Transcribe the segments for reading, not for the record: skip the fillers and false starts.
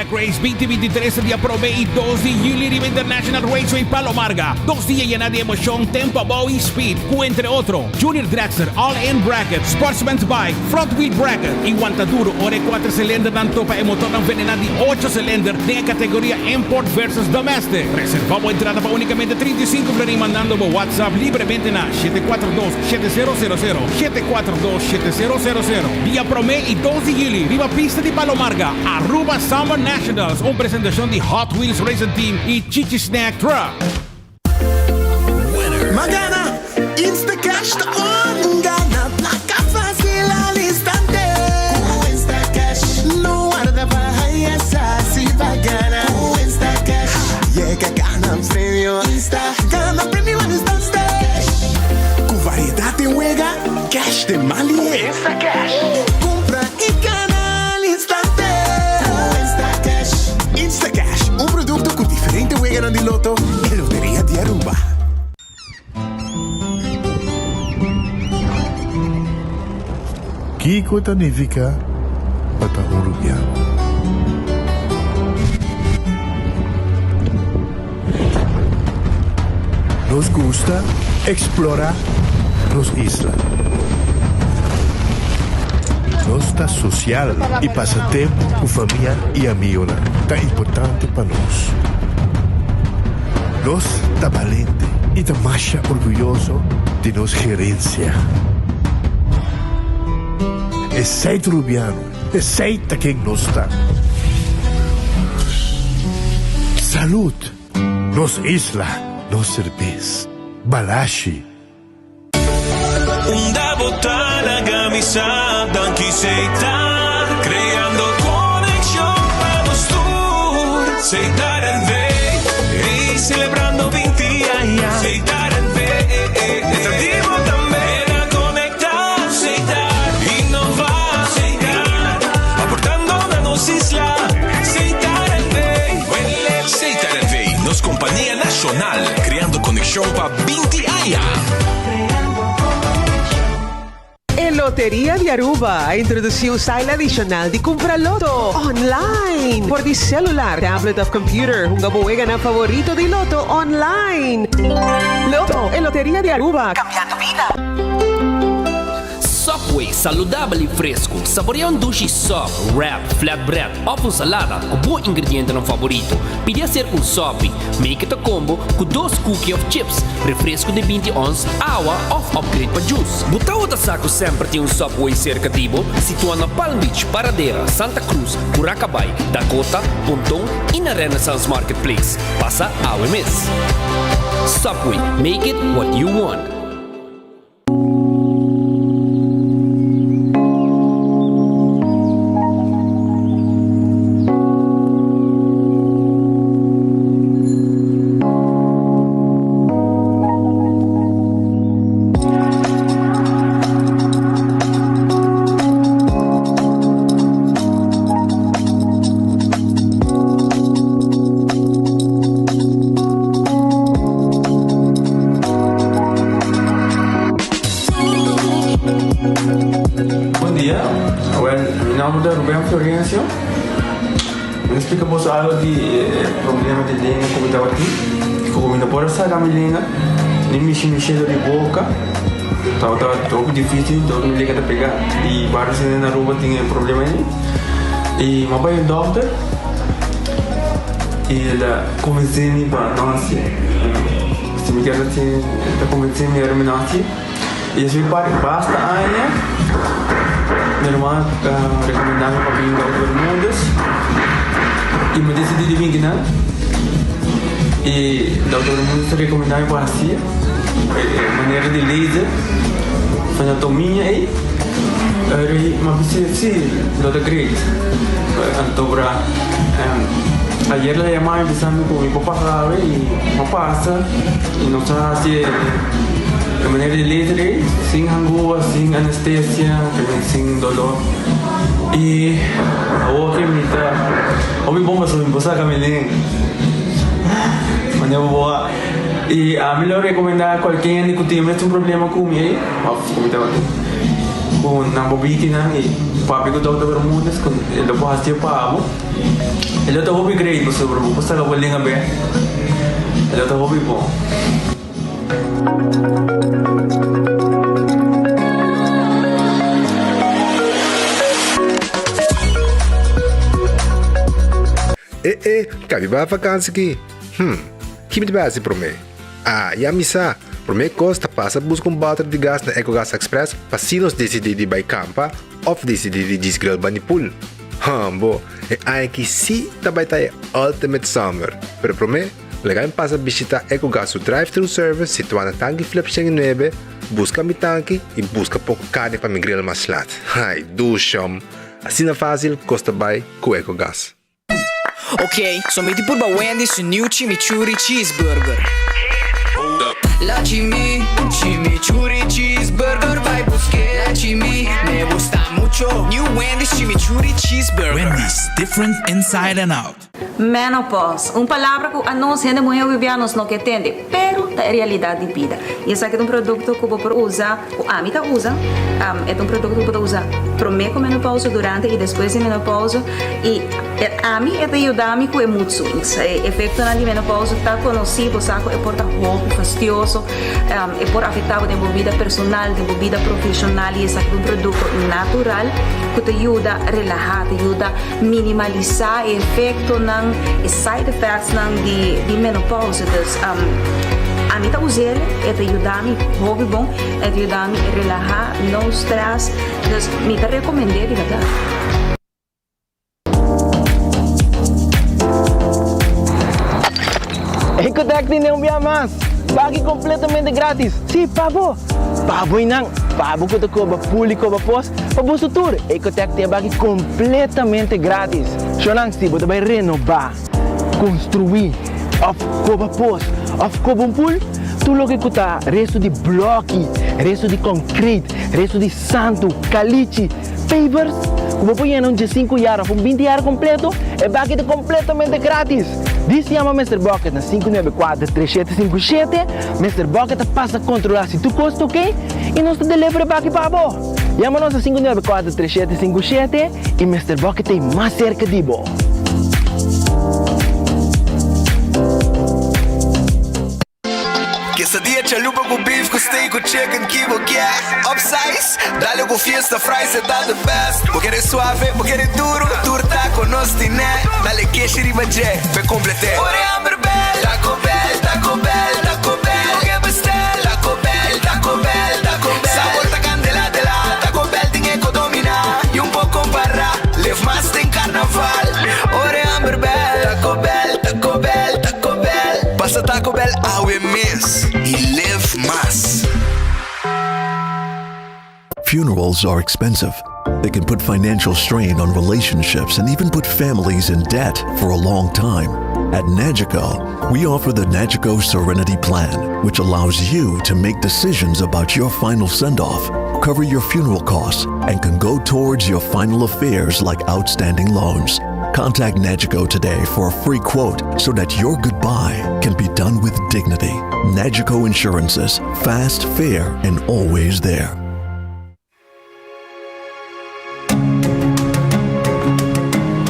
Drag Race 2023 dia prome y 2 di juli riba International Raceway Palo Marga. Dos dia yena di emocion, tempo abou y speed, cu entre otro, Junior Dragster, All In Bracket, Sportsman's Bike, Front Wheel Bracket y wanta duro ora e cuater cilindernan topa e motornan venena di ocho cilinder den e categoria Import versus Domestic. Reserva bo entrada pa unicamente 35 florin mandando bo WhatsApp libremente na 742 7000, 742 7000. Dia prome y dos di juli riba pista di Palo Marga, Aruba Summer Nationals, un presentacion di Hot Wheels Racing Team y Chichi Snack Truck. Ma gana! Instacash ta on! Gana placa facil al instante! Cu Instacash no warda pa haya sa si pa gana. Cu Instacash yega gana premio. Insta gana premio al instante! Cu variedad den wega, cash den man lihe. Instacash cumpra y gana al instante. Cu Instacash. Instacash, un producto cu diferente weganan di loto e Loteria di Aruba. Kiko ta nifiká pa ta un rubiano? Nos gusta eksplorá nos isla. Nos ta sosial i pasa tempu ku famia i amigonan ta importante pa nos. Nos ta balente i ta masha orguyoso di nos gerensia. Esei ta Rubiano, esei ta ken nos ta. Salud! Nos isla, nos serbes. Balashi. Unda bo ta laga mi sa danki Setar creando conexion pa nos tur Setar NV ey celebrando 20 aña Setar NV ta di bo tambe na conecta Setar innova Setar aportando na nos isla Setar NV Setar NV nos compania nacional creando conexion pa 20 aña. E Loteria di Aruba a introduci un style adicional di cumpra loto online por di celular, tablet of computer. Hunga bo weganan favorito di loto online. Loto, e Loteria di Aruba, cambiando bida. Subway, saludabel y fresco. Saborea un dushi sub, wrap, flatbread of un salada cu bo ingredientenan favorito. Pidi hacer un sopi. Make it a combo cu dos cookie of chips, refresco di binti ons, awa of upgrade pa juice. Bo tawata sa cu semper tin un Subway cerca di bo? Situa na Palm Beach, Paradera, Santa Cruz, Curacabay, Dakota, Ponton y na Renaissance Marketplace. Pasa awe mes. Subway, make it what you want. Bon dia, awel mi nomber ta Ruben Florencio. Mi ta splika boso algo di e problema di lenga ku mi tabatin. Ku mi no por a saka mi lenga, ni mishi mi shelo di boka. Tabata hopi dificil, dor mi lenga ta pega. I varios hende na Aruba tin e problema ei. I mi a bai un dokter i el a konvensé mi pa no hasié. Si mi kier hasié, el ta konvensé mi ora mi no hasié. I despues di basta aña, mi ruman a rekomendá mi pa bin Dokter Bermudez i mi a disidí di bin kinan. I Dokter Bermudez a rekomendá mi pa hasié e manera di laser, anatomia ei. Mi a bisa si, lo ta great. Anto bra ayer el a yama mi bisa mi ku mi por pasa awe i mi a pasa i nos a hasi e manera di laser ei sin hangua, sin anestesia, sin dolor. I awor ke mi ta hopi bon pasobra mi por saka mi len manera bo a i ami lo rekomendá kualke hende ku tin e mesun problema ku mi ei òf ku mi tabatin ku nan por biki nan i. Papia ku Dòkter Bermudez ku e lo por hasié pa bo. E lo ta hopi great pasobra bo por saka bo linga bek. E lo ta hopi bon. E e, kabi bai vakansi ki? Hm, ki mi ta bai hasi promé? Ah, ya mi sa! Promé kos ta pasa buska un bòter di gas na Ecogas Express pa si nos disidí di bai kampa òf disidí di djis grill bani pool. Hambo, e aña aki sí ta bai ta e ultimate summer! Pero promé, laga mi pasa bishitá Ecogas su drive-thru service situá na Tanki Flip 109, buska mi tanki i buska poko karni pa mi grill mas lat. Ai, dushom! Asina fásil kos ta bai ku Ecogas. Ok, so mi di purba Wendy's su new chimichurri cheeseburger. La chimi, chimichurri cheeseburger bai busk'é. La chimi, me gusta mucho. New Wendy's chimichurri cheeseburger. Wendy's, different inside and out. Menopause, un palabra ku anos hende muhé hopi nos no ke tende, pero ta e realidat di bida. I esaki ta un produkto ku bo por usa, ku ami ta usa, e ta un produkto ku bo ta usa promé ku menopause, durante i despues di menopause. I ami e ta yuda mi ku e mood swings. E efektonan di menopause ta konosí, bo sa ku e por ta hopi fastioso, e por afektá bo den bo bida personal, den bo bida profeshonal i esaki ta un produkto natural ku ta yuda relahá, ta yuda minimalisá e efektonan, e side effectsnan di menopause. Dus ami ta us'el, e ta yuda mi hopi bon, e ta yuda mi relahá, no stress, dus mi ta rekomend'é di bèrdat. Ecotec tene un bia mas! Baki completamente gratis! Si, pa bo! Pa bo y nan! Pa bo cu ta coba pul y coba pos, pa boso tur! Ecotec tin e baki completamente gratis! Shownan, si bo ta bay renoba, construi, of coba pos, of coba un pul, tur loke cu ta resto di bloki, resto di concrete, resto di santu, calichi, Pavers ku bo por yena un diesinku yar òf un binti yar kompleto, e baki ta kompletamente gratis! Dis yama Mister Bucket na 594 3757, Mister Bucket ta pasa kontrolá si tur kos ta oke i nos ta deliver e baki pa bo! Yama nos na 594 3757 i Mister Bucket ta ei mas serka di bo! Quesadilla chalupa cu beef cu steak cu chicken ki bo kier Upsize, dale cu fiesta fries e ta the best Bo kere suave, bo kere duro, tur taco nos tine Dale keshi riba dje, p'e complete Ora e hamber bel, Taco Bell, Taco Bell, Taco Bell Bo ke bestel, Taco Bell, Taco Bell, Taco Bell Sabor ta candela de la, Taco Bell tin e co domina Y un por compara, live mas den carnaval Ora e hamber bel, Taco Bell, Taco Bell, Taco Bell. Pasa Taco Bell awe mes y live mas. Funerals are expensive. They can put financial strain on relationships and even put families in debt for a long time. At Nagico, we offer the Nagico Serenity Plan, which allows you to make decisions about your final send off, cover your funeral costs, and can go towards your final affairs like outstanding loans. Contact Nagico today for a free quote so that your goodbye can be done with dignity. Nagico Insurances, fast, fair, and always there.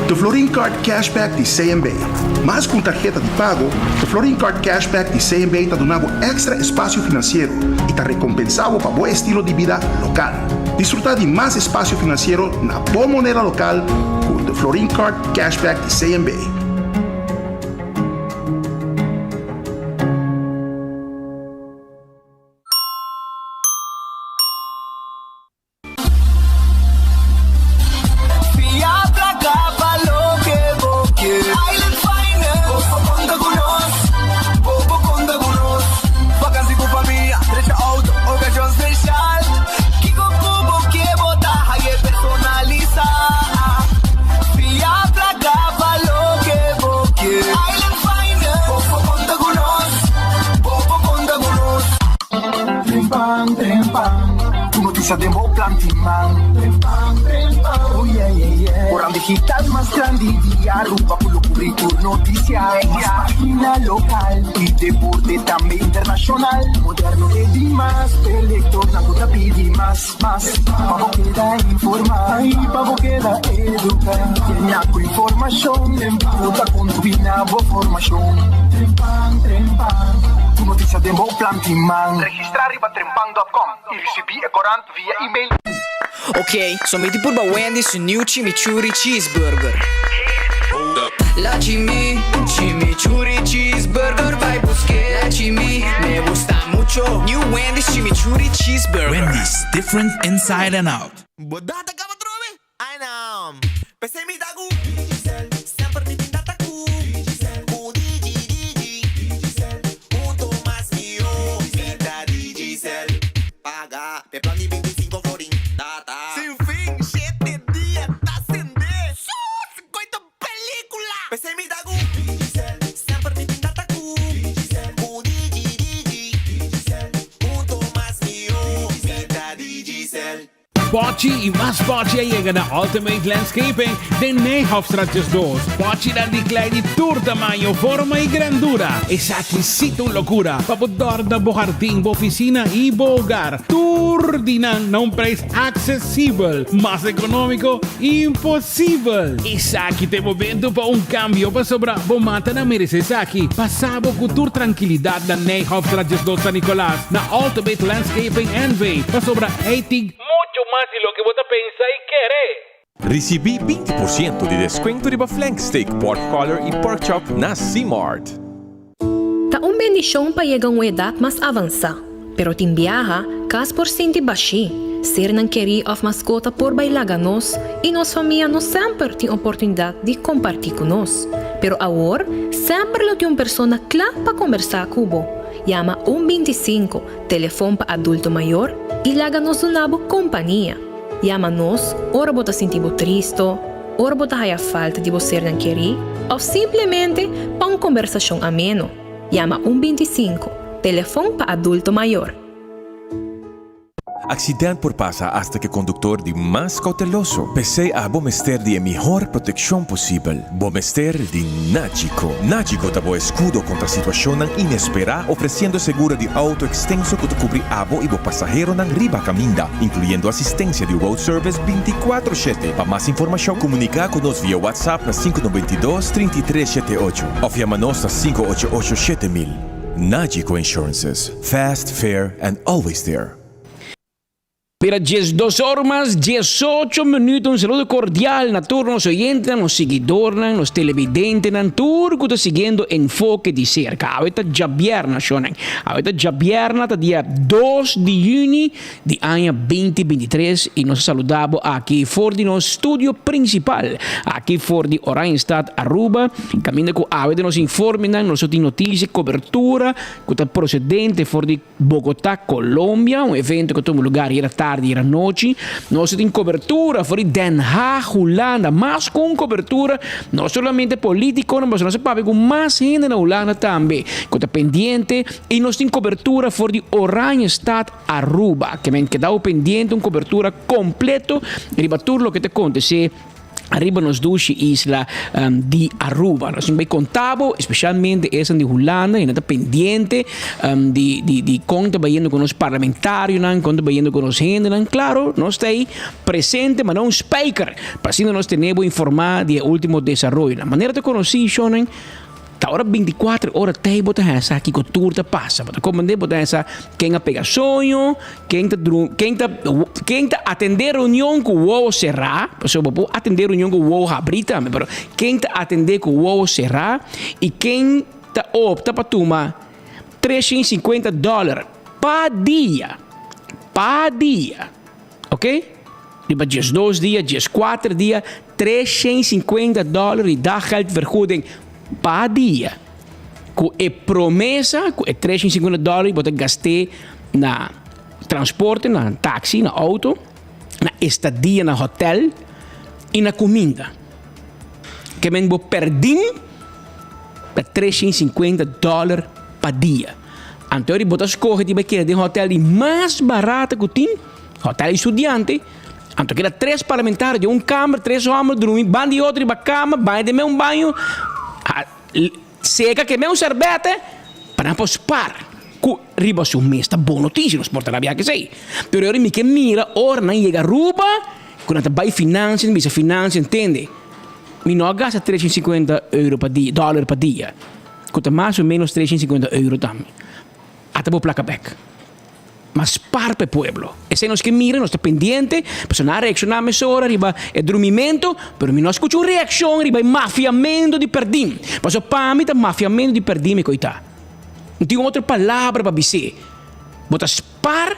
The Florin Card Cashback di CMB. Mas ku un tarheta di pago, The Florin Card Cashback di CMB ta duna bo èkstra espasio finansiero i ta rekompensá bo pa bo estilo di bida lokal. Disfrutá di mas espasio finansiero na bo moneda lokal ku The Florin Card Cashback di CMB. Fia placa pa loke bo kier. Island Finance, bo por conta cu nos, bo por conta cu nos. Vakantie cu famia, drecha auto, ocasion special. Kico cu bo kier bo ta haye personalisa. Fia placa pa loke bo kier. Island Finance, bo por conta cu nos, bo por conta cu nos. Trempan, trempan, Tur noticia den bo plan tin man. Trempan, trempan, oh yeah, yeah, yeah. Oran digital mas grandi di Aruba cu lo. kubri tur notisia, mas página lokal i deporte tambe internashonal. Moderno e dimas, p'e lektornan ku ta pidi mas, mas. Pa bo keda informá i pa bo keda eduká. Yena ku informashon den bo ta kontribuí na bo formashon. Trempan, trempan, tur notisia den bo plan tin man. Registrá riba trempan dòt kòm i risibí e korant via email. Ok, so mi di purba Wendy's su new chimichurri cheeseburger. La chimi, chimichurri cheeseburger bai buske. La chimi, me gusta mucho. New Wendy's chimichurri cheeseburger. Wendy's, different inside and out. Bo data kaba trobe? Ai nan. P'esei mi ta ku Digicel. Semper mi tin data ku Digicel. Ku Digi Digi. Digicel. Hunto mas mihó. Mi ta Digicel. Paga p'e plan di 25 florin. Data. Sin fin, shete dia ta sende. Sus! Koe ta pelicula! P'esei mi ta ku Digicel. Semper mi tin data ku Digicel. Ku Digi Digi. Digicel. Hunto mas mihó. Mi ta Digicel. Pochi y mas pochi a yega na Ultimate Landscaping den Nijhofstraat 12. Pochinan di klei di tur tamaño, forma y grandura. Esaki sí ta un locura pa bo dorna bo hardin, bo oficina y bo hogar. Tur di nan na un prijs accesibel. Mas economico, imposibel! Esaki ta e momento pa un cambio pasobra bo matanan merece esaki. Pasa bo cu tur trankilidad na Nijhofstraat 12 San Nicolas na Ultimate Landscaping NV. Pasobra ei tin mucho mas di loke bo ta pensa y kere. Ricibi 20% di descuento riba flank steak, pork collar y pork chop na C-Mart. Ta un bendishon pa yega un edat mas avansá, pero tin biaha kas por sinti bashí, sernan kerí òf maskota por bai laga nos i nos famia no semper tin oportunidat di kompartí ku nos. Pero awor semper lo tin un persona kla pa kombersá ku bo. Yama un 25, telefon pa adulto mayor, i laga nos duna bo kompania. Yama nos ora bo ta sinti bo tristo, ora bo ta haya falta di bo sernan kerí òf simplemente pa un kombersashon ameno. Yama un 25, telefon pa adulto mayor. Accident por pasa hasta cu e conductor di mas cauteloso. P'esey abo mester di e mihor proteccion posibel. Bo mester di Nagico. Nagico ta bo escudo contra situacionnan inespera, ofreciendo seguro di auto extenso cu ta cubri abo y bo pasaheronan riba caminda, incluyendo asistencia di road service binticuatro shete. Pa mas informacion, comunica cu nos via WhatsApp na sinku noventa i dos, trinta i tres shete ocho of yama nos na sinku ocho ocho 7000. Nagico Insurances, fast, fair and always there. Mira 12 or mas 18 minuut un saludo cordial na tur nos oyentenan, nos siguidornan, nos televidentenan, tur cu ta siguiendo Enfoke di cerca. Awe ta djabièrna shonnan. Awe ta djabièrna ta dia 2 di juni di aña 2023 y nos a saluda bo aki for di nos studio principal aki for di Oranjestad, Aruba, caminda cu awe den nos informenan nos lo tin noticia, cobertura cu ta procedente for di Bogotá, Colombia, un evento ku tuma lugar hier tardi, hier anochi. Nos tin kobertura for di Den Haag, Hulanda. Mas ku un kobertura, no solamente politikonan, pasobra nos a papia ku mas hende na Hulanda tambe ku ta pendiente. I nos tin kobertura for di Oranjestad, Aruba. Ke men keda pendiente un kobertura kompleto riba tur loke ta kontesé Ariba nos dushi isla di Aruba. Nos tin bay conta bo, especialmente esan di Hulanda, y nan ta pendiente di di di con ta bayendo cu nos parlamentarionan, con ta bayendo cu nos hendenan. Claro, nos ta ahí presente, ma no un spijker, pa asina nos tene bo informa di e ultimo desaroyonan. Manera ta conoci, shownan, Ta ora binticuater ora tei bo ta haña sa kico tur ta pasa. Bo ta comprende, bo ta haña sa ken a pega soño, ken ta dru, ken ta, ken ta atende reunion cu wowo cera, pasobra bo por atende reunion cu wowo habri tambe, pero ken ta atende cu wowo cera y ken ta opta pa tuma 350 dollar pa dia, pa dia. Ok? Riba 12 dia, 14 dia, 350 dollar di daggeldvergoeding pa dia. Ku e promesa ku e 350 dollar bo ta gast'é na transporte, na taxi, na auto, na estadia na hotel i na kuminda. Ke men bo perdin ta 350 dollar pa dia. Anto ori bo ta skohe di bai keda den hotel di mas barata ku tin, hotel di studiante. Anto keda tres parlamentario den un kamer, tres hòmber drumi ban di otro riba kama, baña den mes un baño. Seka ke men un serbete pa nan por spar ku riba su mes. Ta bon notisia, nos por ta rabia kesei. Pero ora mi ke mira ora nan yega Aruba ku nan ta bai financia, nan bisa financia ntende mi no a gasta 350 euro pa dia, dollar pa dia, ku ta mas o menos 350 euro tambe. Ata bo plaka bek. Mas spar pa e pueblo. Esei nos ke mira, nos ta pendiente, pasobra nan a reakshoná mesora riba e drumimentu, pero mi no a skucha un reakshon riba e mafiamentu di pèrdin. Pasobra pa mi ta mafiamentu di pèrdin mi koitá. No tin otro palabra pa bis'é. Bo ta spar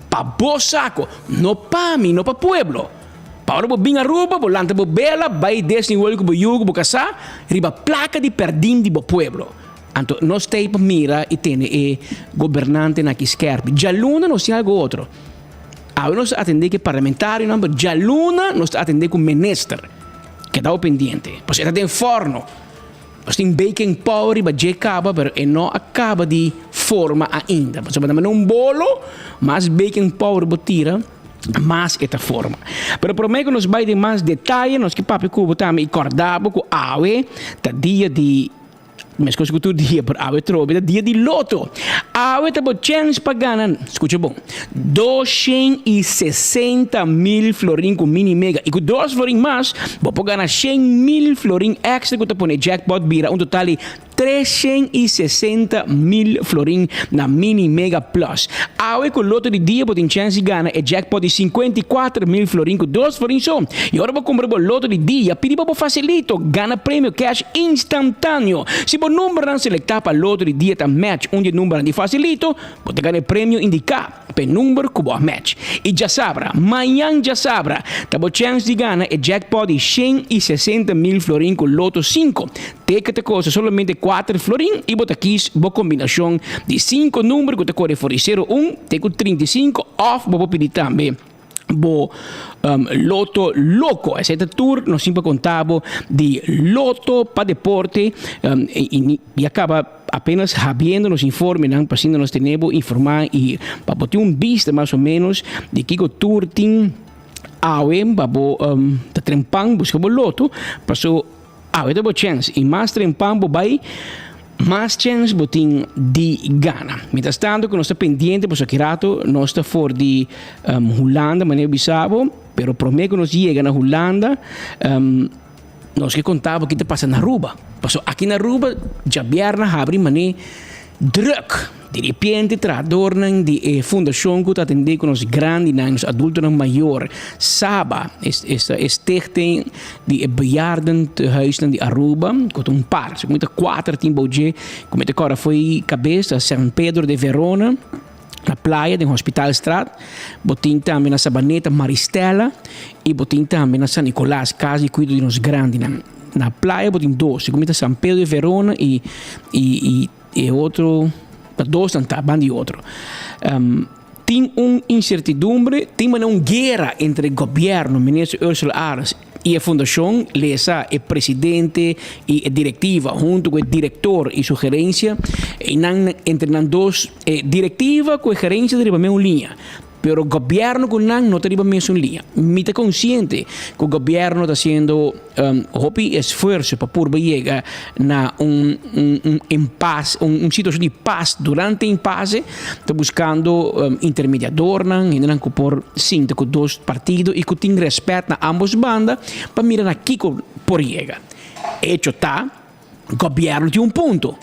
pa bo sako, no pa mi, no pa pueblo. Pa ora bo bin Aruba, bo lanta bo bela, bai Disney World ku bo yu, ku bo kasá, riba plaka di pèrdin di bo pueblo. Anto nos ta ei pa mira i tene e gobernantenan aki skerpi. Djaluna nos tin algo otro. Awe nos ta atendé ku e parlamentarionan, pero djaluna nos ta atendé ku minister. Keda bo pendiente. Pasobra e ta den fòrno. Nos tin baking powder riba dje kaba, pero e no a kaba di forma ainda. Pasobra ta manda un bolo, mas baking powder bo tira, mas e ta forma. Pero promé ku nos bai den mas detaye, nos ke papia ku bo tambe i kòrda bo ku awe ta dia di. Meskos ku tur dia, pero awe trobe ta dia di loto. Awe ta bo chèns pa gana, skucha bon, 260 mil florin ku Mini Mega. I ku dos florin mas, bo por gana 100 mil florin èkstra ku ta pone jackpot bira un total di 360 mil florin na Mini Mega Plus. Awe ku loto di dia bo tin chèns di gana e jackpot di 54 mil florin ku dos florin so. I ora bo kumpra bo loto di dia, pidi pa bo Facilito gana premio cash instantáneo. Si bo numbernan selektá pa loto di dia ta match un di e numbernan di Facilito, bo ta gana e premio indiká pa e number ku bo a match. I djasabra, mañan djasabra, ta bo chèns di gana e jackpot di 160 mil florin ku Loto 5. Teket ta kosta solamente 4 florin i bo ta kis bo kombinashon di 5 number ku ta kore for di 0 un te ku 35 òf bo por pidi tambe bo Loto Loco. Esei ta tur nos tin pa konta bo di Loto pa Deporte i ya kaba apenas habiendo nos informenan pa asina nos tene bo informa i pa bo tin un bista mas o menos di kiko tur tin awe pa bo ta trempan buska bo loto paso awe ta bo chèns i mas trempan bo bai mas chèns bo tin di gana. Mientras tanto ku nos ta pendiente pasobra ki rato nos ta for di Hulanda manera bisa bo, pero prome ku nos yega na Hulanda nos ke konta bo ki ta pasa na Aruba. Pasobra aki na Aruba djabièrnè habri manera drùk. Di repente trahadornan di e fundashon ku ta atendé ku nos grandinan, nos adultonan mayor, Saba, esta e stichting di e bejaardentehuisnan di Aruba, ku ta un par, segun mi ta kuater tin bou dje, ku mi ta kòrda fo'i kabes ta San Pedro de Verona, na Playa den Hospitalstraat, bo tin tambe na Sabaneta Maristella i bo tin tambe na San Nicolas, kas di kuido di nos grandinan. Na Playa bo tin dos, segun mi ta San Pedro de Verona i i. E otro, ta dosnan ta ban di otro. Tin un incertidumbre, tin manera un guera entre gobierno, minister Ursula Arends y e fundacion, lesa e presidente y e directiva hunto cu e director y su gerencia, y nan entre nan dos, e directiva cu e gerencia ta riba mesun liña. Pero gobierno cu nan no ta riba mesun liña. Mi ta consciente cu gobierno ta haciendo hopi esfuerzo pa purba yega na un un impasse, un situacion di paz durante impasse. Ta buscando intermediadornan, hendenan cu por sinta cu dos partido y cu tin respet na ambos banda pa mira na kico por yega. Hecho ta, gobierno tin un punto.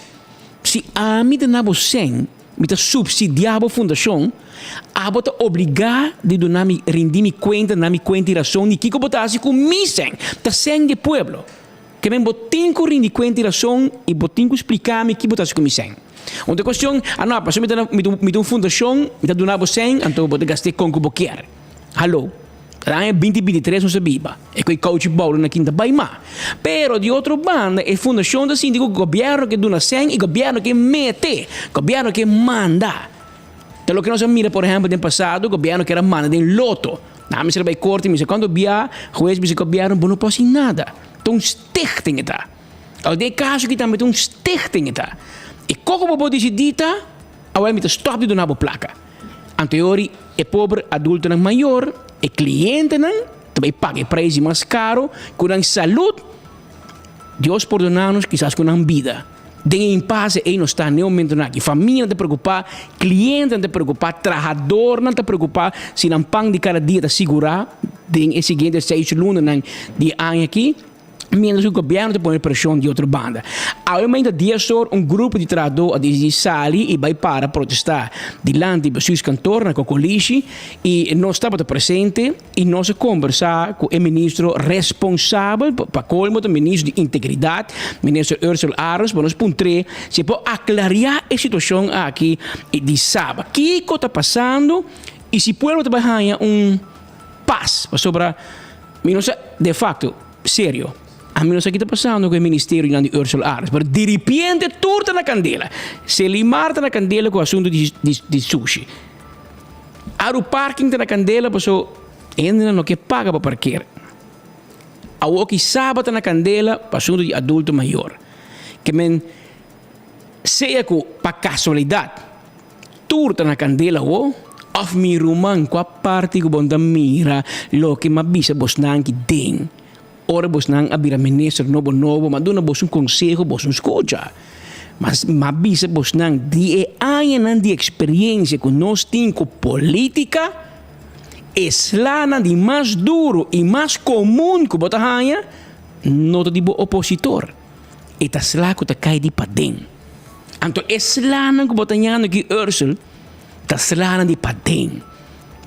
Si ami ta na bo cen. Mi ta subsidiá bo fundashon, abo ta obligá di duna mi, rindi mi kuenta, na mi kuenta i rason di kiko bo ta hasi ku mi sèn. Ta sèn di e pueblo. Ke men bo tin ku rindi kuenta i rason i bo tin ku spliká mi ki bo ta hasi ku mi sèn. Un ta kuestion, a no, pasobra mi ta na, mi ta un fundashon, mi ta duna bo sèn, anto bo ta gast'é kon ku bo kier. Haló. Ta aña 2023 nos a biba. E ku e kouchi bou na kinta bai ma. Pero di otro banda e fundashon ta sinti ku gobièrnu ke duna sèn i gobièrnu ke mete, gobièrnu ke manda. Ta loke nos a mira por ehèmpel den pasado gobièrnu kier a manda den loto. Nan a mester bai korte i mester kuantu bia hues bisa gobièrnu bo no por hasi nada. Ta un stichting e ta. Awor den e kaso aki tambe ta un stichting e ta. E koko bo por disidí ta awor mi ta stòp di duna bo plaka. Anto e ora e pober adultonan mayor, e clientenan, ta bay paga e prijs di mas caro cu nan salud. Dios pordona nos kisas ku nan bida. Den e impase ei nos ta n'e momentonan aki. Famianan ta preokupá, klientenan ta preokupá, trahadornan ta preokupá si nan pan di kada dia ta sigurá den e siguiente seis lunanan di e aña aki, miéntras ku gobièrnu ta pone preshon di otro banda. Awe mainta dies or un grupo di trahadó a disidí sali i bai para protestá dilanti bestuurskantoor na Kokolishi i nos tabata presente. I nos a kombersá ku e ministro responsabel, pa kolmo ta ministro di integridat, minister Ursell Arends, pa nos puntr'é si e por aklariá e situashon aki di Saba. Kiko ta pasando i si pueblo ta bai haña un pas? Pasobra mi no sa, de fakto, serio, ami no sa ki ta pasando ku e ministerionan di Ursell Arends, pero diripiente tur ta na kandela. Selimar ta na kandela ku asuntu di sushi. Aru parking ta na kandela paso hendenan no ke paga pa parker. Awoki Saba ta na kandela pa asuntu di adulto mayor. Ke men sea ku pa kasualidat tur ta na kandela awo of mi ruman kua parti ku bon ta mira loke m'a bisa bosnan ki den Ora bosnan a bira minister nobo nobo, m'a duna bos un konseho, bos no skucha. Mas m'a bisa bosnan di e añanan di eksperensia ku nos tin ku politika, e slanan di mas duru i mas komun ku bo ta haña no ta di bo opositor, e ta sla ku ta kai di paden. Anto e slanan ku bo ta ñando aki Ursel ta slanan di paden.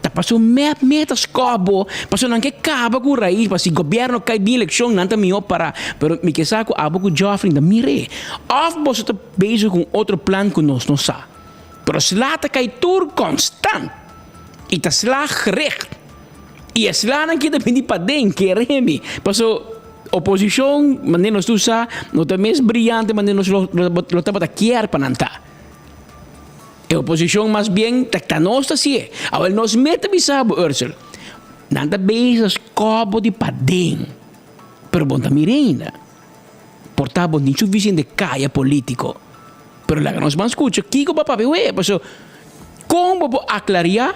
Ta paso mep mep ta scob bo, paso nan ke caba cu raiz, pa si gobierno cay bin eleccion nan ta miho para, pero mi ke sa cu abo cu Geoffrey ta mire, of boso ta bezig cu un otro plan cu nos no sa. Pero sla ta cay tur constant y ta sla gericht y e slanan ki ta bini paden kere mi, paso oposicion manera nos tur sa no ta mes briyante manera nos lo tabata kier pa nan ta. E oposishon mas bien ta ta nos ta hasié. Awel nos mes ta bisa bo, Ursel, nan ta bezig skobo di paden, pero bo no ta mira ainda. Por ta bo tin sufisiente kaya politiko. Pero laga nos ban skucha kiko bo a papia wea, pasobra kon bo por aklariá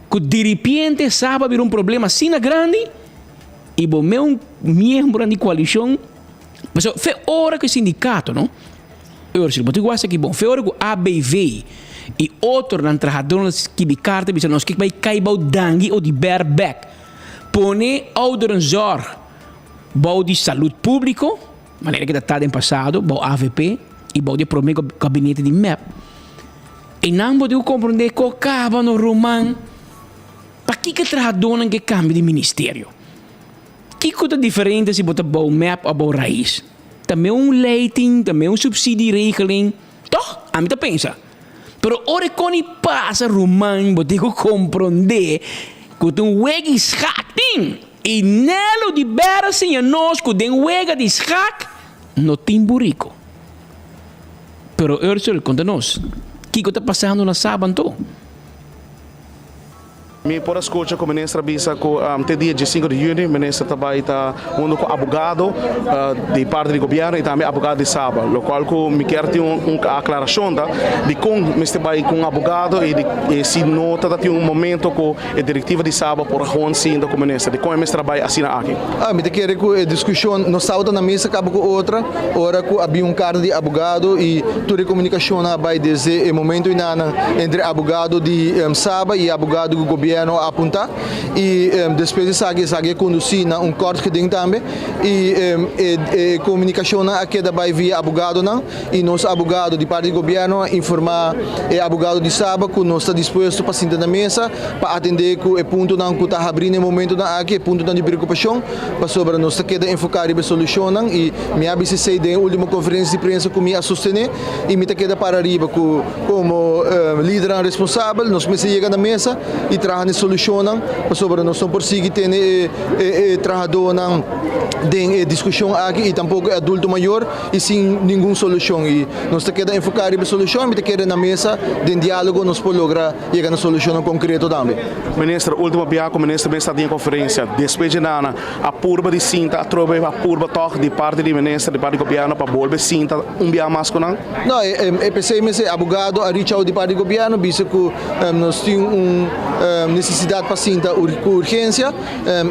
ku diripiente sa bo a bira un problema asina grandi i bo mes un miembronan di koalishon, pasobra fe ora ku e sindikato no. Ursel, bo tin ku wak esaki bon. Fe ora ku ABV i otronan trahadónan ta skibi karta bisa nos ke bai kai bou Dangui o di ber bek. Pone ouderenzorg bou di salud públiko, manera ke ta ta den pasado bou avp i bou di e promé gabinete di mep. Einan bo tin ku komprondé ko kaba no ruman. Pakiko e trahadónan ke kambia di ministerio? Kiko ta diferente si bo ta bou mep o bou rais? Ta me un lei tin, ta me un subsidieregeling, toch? Ami ta pensa. Pero ora e koni pasa ruman bo tin ku komprondé ku ta un wega di schak tin. I Nelo di bèra siña nos ku den wega di schak no tin buriko. Pero Ursel konta nos kiko ta pasando na Saba anto. Mi por a scucha cu minister a bisa cu te dia diesinco di juni minister ta bay ta hunto cu abogado di parti di gobierno y tambe abogado di Saba, locual cu mi kier tin un aclaracion ta dicon mester bay cu un abogado y si no ta tin un momento cu e directiva di Saba por gewoon sinta cu minister, dicon e mester a bay asina aki? Mi ta kere cu e discusion no staba na mesa caba cu otra ora cu a bin un carta di abogado y tur e comunicacionnan a bay desde e momento enanan entre abogado di Saba y abogado cu gobierno a apunta y despues di esaki esaki a conduci na un kort geding tambe y e comunicacionnan a keda bay via abogadonan y nos abogado di parti di gobierno a informa e abogado di Saba cu nos ta dispuesto pa sinta na mesa pa atende cu e puntonan cu ta habri na e momentonan aki, e puntonan di preocupacion, pasobra nos ta keda enfoca riba e solucionnan y mi a bisa esey den e ultimo conferencia di prensa cu mi a sostene y mi ta keda para riba cu como lidernan responsabel nos mester yega na mesa y traha na e solucionnan pasobra nos no por sigui tene e e trahadonan den e discusion aki y tampoco e adulto mayor y sin ningun solucion y nos ta keda enfoca riba e solucion y mi ta kere na mesa den dialogo nos por logra yega na solucionnan concreto tambe. Minister, ultimo bia cu minister mester a tin e conferencia, despues dje nana a purba di sinta atrobe a purba tog di parti di minister, di parti di gobierno pa bolbe sinta un bia mas cu nan? No, e p'esey mester e abogado a reach out di parti di gobierno bisa cu nos tin un. nesesidat pa sinta ku urgensia.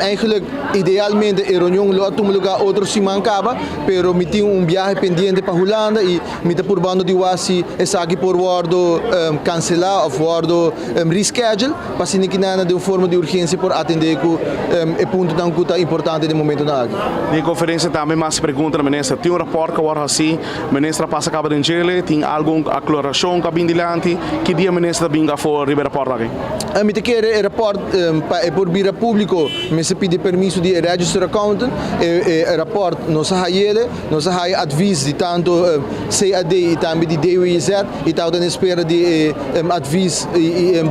Eigenlijk idealmente e reunion lo a tuma lugá otro siman kaba, pero mi tin un biahe pendiente pa Hulanda i mi ta purbando di wak si esaki por wòrdu kanselá òf wòrdu reschedule pa asina ki nan den un forma di urgensia por atendé ku e puntonan ku ta importante den momentonan aki. Den e konferensia tambe mas pregunta na minister. Tin un rapòrt ku a wòrdu hasí, minister a pasa kaba den djele, tin algun aklarashon ku a bin dilanti? Ki dia minister ta bin afó riba e rapòrt aki? Mi ta kere e rapòrt pa e por bira públiko mester pidi permiso di e register accountant. E rapòrt nos a hayele, nos a haya advis di tantu CAD i tambe di DWIZ i tabata na espera di e advis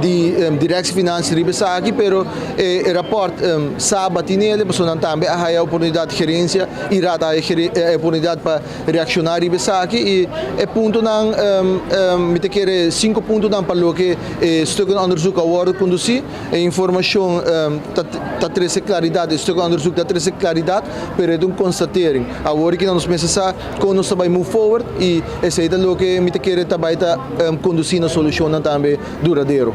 di Directie Financiën riba esaki, pero e rapòrt Saba tinele pasobra nan tambe a haya oportunidat gerensia i Raad a haya e oportunidat pa reakshoná riba esaki i e puntonan mi ta kere sinku puntonan pa loke e stukkenonderzoek a wòrdu kondusí. E informashon ta trese klaridat, e stukkenonderzoek ta trese klaridat, pero e ta un konstatering. Awor ki nos mester sa kon nos ta bai move forward i esei ta loke mi ta kere ta bai ta kondusí na solushonnan tambe duradero.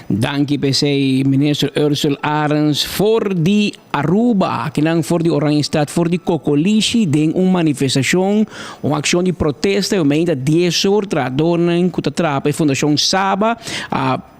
Danki p'esei Minister Ursell Arends for di Aruba, akinan for di Oranjestad, for di Cocolishi den un manifestacion, un accion di protesta e meinta dies or trahadornan cu ta traha pa e Fundacion Saba a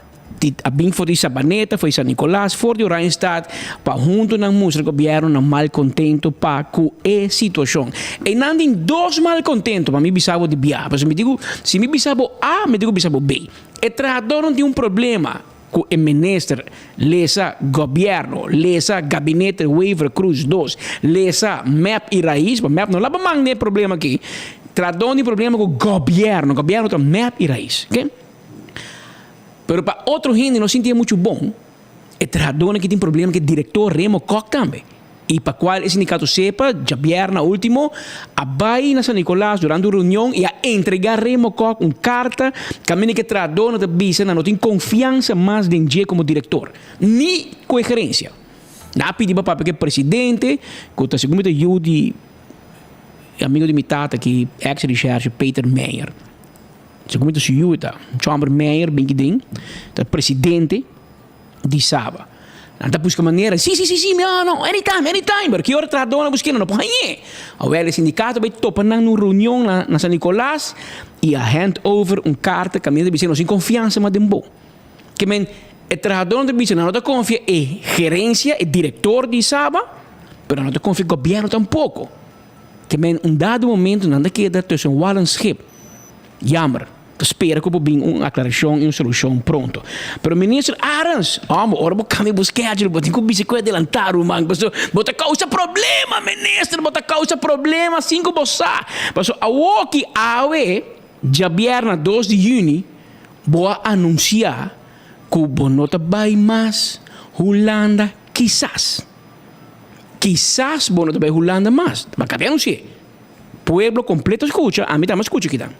a bin for di Sabaneta, for di San Nicolas, for di Oranjestad pa hunto nan mustra gobierno nan malcontento pa cu e situacion. Eynan tin dos malcontento pa mi bisa bo di biaha, pasobra mi dico si mi bisa bo A mi dico bisa bo B. E trahadornan tin un problema ku e minister, lesa gobierno, lesa gabinete Wever Croes dos, lesa mep i Raiz, pa mep no laba man den e problema aki. Trahadornan tin problema ku gobierno, gobierno ta mep i Raiz, ok. Pero pa otro hende no sinti e muchu bon, e trahadornan ki tin problema ku e direktor Remo Kok tambe. I pa cual e sindicato sepa, djabièrna ultimo a bay na San Nicolas durante un reunion y a entrega Remo Kok un carta caminda cu e trahadornan ta bisa nan no tin confiansa mas den dje como director, ni cu e gerencia. Nan a pidi pa papia cu e presidente, cu ta segun mi ta yu di e amigo di mi tata aki, ex recherche Peter Meijer. Segun mi ta su yu e ta. Chomber Meijer bin ki den, ta presidente. di Saba. Nan ta buska manera, si, si, si, si, mi no, anytime, anytime, pero ki ora trahadónan busk'é nan no por hañ'é. Awel e sindikato bai topa nan na un reunion na na San Nicolas i a hand over un karta kaminda ta bisa nos tin konfiansa mas den bo. Ke men e trahadónan ta bisa nan no ta konfia e gerensia, e direktor di Saba, pero nan no ta konfia gobièrnu tampoko. Ke men un dado momento nan ta keda tussen wal en schip. Jammer. Ta spera ku por bin un aklarashon i un solushon pronto. Pero Minister Arends, homber, ora bo kambia bo schedule bo tin ku bisa ku e adelantá ruman, pasobra bo ta kousa problema, Minister, bo ta kousa problema sin ku bo sa. Pasobra awoki awe, djabièrna dos di yüni, bo a anunsiá ku bo no ta bai mas Hulanda kisas. Kisas bo no ta bai Hulanda mas. Bo a kaba di anunsi'é. Pueblo kompleto skucha, ami tambe a skucha kidan.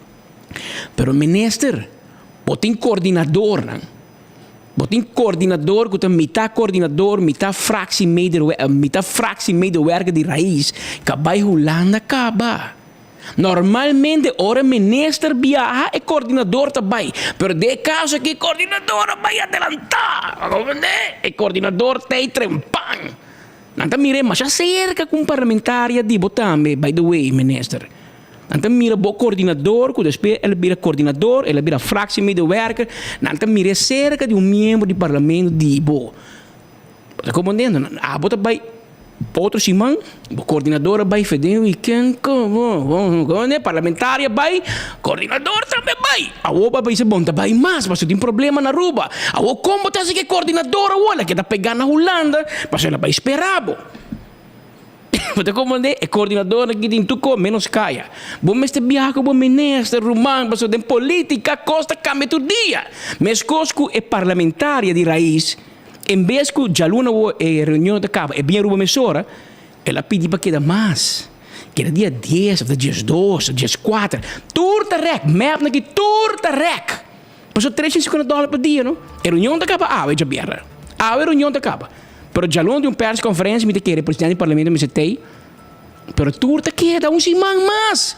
Pero minister, bo tin coordinadornan. Bo tin coordinador cu ta mitad coordinador, mitad fractie medewer, mitad fractie medewerker di Raiz, ca bay Hulanda caba. Normalmente ora minister biaha e coordinador ta bay, pero den e caso aki e coordinador a bay adelanta. Comprende? E coordinador t'ey trempan. Nan ta mira e masha cerca cu un parlamentaria di bo tambe, by the way, minister. Nan ta mira bo coordinador cu despues el a bira coordinador, el a bira fractiemedewerker, nan ta mir'é cerca di un miembro di parlamento di bo. Bo ta comprendendo? Nan abo ta bay otro siman, bo coordinador a bay fed'e weekend como, comprende? Parlamentario a bay, coordinador tambe a bay. Awor bo a bisa bon ta bay mas pasobra tin problema na Aruba. Awor con bo ta haci cu e coordinador awor? El a keda pega na Hulanda pasobra el a bay spera bo. Bo ta comprende? E coordinadornan aki tin tur cos menos caya. Bo mester biaha cu bo minister, ruman, pasobra den politica cos ta cambia tur dia. Mescos cu e parlamentaria di Raiz, en bes cu djaluna awor e reunion ta caba, e bin Aruba mesora, el a pidi pa keda mas. Keda dia dies of ta diesdos of diescuater. Tur ta rek, mep nan aki tur ta rek. Pasobra 350 dollar pa dia no. E reunion ta caba awe djabièrnè. Awe e reunion ta caba. Pero djalon di un persconferencia mi ta kere presidente di parlamento mester tei. Pero tur ta keda un siman mas.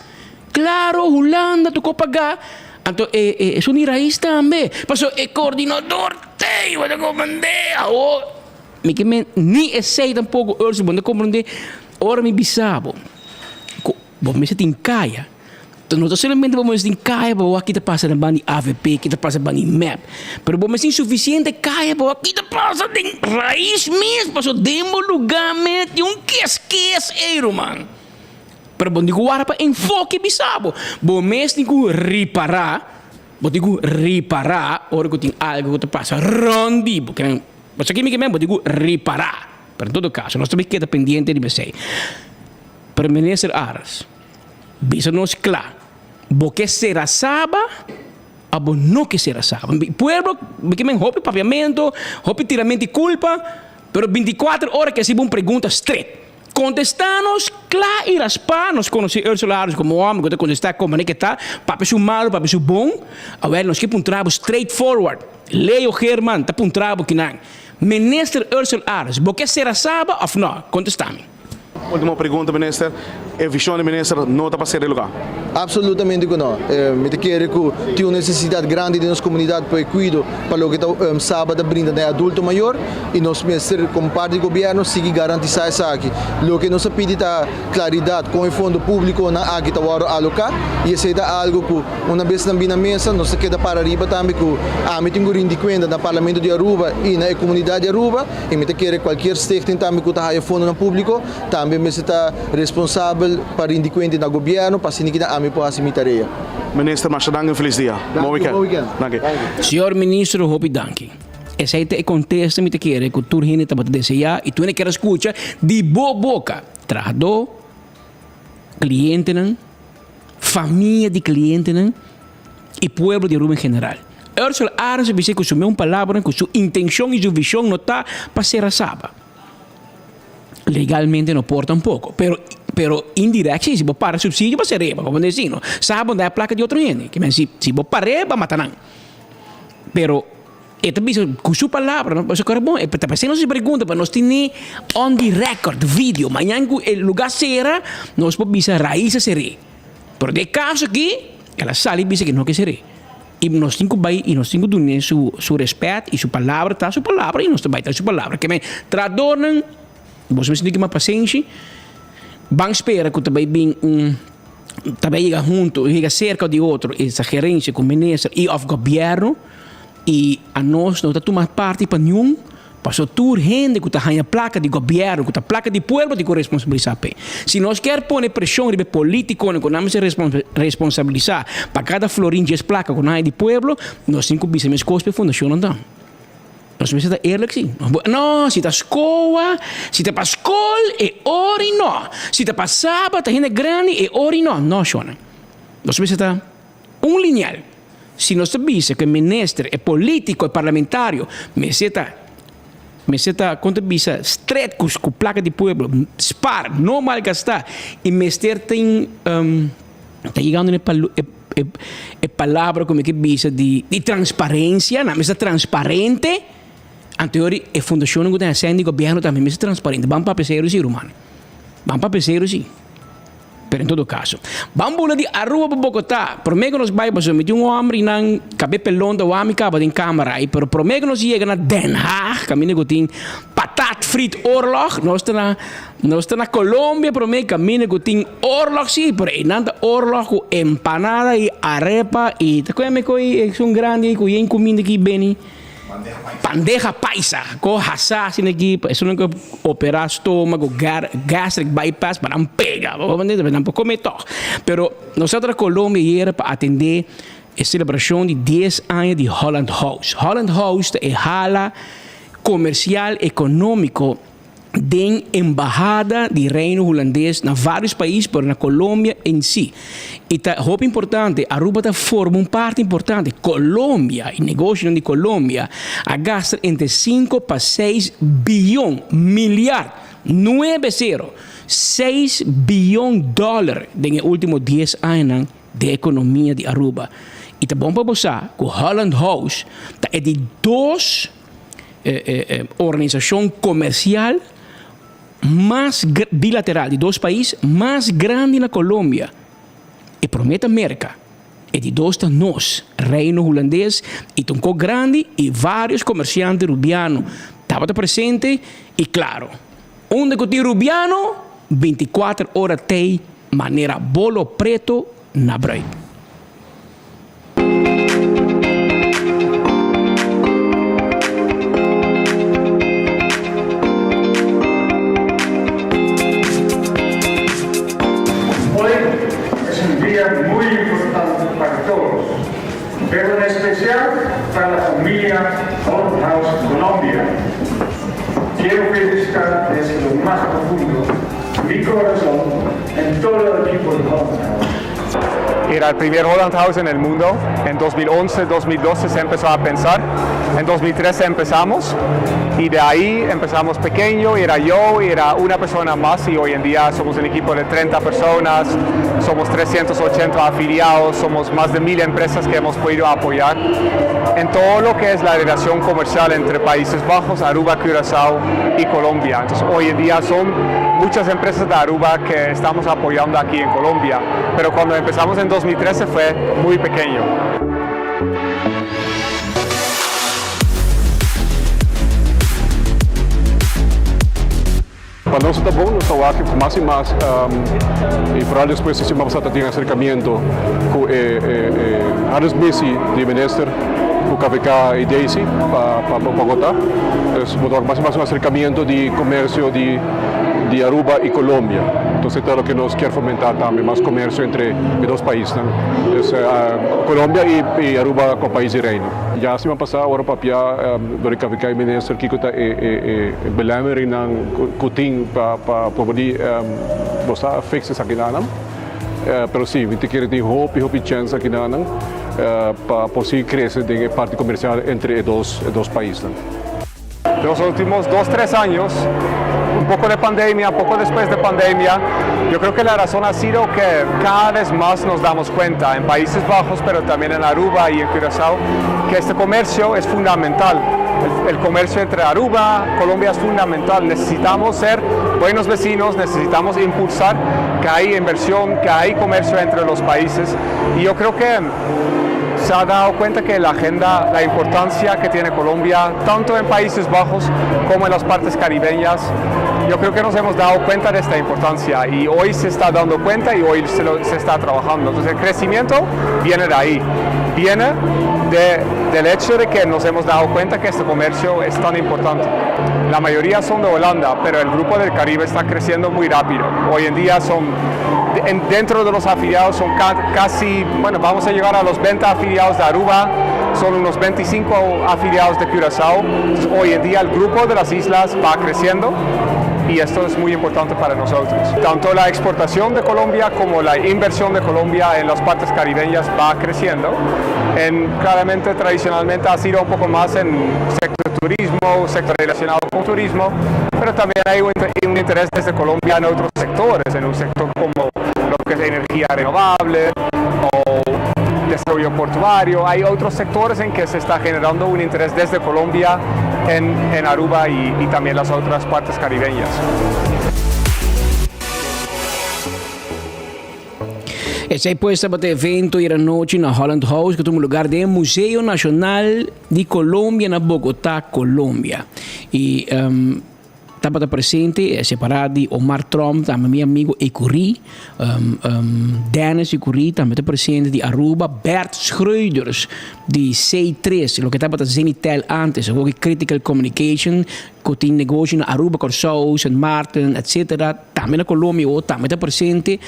Claro Hulanda tocó paga. Anto e e esun di Raiz tambe. Paso e coordinador t'ey, bo ta comprende? Awo mi ke men ni esey tampoco Ursula, bo no ta comprende. Ora mi bisa bo cu bo mester tin caya, no ta solamente bo mester tin caya pa bo wak ki ta pasa na banda di avp, ki ta pasa banda di mep, pero bo mester tin suficiente caya pa wak ki ta pasa den Raiz mes, paso den bo lugar mes tin un kes kes ey ruman. Pero bo tin ku wara pa enfoke bisa bo. Bo mes tin ku ripará, bo tin ku ripará ora ku tin algu ku ta pasa rònt di bo. Kimen, bo sa kimi kimen? Bo tin ku ripará. Pero en todo kaso, nos ta bin keda pendiente riba esei. Pero Minister Aras, bisa nos kla, bo ke sera Saba òf bo no ke sera Saba? Pueblo, bo kimen hopi papiamentu, hopi tiramento di kulpa, pero bintikuater ora ke hasibo un pregunta stret. Kontestá nos kla i raspá. Nos konosé Ursula Harris komo un hòmber ku ta kontestá kon manera ke ta, papia su malu, papia su bon. Awèl, nos ke puntra bo straight forward. Leo Geerman ta puntra bo kinan. Minister Ursula Harris, bo ke sera Saba òf nò? Kontestá mi. Ultimo pregunta, Minister. E vision di Minister no ta pa sera e lugar? Absolutamente ku no. Mi ta kere ku tin un nesesidat grandi den nos komunidat pa e kuido pa loke ta Saba ta brinda na e adulto mayor i nos mester komo parti di gobièrnu sigui garantisá esaki. Loke nos a pidi ta klaridat kon e fondo públikonan aki ta wòrdu aloká i esei ta algu ku una bes nan bin na mesa nos ta keda para riba tambe ku ami tin ku rindi kuenta na Parlamento di Aruba i na e komunidat di Aruba i mi ta kere kualkier stichting tambe ku ta haya fondonan públiko Tambe mester ta responsabel pa rindi kuenta na gobièrnu pa asina kinan ami por hasi mi tarea. Minister masha danki un felis dia. Bon weekend. Bon weekend. Danki. Señor Ministro hopi danki. Esei ta e kontesta mi ta kere ku tur hende tabata deseá i tur hende kier a skucha di bo boka. Trahadó, klientenan, famia di klientenan i pueblo di Aruba en general. Ursula Arends a bisa ku su meun palabranan ku su intenshon i su vishon no ta pa sera Saba. Legalmente no por tampoco, pero pero indirect si, si bo para subsidio bo ser reba, como deci no, sa bo da e placa di otro hende, ke men si si bo par'e bo a mata nan. Pero e ta bisa cu su palabra, no, pasobra ora bon, e ta p'esei nos haci pregunta pa nos tene on the record video, mañan cu e lugar cera nos por bisa Raiz a cer'e, pero den e caso aki el a sali bisa ke no ke cer'e. I nos tin ku bai i nos tin ku dun'é su su rèspèt i su palabra ta su palabra i nos ta bai ta su palabra. Ke men trahadornan, boso mester tin ku mas pasenshi, ban spera ku ta bai bin un ta bai yega huntu, yega serka di otro esta gerensia ku minister i òf gobièrnu i anos no ta tuma parti pa niun. Paso tur hende ku ta haña plaka di gobièrnu, ku ta plaka di pueblo tin ku responsabilisá p'e. Si nos kier pone preshon riba e polítikonan ku nan mester responsabilisá pa kada florin djes plaka ku nan haña di pueblo, nos tin ku bisa meskos pa e fundashonnan ta. Nos mester ta eerlijk si. No, si ta skoa, si ta pa skol, e ora i no. Si ta pa Saba, ta hende grandi, e ora i no. No, shonnan. Nos mester ta un lineal. Si nos ta bisa ku e minister, e polítiko, e parlamentario mester ta mester ta kon ta bisa stret ku ku plaka di pueblo, spar, no malgastá i mester tin ta yegando na e e e palabra ku mi ke bisa di di transparensia, nan mester ta transparente, anto yori e fundashonnan ku ta hasiendo di gobièrnu tambe mester transparente. Ban papia serio si ruman, ban papia serio si. Pero en todo caso, ban bula di Aruba pa Bogotá. Prome cu nos bay pasobra mi tin un homber y nan cabe pelon ta wak mi caba den camera ay. Pero prome cu nos yega na Den Haag, caminda cu tin patat friet oorlog, nos ta na, nos ta na Colombia prome caminda cu tin oorlog si, pero eynan ta oorlog cu empanada y arepa y ta cu mi coy esun grandi cu yen cuminda aki beni. Bandeja paisa, ko hasa asina aki, pa esunnan ku opera stomago, gastric bypass, pa nan pega, bo comprende? Pa nan por come tog. Pero nos a tra Colombia ayera pa atende e celebracion di dies aña di Holland House. Holland House ta e hala comercial economico den embahada di Reino Hulandes na varios pais pero na Colombia en si. Y ta hopi importante, Aruba ta forma un parti importante. Colombia y negocionan di Colombia a gasta entre cinco pa seis biyon, milyard, nuebe sero, seis biyon dollar den e ultimo dies añanan den economia di Aruba. Y ta bon pa bo sa cu Holland House ta e di dos. Organisashon komersial mas bilateral di dos pais mas grandi na Colombia. E promé ta Merka. E di dos ta nos, Reino Hulandes y ta un ko grandi y varios comerciante Rubiano tabata presente y claro, unda cu tin Rubiano, binticuater ora tey manera bolo preto na bruid. Hoy es un día muy importante para todos, pero en especial para la familia Holland House Colombia. Quiero felicitar desde lo más profundo mi corazón en todo el equipo de Holland House. Era el primer Holland House en el mundo. En 2011, 2012 se empezó a pensar. En 2013 empezamos y de ahí empezamos pequeño, y era yo y era una persona más y hoy en día somos un equipo de 30 personas, somos 380 afiliados, somos más de 1000 empresas que hemos podido apoyar en todo lo que es la relación comercial entre Países Bajos, Aruba, Curazao y Colombia. Entonces hoy en día son muchas empresas de Aruba que estamos apoyando aquí en Colombia, pero cuando empezamos en 2013 fue muy pequeño. Pa nos ta bon, nos ta wak ku mas i mas i foral despues di siman pasá ta tin aserkamiento ku e Harris Missy di minister ku KVK i Daisy pa Bogotá. Dus bo ta wak mas i mas un aserkamiento di komersio di di Aruba i Colombia. Entonces ta loke nos kier fomentá tambe, mas komersio entre e dos paisnan. Dus Colombia i Aruba komo pais di Reino. Ya siman pasá ora papia dor di KVK i minister kiko ta e belemmeringnan ku tin pa pa por di bo sa fix esakinan. Pero si, mi ta kere tin hopi hopi chèns akinan pa por sigui krese den e parti komersial entre e dos e dos paisnan. Los últimos dos, tres años, un poco de pandemia, poco después de pandemia, yo creo que la razón ha sido que cada vez más nos damos cuenta en Países Bajos, pero también en Aruba y en Curazao, que este comercio es fundamental. El, el comercio entre Aruba, Colombia es fundamental. Necesitamos ser buenos vecinos, necesitamos impulsar que hay inversión, que hay comercio entre los países. Y yo creo que se ha dado cuenta que la agenda, la importancia que tiene Colombia, tanto en Países Bajos como en las partes caribeñas, yo creo que nos hemos dado cuenta de esta importancia y hoy se está dando cuenta y hoy se, lo, se está trabajando. Entonces el crecimiento viene de ahí, viene de, del hecho de que nos hemos dado cuenta que este comercio es tan importante. La mayoría son de Holanda, pero el grupo del Caribe está creciendo muy rápido. Hoy en día son, en, dentro de los afiliados son ca casi, bueno, vamos a llegar a los 20 afiliados de Aruba, son unos 25 afiliados de Curazao. Entonces, hoy en día el grupo de las islas va creciendo y esto es muy importante para nosotros. Tanto la exportación de Colombia como la inversión de Colombia en las partes caribeñas va creciendo. En, claramente, tradicionalmente ha sido un poco más en sector turismo, sector relacionado con turismo, pero también hay un, un interés desde Colombia en otros sectores, en un sector como lo que es energía renovable o desarrollo portuario. Hay otros sectores en que se está generando un interés desde Colombia en, en Aruba y, y también las otras partes caribeñas. Esey pues tabata evento ayer anochi na Holland House ku tuma lugar den Museo Nacional di Colombia na Bogotá, Colombia. Y um, tabata presente separá di Omar Tromp, tambe mi amigo Ecury, um, um, Dennis Ecury tambe ta presente di Aruba, Bert Schreuders di C3, loke tabata Zenitel antes, awor Critical Communication, ku tin negoshi na Aruba, Kòrsou, Sint Maarten, etc. Tambe na Colombia awor tambe ta presente.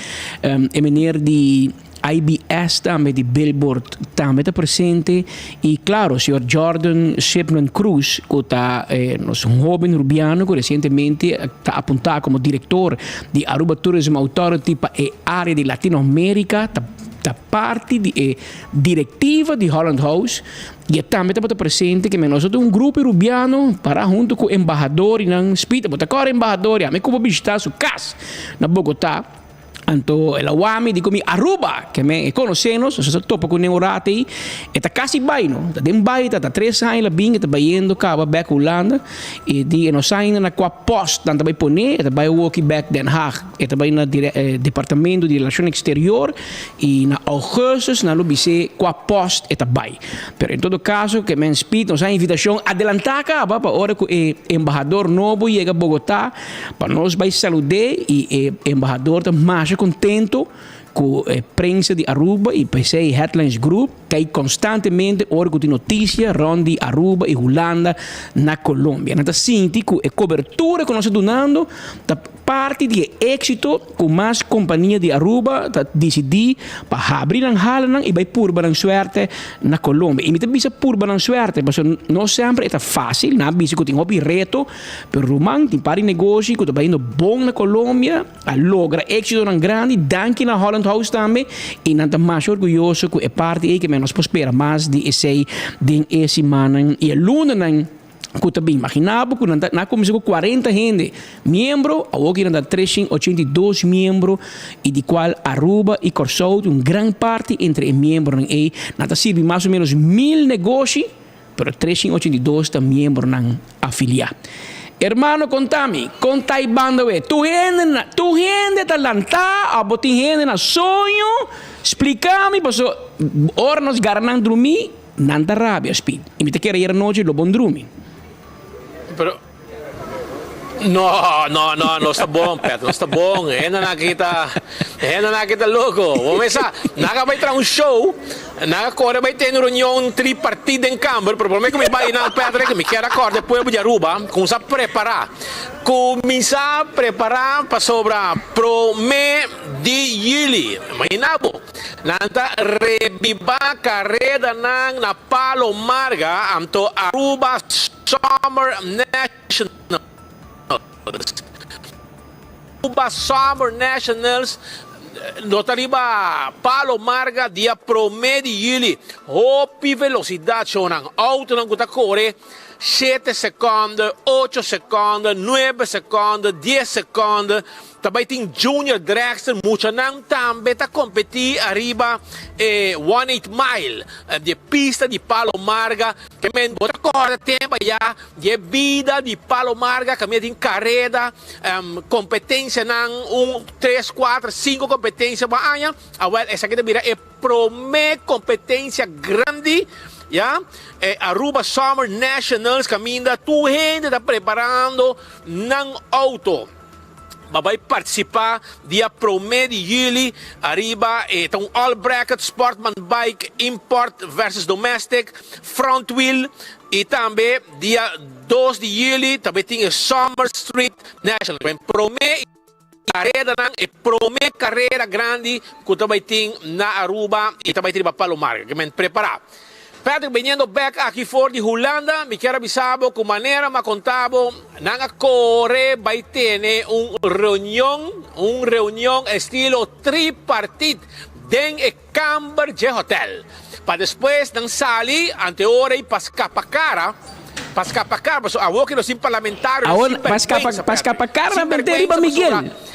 Um, e meneer di IBS tambe di Billboard tambe ta presente. Y claro, señor Jordan Shipman Cruz, ku ta eh, nos un hoben rubiano ku recientemente ta apuntá como director di Aruba Tourism Authority pa e área di Latinoamérica, ta, ta parti di e directiva di Holland House. Y e tambe tabata presente ke men nos un grupo rubiano para hunto ku embahador y nan spita, bo ta kòrda embahador, ya mi kubo bishita su kas na Bogotá. Anto el a wak mi di ku mi Aruba, ke men e konosé nos, nos a topa kuné un rato ei, e ta kasi bai no, ta den bai, ta ta tres aña el a bin, e ta bayendo kaba bèk Hulanda, i di e no sa ainda na kua pòst nan ta bai pon'é, e ta bai awoki bèk Den Haag, e ta bai na departamento di Relashon Eksterior, i na ougùstus nan lo bis'é kua pòst e ta bai. Pero en todo kaso ke men Speed nos a invitashon adelantá kaba pa ora ku e embahador nobo yega Bogotá, Pa nos bai salud'é y e embahador ta masha contento cu e prensa di Aruba y p'esey Headlines Group cay constantemente ora cu tin noticia rond di Aruba y Hulanda na Colombia. Nan ta sinti cu e cobertura cu nos ta dunando ta parti di e exito cu mas compania di Aruba ta dicidi pa habri nan halanan y bai purba nan suerte na Colombia. Y mi ta bisa purba nan suerte pasobra no semper e ta facil, nan a bisa cu tin hopi reto. Pero ruman tin par di negoshi ku ta bayendo bon na Colombia, a logra éksitonan grandi danki na Holland House tambe i nan ta masha orguyoso ku e parti ei ke men nos por spera mas di esei den e simannan i e lunanan ku ta bin. Imagina bo ku nan ta nan a kuminsá ku kuarenta hende miembro, awor ki nan ta 382 miembro i di kual Aruba i Kòrsou tin un gran parti entre e miembronan ei. Nan ta sirbi mas o ménos mil negoshi. Pero 382 ta miembronan afiliá. Hermano konta mi, kon ta e banda we? Tur hende na, tur hende ta lantá òf bo tin hende na soño? Splika mi paso ora nos gara nan drumí, nan ta rabia, Speed. I mi ta kere ayer anochi lo bon drumi. Pero No, no, no, nos ta bon, Pet, nos ta bon. Hendenan aki ta, hendenan aki ta loko. Bo mesa, nan a bai traha un show, nan a kore bai tene un reunion tripartit den kamber, pero prome ku mi bai nan, Patrick, mi kier a kòrda e pueblo di Aruba, kuminsá prepará. Kuminsá prepará pasobra prome di yüli, imagina bo, nan ta rebibá karedanan na Palo Marga, anto Aruba Summer Nationals Aruba Summer Nationals lo ta riba Palo Marga dia prome di juli. Hopi velocidad shownan. Autonan cu ta core shete seconde, ocho seconde, nuebe seconde, dies seconde. Ta bai tin Junior Dragster, muchanan tambe ta competi ariba e One Eight Mile di e pista di Palo Marga. Ke men bo ta corda tempo aya di e bida di Palo Marga caminda tin careda, competencianan un, tres, cuatro, cinco competencia bo aña. Awel esaki ta bira e prome competencia grandi ya, e Aruba Summer Nationals caminda tur hende ta preparando nan auto. Ba bai participa dia prome di juli ariba e ta un all bracket sportman bike import versus domestic front wheel y tambe dia dos di juli tambe tin e summer street national e prome caredanan e prome carera grandi cu ta bai tin na Aruba y ta bai tin riba Palomar ke men prepara. Patrick, biniendo bek aki for di Hulanda, mi kier a bisa bo ku manera m'a konta bo, nan a kore bai tene un reunion, un reunion estilo tripartit den e kamber dje hotel. Pa despues nan sali ante ora ei pa skapa kara, pa skapa kara, pasobra awor ke nos tin parlamentarionan Awor, sin pa skapa, bèrgwensa, pa skapa Patrick, kara sin nan mete riba bèrgwensa pasobra. Miguel.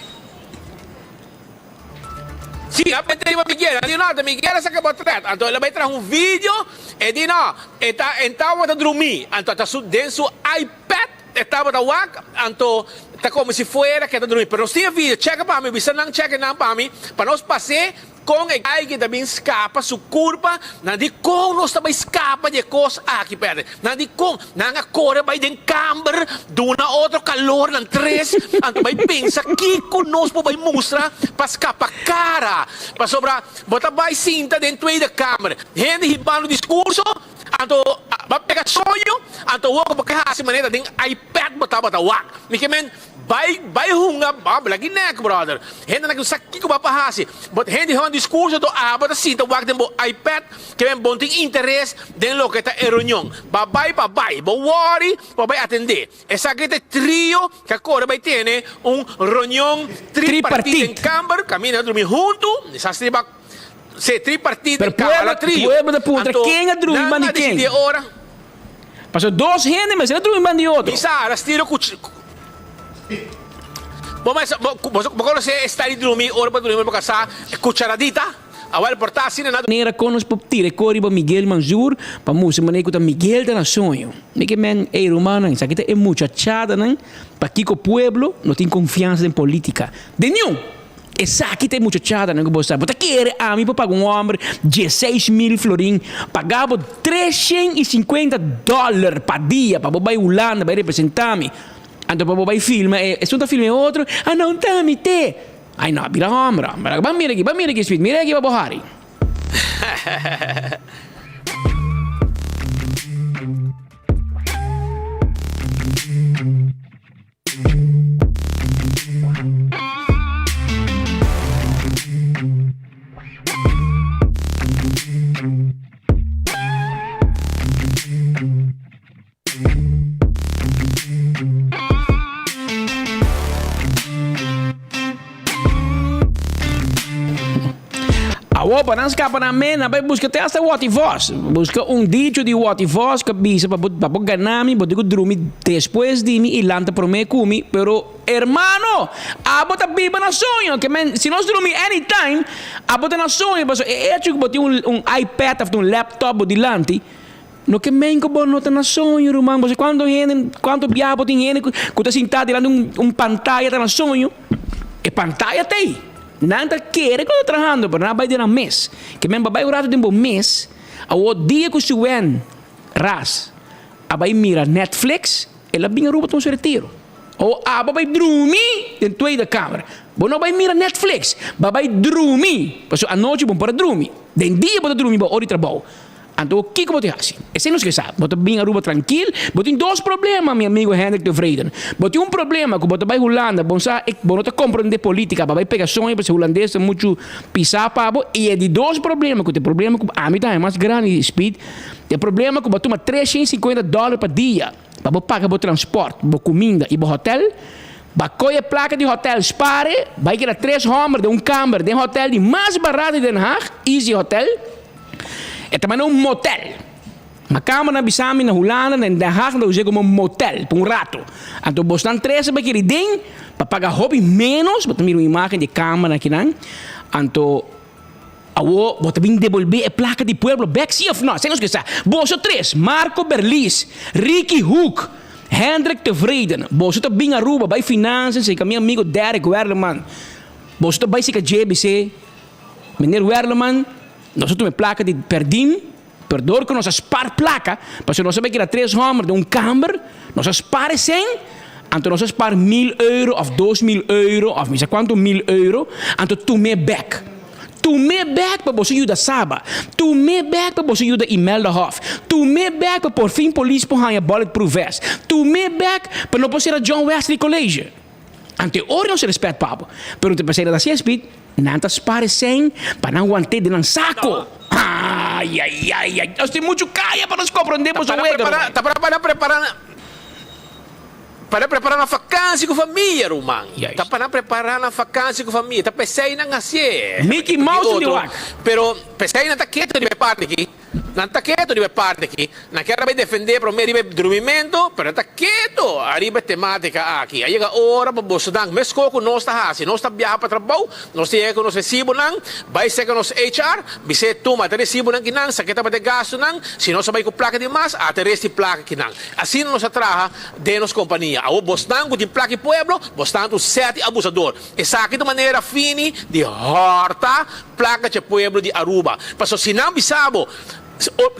Sí, a mete riba Miguel. A di no, ta Miguel a saca potret. Anto el a bay traha un video. E di no, e ta e tabata drumi. Anto ta su den su iPad e tabata wak. Anto ta como si fuera ke ta drumi. Pero nos tin e video. Cheka pa mi. Bisa nan cheka nan pa mi. Pa nos pas'é con e guy ke ta bin scapa su curpa. Nan di con nos ta bay scapa di e cos aki, Pedro. Nan di kon? Nan a kore bai den kamber, duna otro kalor nan tres, anto bai pensa kiko nos por bai mustra pa skapa kara. Pasobra bo ta bai sinta den Tweede Kamer, hende hibando diskurso, anto bo a pega soño, anto awor bo ke hasi manera den iPad bo tabata wak. Mi ke men Bai bai hunga bla ki nek brother. Hendenan ku sa kiko bo a pa hasi. But hende hon diskurso to abo ta sinta wak den bo iPad ke men bon tin interes den loke ta e reunion. Ba bai pa bai. Bo worry pa bai atende. Esaki ta e trio ku a kore bai tene un reunion tripartit den kamber kaminda nan drumi huntu. Sa si riba se tripartit Pero den kamber pueblo la trio. pueblo ta puntra Anto ken a drumi nan banda a di ken. disidí e ora. Pasobra dos hende mester a drumi banda di otro. Bisa, a stiro ku. Bo mes, bo, bo, bo konosé e style di drumi ora bo drumi bo kasá, e kucharadita? Awel por ta asina na. Manera kon nos por tira e kor riba Miguel Manzur pa mustra manera ku ta Miguel ta na soño. Mi ke men, ey rumannan, esaki ta e muchachadanan pakiko pueblo no tin konfiansa den politika. Den niun! Esaki ta e muchachadanan ku bo sa. Bo ta kere ami por paga un hòmber dieseis mil florin, paga bo 350 dòler pa dia pa bo bai Hulanda bai representá mi. Anto pa bo bai filma e esun ta filma e otro, a no ta mi te. Ai no, bira hòmber, hòmber. Ban mira aki, ban mira aki, Speed, mira aki pa bo hari. Awor pa nan skapa nan men, nan bai buska te hasta Watty Vos. Buska un dicho di Watty Vos ku bisa pa bo pa bo gana mi, bo tin ku drumi despues di mi i lanta promé ku mi. Pero hermano, abo ta biba na soño. Ke men, si nos drumi anytime, abo ta na soño. Pasobra e echo ku bo tin un un iPad òf un laptop bo dilanti, No ke men ku bo no ta na soño, ruman. Bo sa kuantu hende, kuantu biaha bo tin hende ku ta sintá dilanti un un pantaya ta na soño? E pantaya ta ei. Nan ta kere ku nan ta trahando, pero nan a bai den nan mes. Ke men bo bai un ratu den bo mes, awor dia ku Suen Ras a bai mira Netflix, el a bin Aruba tuma su retiro. Awor abo a bai drumi den Tweede Kamer. Bo no bai mira Netflix, bo a bai drumi, pasobra anochi bo no por a drumi. Den dia bo ta drumi bo ora di trabou. Anto kiko bo tin hasi? Esei nos ke sa. Bo ta bin Aruba trankil. Bo tin dos problema, mi amigo Hendrik Tevreden. Bo tin un problema ku bo ta bai Hulanda, bo sa e bo no ta komprende politika, bo bai pega soño pasobra hulandes ta muchu pisá pa bo. I e di dos problema, ku ta e problema ku ami ta haña mas grandi, Speed, ta e problema ku bo a tuma 350 dòler pa dia pa bo paga bo transpòrt, bo kuminda i bo hotèl. Bo a kohe e plaka di hotèl spare, bai keda tres hòmber den un kamber den hotèl di mas barato di Den Haag, Easy Hotel. E ta manda un motel. Ma kamernan bisa mi na Hulanda, na Den Haag nan ta us'é komo motel pa un rato. Anto bosnan trese pa kiri den pa paga hopi ménos, bo ta mira un imágen di e kamernan akinan. Anto awor bo ta bin debolbé e plaka di pueblo bèk sí òf nò? Esei nos ke sa. Boso tres, Marco Berlis, Ricky Hoek, Hendrik Tevreden, boso ta bin Aruba bai finansa serka mi amigo Derek Werleman. Boso ta bai serka dje bis'é. Meneer Werleman, nos a tuma e plaka di perdin, pero dor ku nos a spar plaka, pasobra nos a bai keda tres hòmber den un kamber, nos a spar e sèn, anto nos a spar mil euro òf 2000 euro òf mi sa kuantu mil euro, anto tum'é bèk. Tum'é bèk pa boso yuda Saba. Tum'é bèk pa boso yuda Imelda Hof. Tum'é bèk pa porfin polis por haña bulletproof vest. Tum'é bèk pa no por sera John Wesley College. Anto e ora nos respet pa bo. Pero te p'esei nan ta hasi espit, nan ta spar e sèn pa nan want'é den nan sako. Ayayayay, nos tin muchu kaya pa nos komprondé boso wega, ruman. Ta para pa nan prepara pa nan prepara nan fakansi ku famia, ruman. Ta pa nan prepara nan fakansi ku famia. Ta p'esei nan hasié. Mickey Mouse di wak. Pero p'esei nan ta ketu riba e parti aki. Nan ta keto riba e parti aki. Nan kier a bai defendé promé riba e drumimentu, pero nan ta keto ariba e temátika aki. A yega ora pa boso nan, meskos ku nos ta hasi, nos ta biaha pa trabou, nos ta yega ku nos resibonan, bai serka nos HR, bis'é, Tuma, ata resibonan kinan, sa ke tabata e gastunan, si nos a bai ku plaka di mas, ata e resti plaka kinan. Asina nos a traha den nos kompania. Awor bosnan ku tin plaka di pueblo, bosnan ta un sèt di abusador. Esaki ta un manera fini di hòrta Placa dje pueblo di Aruba. Paso si nan bisa bo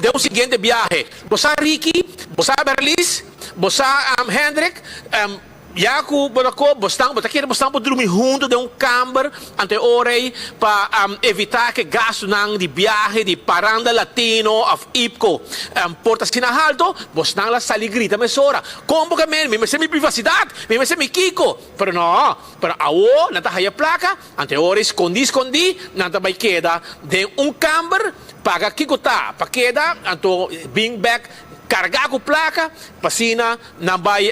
den un siguiente biahe, bo sa Ricky, bo sa Berlies, bo sa Hendrik, ya cu bo ta ko, bo stan, bo ta kere bo stan por drumi hunto den un kamber, anto e ora ei pa evita ke gastunan di biahe di Paranda Latino of Ipco por ta asina halto, bo stan la sali grita mesora, Con bo ke meen? Mi mester mi privacidad, mi mester mi kico. Pero no, pero awo nan ta haya placa, Anto e ora ei skondí skondí nan ta bai keda den un kamber, paga kiko ta pa keda, anto bin bek kargá ku plaka pa asina nan bai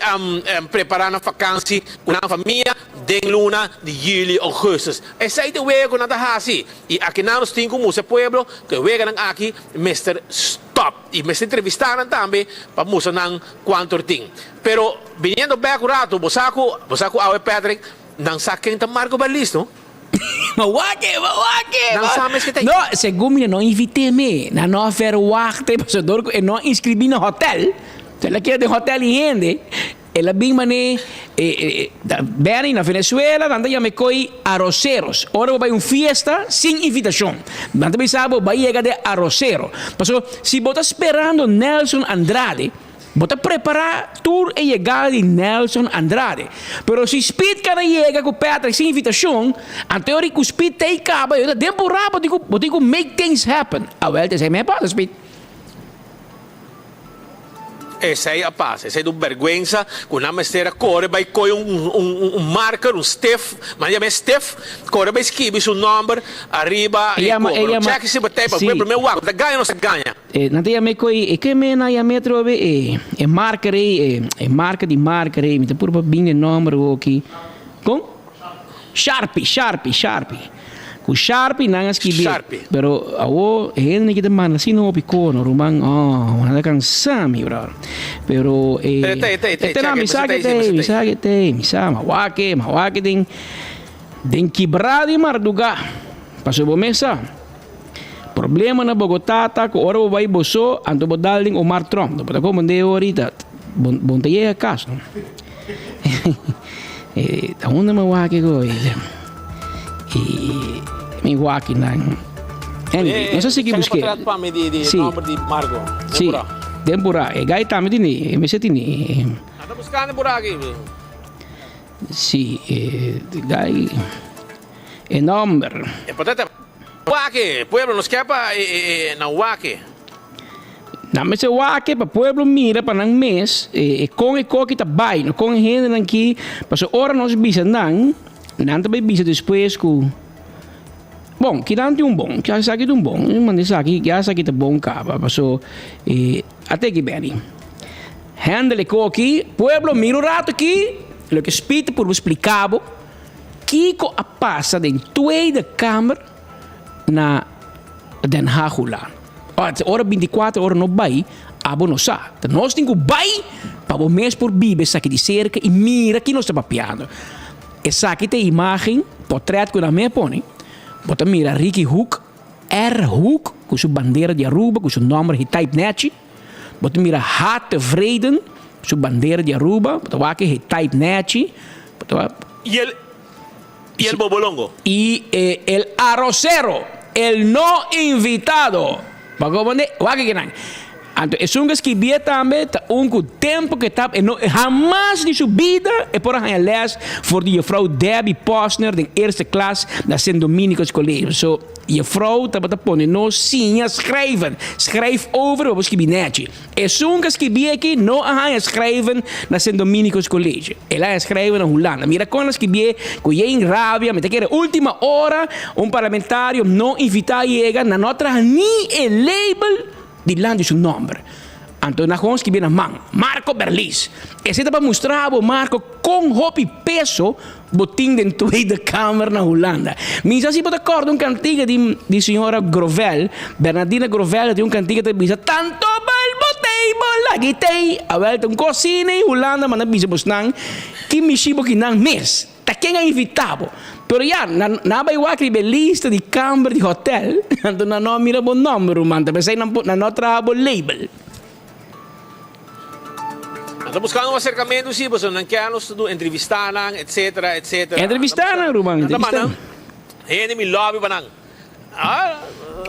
prepará nan fakansi ku nan famia den luna di yüli, ougùstus. Esei ta e wega ku nan ta hasi i akinan nos tin ku mustra e pueblo ku e weganan aki mester stòp i mester entrevistá nan tambe pa mustra nan kuantu er tin. Pero biniendo bek un ratu bo sa ku bo sa ku awe Patrick. Nan sa ken ta Marco Berlis no? Ma wak-e, ma wak-e! Nan sa mes ke ta. No, segun mi nan no invit'é me. Nan no a verwachté pasobra dor ku e no a inskribí na hotèl, el a keda den hotèl di hende, el a bin man'é Benny, na Venezuela nan ta yama e koi arroceros. Ora bo bai un fiesta sin invitashon, nan ta bisa bo bai yega den arrocero. Pasobra si bo ta sperando Nelson Andrade, Bo ta prepará tur e yegada di Nelson Andrade. Pero si Speed kana yega ku Patrick sin invitashon, anto e ora ku Speed ta ei kaba, e ta den purá, bo tin ku bo tin ku make things happen. Awel ta esei mi a pasa, Speed. Esei a pasa. Esei ta un bèrgwensa ku nan mester a kore bai kohe un un un marker, un stift, nan yama e stift, kore bai skibi su nòmber ariba E e yama, e kobro. yama, Chèk si bo ta ei pa si. bo promé wak, bo ta gaña o no ta gaña? E nan ta yam'é koe e ke me nan yam'é atrobe e e marker ei e e marka di marker ei mi ta purba bin e nomber awoki kon sharpie sharpie sharpie ku sharpie nan a skibié Sharpie. pero awo e hende ki ta manda asina hopi kono ruman oh nan ta kansa mi brother pero e Pero e ta e ta e ta e ta nan chèk mi sa e ke ta ta ei mi ei sa ke ta ei mi sa mawake mawake den den kibrá di mardugá pasobra bo mes sa. Problema na Bogotá ta ku ora bo bai bo so, anto bo dal den Omar Trump. Bo ta komprendé ahorita, bo bo no ta yega kas no. Ta unda mi wak go e mi wak nan. Anyway, nos a sigui busk'é. Si. Si, den purá. E gai tambe tini, e mester tini. Si, e gai. E nomber. E potete wake, pueblo no skepa e nan wake. Nan mester wake pa pueblo mira pa nan mes e kon e koki ta bai, no kon e hendenan ki, pasobra ora nos bisa nan, nan ta bai bisa despues ku, bon, kinan tin un bon, esaki ta un bon, manda esaki, ya esaki ta bon kaba, paso e a teki beni. Handle e koki, pueblo mira un rato aki, loke Speed ta purba splika bo. Kiko a pasa den Tweede Kamer na Den Haag Hulanda? Ora bintikuater ora no bai, abo no sa. Ta nos tin ku bai pa bo mes por biba esaki di serka i mira ki nos ta papiando. Esaki ta e imágen, portret ku nan me pone. Bo ta mira Ricky Hoek, R. Hoek, ku su bandera di Aruba, ku su nòmber getype nèchi. Bo ta mira H. Tevreden, su bandera di Aruba, bo ta wak e getype nèchi. Bo ta wak. Y el y el bobolongo. Y e el arrocero, el no invitado. Bo a comprende? Wak akinan. Anto esun ku a skibié tambe ta un ku tempu ku e tap e no hamas di su bida e por a haña lès for di jefrou Debbie Posner den eerste klas na Sint Dominicus College. So jefrou tabata pone nos siña schrijven. Schrijf over pa bo skibi nèchi. Esun ku a skibié aki no a haña schrijven na Sint Dominicus College. El a haña schrijven na Hulanda. Mira kon el a skibié ku yen rabia. Mi ta kere ultima ora un parlamentario no invitá yega nan no a traha ni e label. Dilanti su nomber. Anto nan gewoon skibi na man, Marco Berlis. Esei ta pa mustra bo, Marco, kon hopi peso bo tin den Tweede Kamer na Hulanda. Mi sa si bo ta kòrda un kantiga di di señora Grovel, Bernardina Grovel ta tin un kantiga ta bisa, Tanto bal bo tei bo lagi tei. Awel ta un kos asina ei Hulanda manda bisa bosnan ki mishi bo kinan mes. Ta ken a invitá bo? Pero ya, nan a bai wak riba e lista di kamber di hotel, anto nan no a mira bo nòmber, ruman. Ta p'esei nan nan no a traha bo label. Nan ta buskando un aserkamentu, sí, pasobra nan kier nos ta duna entrevistá nan, etsetera, etsetera. Entrevistá nan, ruman, Nan ta entrevistá. manda hende mi lòbi pa nan. Ah,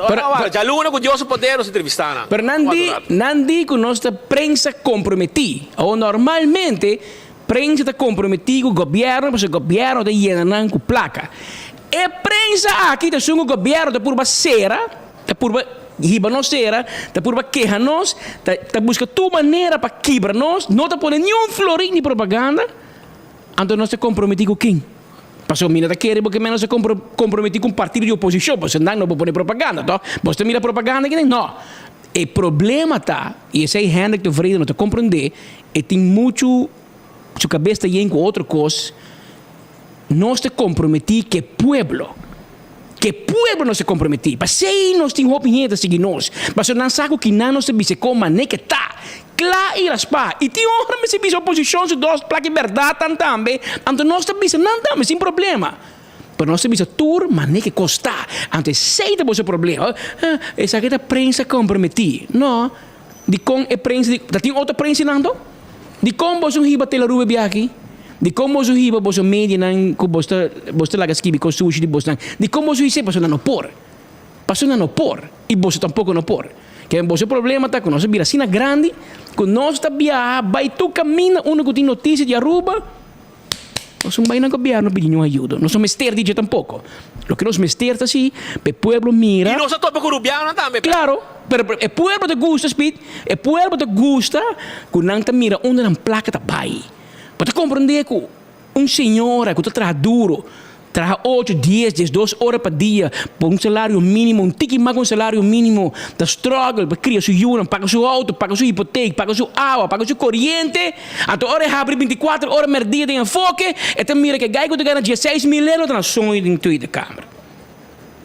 ora wak, djaluna ku Dios su poder nos entrevistá nan. Pero nan di, nan di ku nos ta prensa komprometí. Awor normalmente Prensa ta komprometí ku gobièrnu pasobra gobièrnu ta yena nan ku plaka. E prensa aki ta esun ku gobièrnu ta purba sera, ta purba hiba nos sera, ta purba keha nos, ta ta buska tur manera pa kibra nos, no ta pone niun florin di propaganda, anto nos ta komprometí ku ken? Pasobra mi no ta kere bo ke men nos ta komprometí ku un partido di oposishon, pasobra nan no por pone propaganda, tòg? Bos ta mira propaganda kinan? No. E problema ta, i esei Hendrik de Vrede no ta komprendé, e tin muchu, su kabes ta yen ku otro kos, nos ta komprometí ku e pueblo. Ku e pueblo nos ta komprometí. P'esei nos tin hopi hende ta sigui nos, pasobra nan sa ku kinan nos ta bisa kon manera ke ta. Kla i raspá. I tin ora mester bisa oposishon su dos plaki bèrdatnan tambe, anto nos ta bisa nan tambe sin problema. Pero nos ta bisa tur manera ke kos ta. Anto esei ta boso problema. Esaki ta prensa komprometí. No. Dikon e prensa di, ta tin otro prensanan anto? Dikon boso hiba Telaruba biaha aki? Dikon boso hiba boso medianan ku boso ta boso ta laga skibi kos sushi di bosnan? Dikon boso his'é? Pasobra nan no por. Pasobra nan no por i boso tampoko no por. Ke boso problema ta ku nos a bira asina grandi ku nos ta biaha bai tur kaminda unda ku tin notisia di Aruba, nos no bai na gobièrnu pidi niun ayudo. Nos no mester di dje tampoko. Loke nos mester ta si pa e pueblo mira. I nos a topa ku rubianonan tambe. Klaro, pero e pueblo ta gusta, Speed, e pueblo ta gusta ku nan ta mira unda nan plaka ta bai. Bo ta komprendé ku Un señora ku ta traha duro, traha ocho, dies, diesdos ora pa dia pa un salario mínimo, un tiki mas ku un salario mínimo, ta struggle pa kria su yunan, paga su outo, paga su hipotek, paga su awa, paga su koriente. Anto ora e habri bintikuater ora mèrdia den enfoke, e ta mira ku e gai ku ta gana dieseis mil euro ta na soño den Tweede Kamer.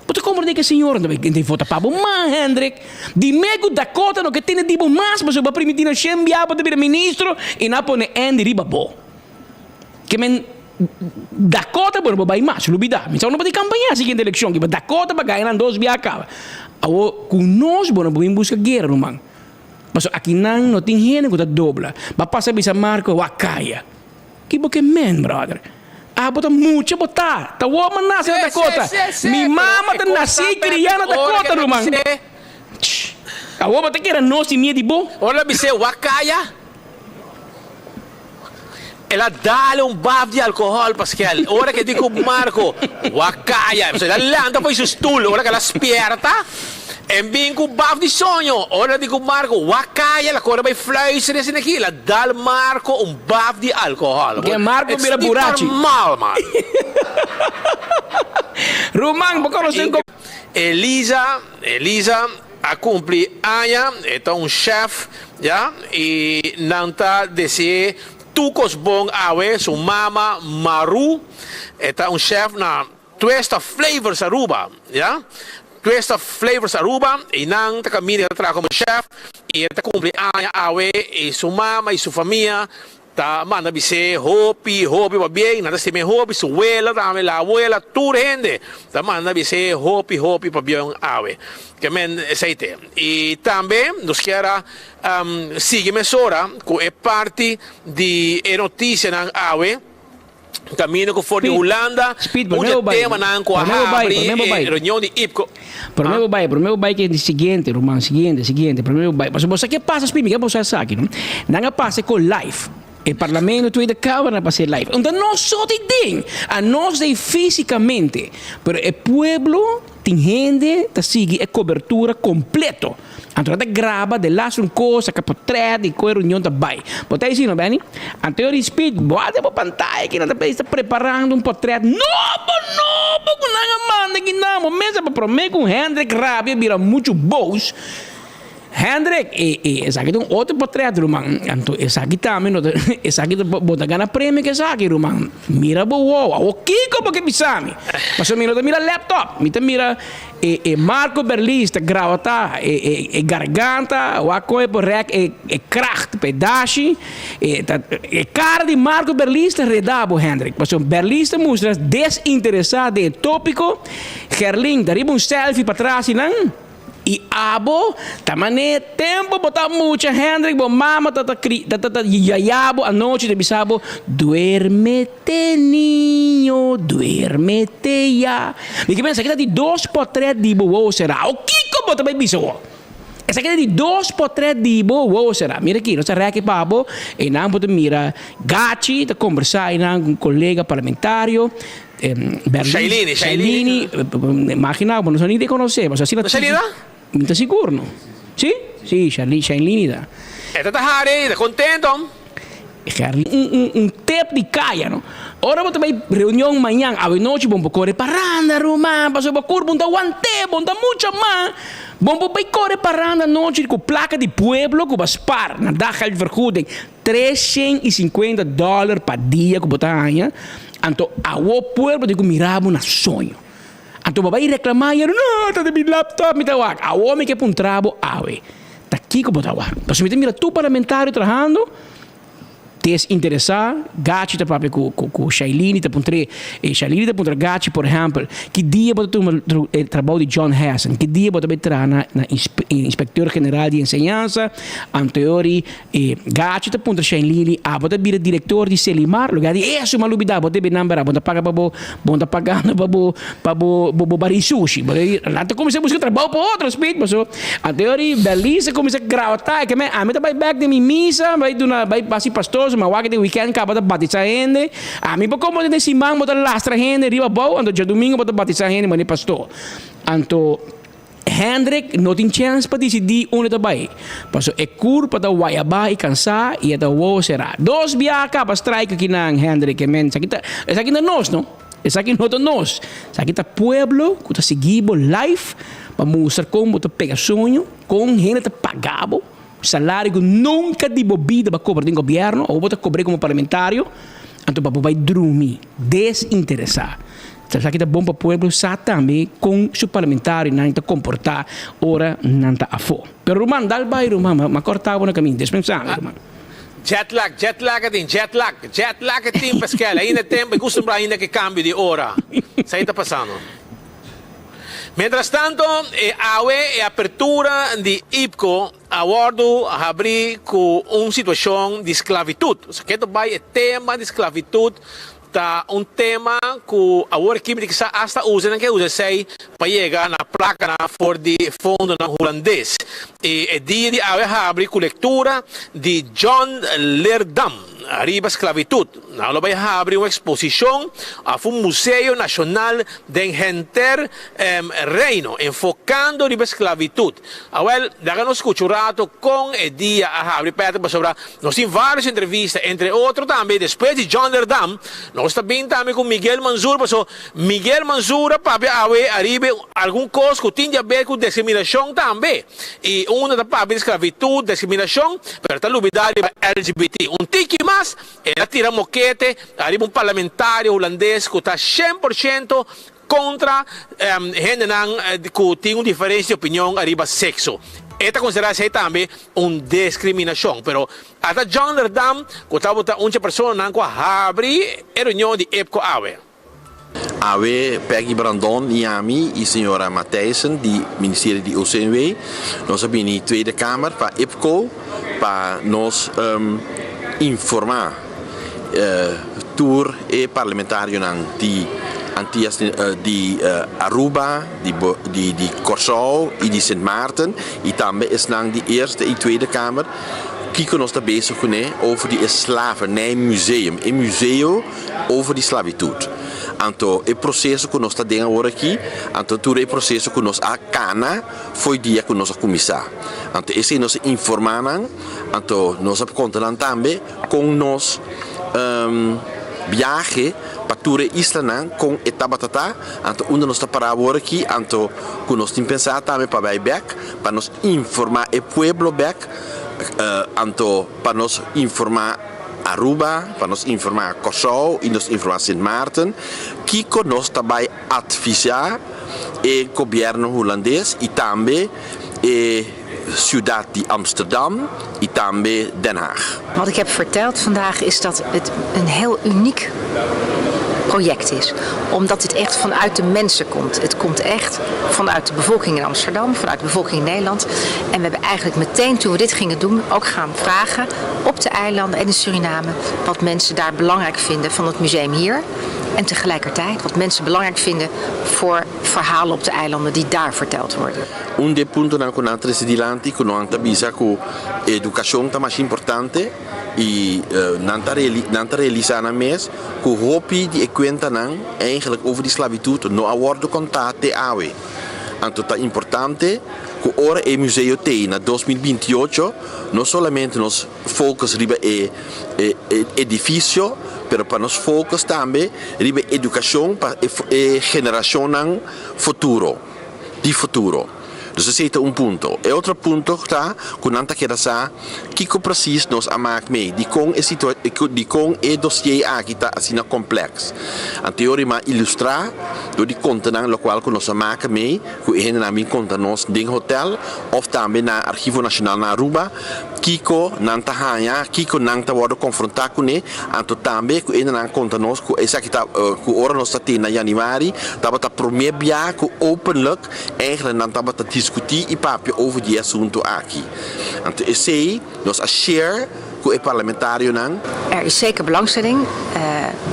Bo ta komprendé ku e señora no ta vota pa bo mas, Hendrik. Di me ku Dakota no ke tene di bo mas pasobra bo a primintí nan shen bia bo ta bira ministro i nan a pone Andy riba bo. Ke men Dakota bueno bo bai mas lubida mi sa no bo tin campaña siguiente eleccion ki Dakota pa gana nan dos bia caba awo cu nos bo no por bin busca guera ruman pasobra aki nan no tin hende cu ta dobla ba pasa bisa Marco wak caya ki bo ke men brother abo ta mucha bo ta ta wou ma nace na Dakota mi mama ta naci y cria na Dakota ruman awo bo ta kere nos tin mie di bo. Ora bis'é wak caya. El a dale un baf di alcohol, Paskel. Ora ke di ku Marco, Wak caya. El a lanta for su stoel. Ora ke el a spierta, en bin ku baf di soño. Ora el a di ku Marco, Wak caya. El a kore bai fluister esina aki. El a dal Marco un baf di alcohol. Ke Marco bira It's burachi. normal, man. Ruman, bo conoce un. Elisa, Elisa a cumpli aña, e ta un chef, ya, y nan ta dese'e tur cos bon awe, su mama Maru, e ta un chef na Twist of Flavors Aruba, ya, Twist of Flavors Aruba, y nan ta caminda e ta traha como chef, y e ta cumpli aña awe, y su mama y su famia Ta manda bis'é hopi, hopi pabien, nan ta stim'é hopi, su wela tambe, la abuela, tur hende ta manda bis'é hopi, hopi pabien awe. Ke men esei te. I tambe nos kier a sigui mesora ku e parti di e notisianan awe, kaminda ku for di Hulanda, un di e temanan ku a habri e reunion di IPCO. Prome bo bai, prome bo bai ke di siguiente ruman, siguiente, siguiente, prome bo bai. Pasobra bo sa ke pasa Speed, mi ke bo sa esaki no. Nan a pasa ko live. E parlamento Tweede Kamer nan a pasa e live. Enton nos so tin den, a nos dei fisicamente, pero e pueblo tin hende ta sigui e cobertura completo. Anto nan ta graba de las un cos, saca potret y con e reunion ta bay. Bo ta dicindo, Benny? Anto yo di Speed, bo a den bo pantaya aki nan ta ta preparando un potret nobo, nobo cu nan a manda aki nan. Bo mester pa prome cu Hendrik rabia bira mucho boos. Hendrik, e, e, esaki ta un otro potret, ruman. Anto esaki tambe no ta, esaki ta, bo ta gana premio cu esaki, ruman. Mira bo wowo. Awor kico bo ke bisa mi? Pasobra mi no ta mira laptop, mi ta mira. E e Marco Berlis ta grawatá e e e garganta, wak kon e por rèk e e kracht pa e dashi. E ta e kara di Marco Berlis ta redá bo Hendrik, pasobra Berlis ta mustra desinteresá den e tópiko, Gerlin ta riba un selfie patras einan, i abo ta manera tempu bo ta mucha Hendrik bo mama ta ta kri ta ta ta yaya bo anochi ta bisa bo duérmete niño duérmete ya. Mi ke pensa esaki ta di dos potret di bo wowo será. O kiko bo ta bai bisa wo? Esaki ta di dos potret di bo wowo será. Mira aki, nos ta rèki pa bo, einan bo ta mira Gachi ta kombersá einan ku un kolega parlamentario, Berlis, Shailene, Shailene, imagina bo, nos no ni ta konosé, pasobra asina No Shailene ta? Mi ta sigur no. Si? Si, Shailene ta. E ta ta hari, e ta kontento. Un un tep di kaya no. Ora bo ta bai reunion mañan awenochi bon por kore paranda ruman pasobra bo kurpo no ta want'é bo no ta mucha man bon por bai kore paranda anochi ku plaka di pueblo ku bo a spar na daggeldvergoeding 350 dollar pa dia ku bo ta haña anto awo pueblo tin ku mira bo na soño anto bo a bai reklamá ayera no ta den mi laptop mi ta wak awo mi ke puntra bo awe. Ta kiko bo ta wak? Pasobra mi ta mira tur parlamentario trahando desinteresá, Gachi ta papia ku ku Shailini ta puntr'é, e Shailini ta puntra Gachi por ehèmpel, ki dia bo ta tuma e trabou di John Hessen? Ki dia bo ta bai traha na na inspekteur general di enseñansa? Anteori e Gachi ta puntra Shailini, abo ta bira direktor di Selimar? Lo di, e su m'a lubidá, bo debe nan bera, bo ta paga pa bo, bo ta pagando pa bo pa bo bo bari sushi. Bo ta nan ta kuminsá buska trabou pa otro, spit, paso Anteori Belize cuminsa grauta e ke men ami ta bay bek den mi misa bay duna bay hasi pastor so mi a wak den weekend caba ta batisa hende ami por como den siman bo ta lastra hende riba abou anto djadomingo bo ta batisa hende mane pastor anto Hendrik no tin chens pa dicidi unda ta bay paso e curpa ta wayaba y cansa y e ta wowo cera dos biaha caba strike akinan Hendrik ke men esaki ta esaki ta nos no. Esaki no ta nos. Esaki ta pueblo ku ta sigui bo life pa mustra kon bo ta pega soño, kon hende ta paga bo, salario ku nunka di bo bida bo a kobra den gobièrnu, awor bo ta kobr'é komo parlamentario, anto pa bo bai drumi desinteresá. Esaki ta bon pa pueblo sa tambe kon su parlamentarionan ta komportá ora nan ta afó. Pero ruman, dal bai ruman, m'a kòrta bo na kaminda, despensá mi ruman. Jet lag, jet lag a tin, jet lag, jet lag a tin Pascal, ainda tempo, e custumbrá ainda ke cambio di ora. Esei ta pasando. Mientras tanto, e awe e apertura di IPCO a wordo habrí cu un situacion di sclavitud. Osea, ke ta bay e tema di sclavitud Ta un tema ku awor aki mi ta kisa asta usa nan ke usa esei pa yega na plakanan for di fondonan hulandes. I e dia di awe habri ku lektura di John Leerdam riba sklabitut. Nan lo bai habri un eksposishon òf un museo nashonal den henter Reino enfokando riba sklabitut. Awèl, laga nos skucha un rato kon e dia a habri Patrick pasobra Nos tin varios entrevista, entre otro tambe despues di John Leerdam, nos ta bin tambe cu Miguel Manzur, paso Miguel Manzur a papia awe ariba algun cos cu tin di haber cu discriminacion tambe. Y unda ta papia di sclavitud, discriminacion, pero ta lubida riba LGBT. Un tiki mas, el a tira mokete ariba un parlamentario Hulandes cu ta shen por shento Kontra hendenan ku tin un diferensia di opinion ariba sekso. E ta konsiderá esei tambe un diskriminashon. Pero ata John Leerdam ku tabata un dje personanan ku a habri e reunion di IPCO awe. Awe Peggy Brandon i ami i señora Matthijssen di Ministerio di OCMW nos a bini Tweede Kamer pa IPCO pa nos informá Tur e parlamentarionan di Antias di Aruba, di Kòrsou i di Sint Maarten i tambe esnan di Eerste i Tweede Kamer kiko nos ta bezig kuné over di e slavernijmuseum, e museo over di slavitut. Anto e proseso ku nos ta den awor aki, anto tur e proseso ku nos a kana fo'i dia ku nos a kuminsá. Anto esei nos a informá nan, anto nos a konta nan tambe. Kon nos biahe pa tur e islanan kon e tabata ta, anto unda nos ta pará awor aki, anto ku nos tin pensá tambe pa bai bèk pa nos informá e pueblo bèk, anto pa nos informá Aruba, pa nos informá Kòrsou i nos informá Sint Maarten kiko nos ta bai atvisá e gobièrnu hulandes i tambe e. Ciudad di Amsterdam y tambe Den Haag. Wat ik heb verteld vandaag is dat het een heel uniek project is. Omdat dit echt vanuit de mensen komt. Het komt echt vanuit de bevolking in Amsterdam, vanuit de bevolking in Nederland. En we hebben eigenlijk meteen toen we dit gingen doen ook gaan vragen op de eilanden en in Suriname wat mensen daar belangrijk vinden van het museum hier. En tegelijkertijd wat mensen belangrijk vinden voor verhalen op de eilanden die daar verteld worden. Un di e puntonan ku nan trese dilanti ku nan ta bisa ku edukashon ta masha importante i nan ta nan ta realisá nan mes ku hopi di e kuentanan eigenlijk over di sklabitut no a wòrdu kontá te awe. Anto ta importante ku ora e museo t'ei na 2028 no solamente nos focus riba e edifisio pero pa nos focus tambe riba e edukashon pa e generashonnan futuro. di futuro. Dus esei ta un punto. E otro punto ta ku nan ta keda sa kiko presis nos a mak mee, dikon e situa dikon e dosier aki ta asina kompleks. Anteori m'a ilustrá dor di konta nan lokual ku nos a maka mee ku e hendenan bin konta nos den hotel òf tambe na Archivo Nashonal na Aruba kiko nan ta haña, kiko nan ta wòrdu konfrontá kuné, anto tambe ku e hendenan konta nos ku esaki ta ku ora nos ta tin na yanüari tabata promé bia ku openlijk Eigenlijk nan tabata diskutí i papia over di e asuntu aki. Anto esei nos a share ku e parlamentarionan. Er is zeker belangstelling.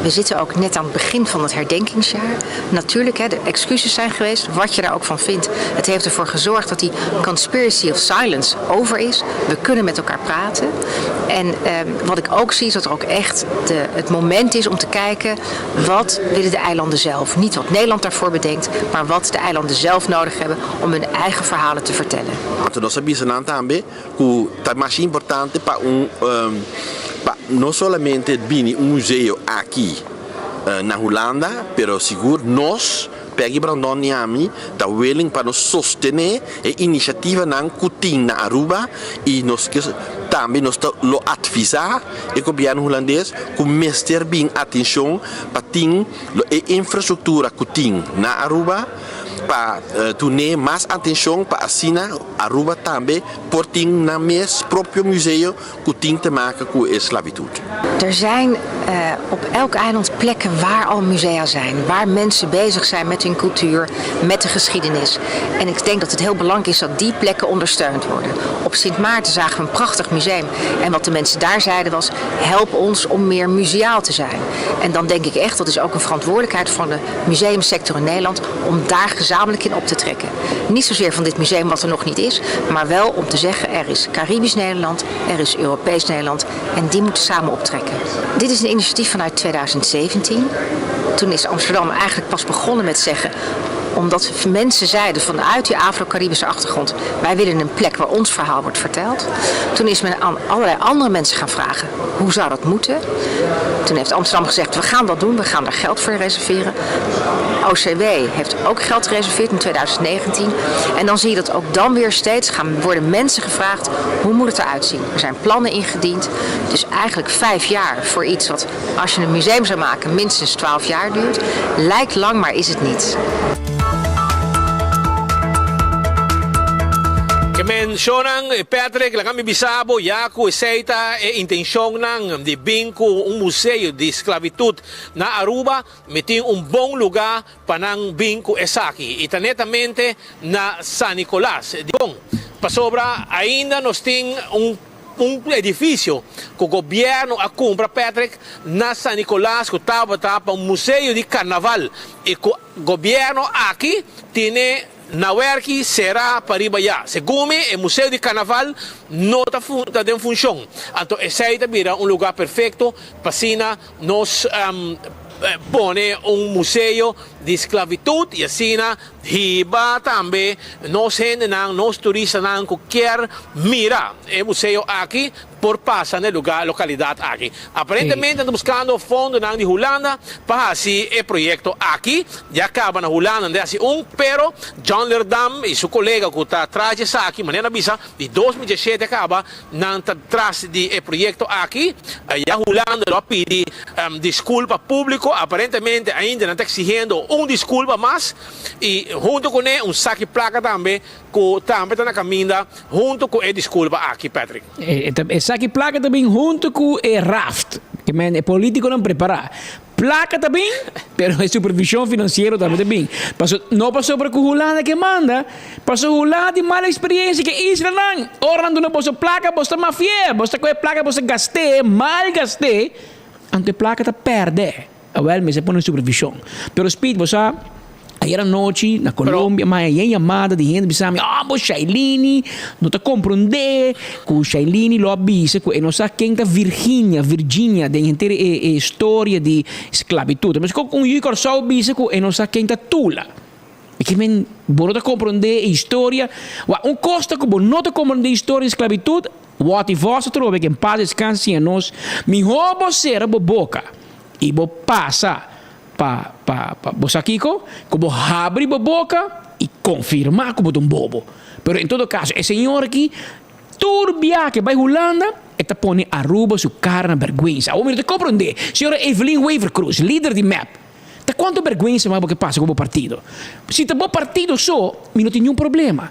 We zitten ook net aan het begin van het herdenkingsjaar. Natuurlijk, hè, de excuses zijn geweest, wat je daar ook van vindt. Het heeft ervoor gezorgd dat die conspiracy of silence over is. We kunnen met elkaar praten. En wat ik ook zie is dat er ook echt de, het moment is om te kijken wat willen de eilanden zelf. Niet wat Nederland daarvoor bedenkt, maar wat de eilanden zelf nodig hebben om hun eigen verhalen te vertellen. Anto nos a bisa nan tambe ku ta masha importante pa un pa no solamente bini un museo aki na Hulanda, pero sigur nos, Peggy Brandon i ami, ta willing pa nos sostené e inisiativanan ku tin na Aruba i nos ke tambe nos ta lo atvisá e gobièrnu hulandes ku mester bin atenshon pa tin lo e infrastruktura ku tin na Aruba pa dun'é mas atenshon pa asina Aruba tambe por tin nan mes propio museo ku tin te maka ku e sklabitut. Er zijn op elk eiland plekken waar al musea zijn, waar mensen bezig zijn met hun cultuur, met de geschiedenis. En ik denk dat het heel belangrijk is dat die plekken ondersteund worden. Op Sint Maarten zagen we een prachtig museum en wat de mensen daar zeiden was: help ons om meer museaal te zijn. En dan denk ik echt, dat is ook een verantwoordelijkheid van de museumsector in Nederland om daar gezamenlijk in op te trekken. Niet zozeer van dit museum wat er nog niet is, maar wel om te zeggen er is Caribisch Nederland, er is Europees Nederland en die moeten samen optrekken. Dit is een initiatief vanuit 2017. Toen is Amsterdam eigenlijk pas begonnen met zeggen omdat mensen zeiden vanuit die Afro-Caribische achtergrond: wij willen een plek waar ons verhaal wordt verteld. Toen is men aan allerlei andere mensen gaan vragen: hoe zou dat moeten? Toen heeft Amsterdam gezegd: we gaan dat doen, we gaan daar geld voor reserveren. OCW heeft ook geld gereserveerd in 2019. En dan zie je dat ook dan weer steeds gaan worden mensen gevraagd: hoe moet het eruit zien? Er zijn plannen ingediend. Dus eigenlijk vijf jaar voor iets wat, als je een museum zou maken, minstens 12 jaar duurt. Lijkt lang, maar is het niet. Ke men shownan, Patrick, laga mi bisa bo ya ku esei ta e intenshonnan di bin ku un museo di sklabitut na Aruba. Mi tin un bon lugá pa nan bin ku esaki i ta netamente na San Nicolas. Dikon? Pasobra ainda nos tin un Un edifisio ku gobièrnu a kumpra Patrick na San Nicolas ku tabata pa un museo di karnaval i ku gobièrnu aki tene na wèrki será pa riba ya. Segun mi e museo di karnaval no ta ta den funshon, anto esei ta bira un lugá perfekto pa asina nos pone un museo di sklavitut i asina Hiba tambe nos hendenan, nos turistanan ku kier mira e museo aki por pasa na e lugar, lokalidat aki. Aparentemente nan ta buskando fondonan di Hulanda pa hasi e proyekto aki. Ya kaba na Hulanda nan ta hasi un, pero John Leerdam i su kolega ku ta tras di esaki, manera nan a bisa, di 2017 kaba nan ta tras di e proyekto aki. Ya Hulanda lo a pidi diskulpa públiko, aparentemente ainda nan ta eksigiendo un diskulpa mas i huntu kuné un saki plaka tambe ku tambe ta na kaminda huntu ku e diskulpa aki, Patrick. E saki plaka ta bin huntu ku e raft, ke men e polítikonan prepará. Plaka ta bin, pero e supervision financiero tambe ta bin. Paso, no pasobra cu Hulanda ke manda, paso Hulanda tin mal experiencia ke islanan. Ora nan duna boso plaka, boso ta mafi'é, boso ta coge plaka, boso ta gast'é, mal gast'é, anto e plaka ta pèrdè. Awel, mester pone supervision. Pero Speed, bo sa, Ayer anochi na Colombia maya yen yamada di hende bisa mi, oh bo Shailini no ta comprende cu Shailini lo a bisa cu e no sa ken ta Virginia, Virginia den henter e e historia di sclavitud. Mesco cu un yu Corsou bisa cu e no sa ken ta Tula. E ke men bo no ta comprende e historia. Wak un cos ta cu bo no ta comprende e historia di sclavitud, Watty Vos atrobe ke en paz descanse siña nos, miho bo cera bo boca y bo pasa Pa, pa, pa, bo sa kiko? Ku bo habri bo boka i konfirmá ku bo ta un bobo. Pero en todo caso, e señor aki tur biaha ke bai Hulanda e ta pone Aruba su cara na berguensa. Awor mi no ta comprende, señora Evelyn Wever-Croes, lider di mep, ta cuanto berguensa mas bo ke pasa cu bo partido? Si ta bo partido so, mi no tin niun problema.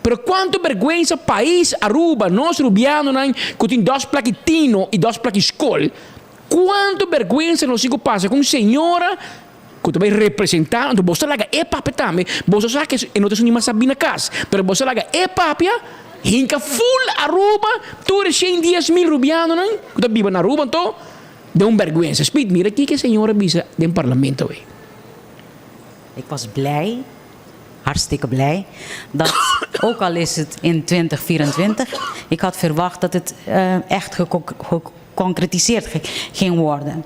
Pero cuanto berguensa pais Aruba, nos Rubianonan cu tin dos plaki tino y dos plaki scol, cuanto berguensa nos tin cu pasa cu un señora Ku ta bai representá, anto boso ta laga e papia tambe, boso sa ke e no ta esun di mas sabí na kas, pero boso ta laga e papia hinka ful Aruba, tur e 110,000 rubianonan ku ta biba na Aruba anto den un bèrgwensa. Speed, mira kiko e señor a bisa den parlamento awey. Ik was blij, hartstikke blij, dat ook al is het in 2024, ik had verwacht dat het echt geconcretiseerd ging worden.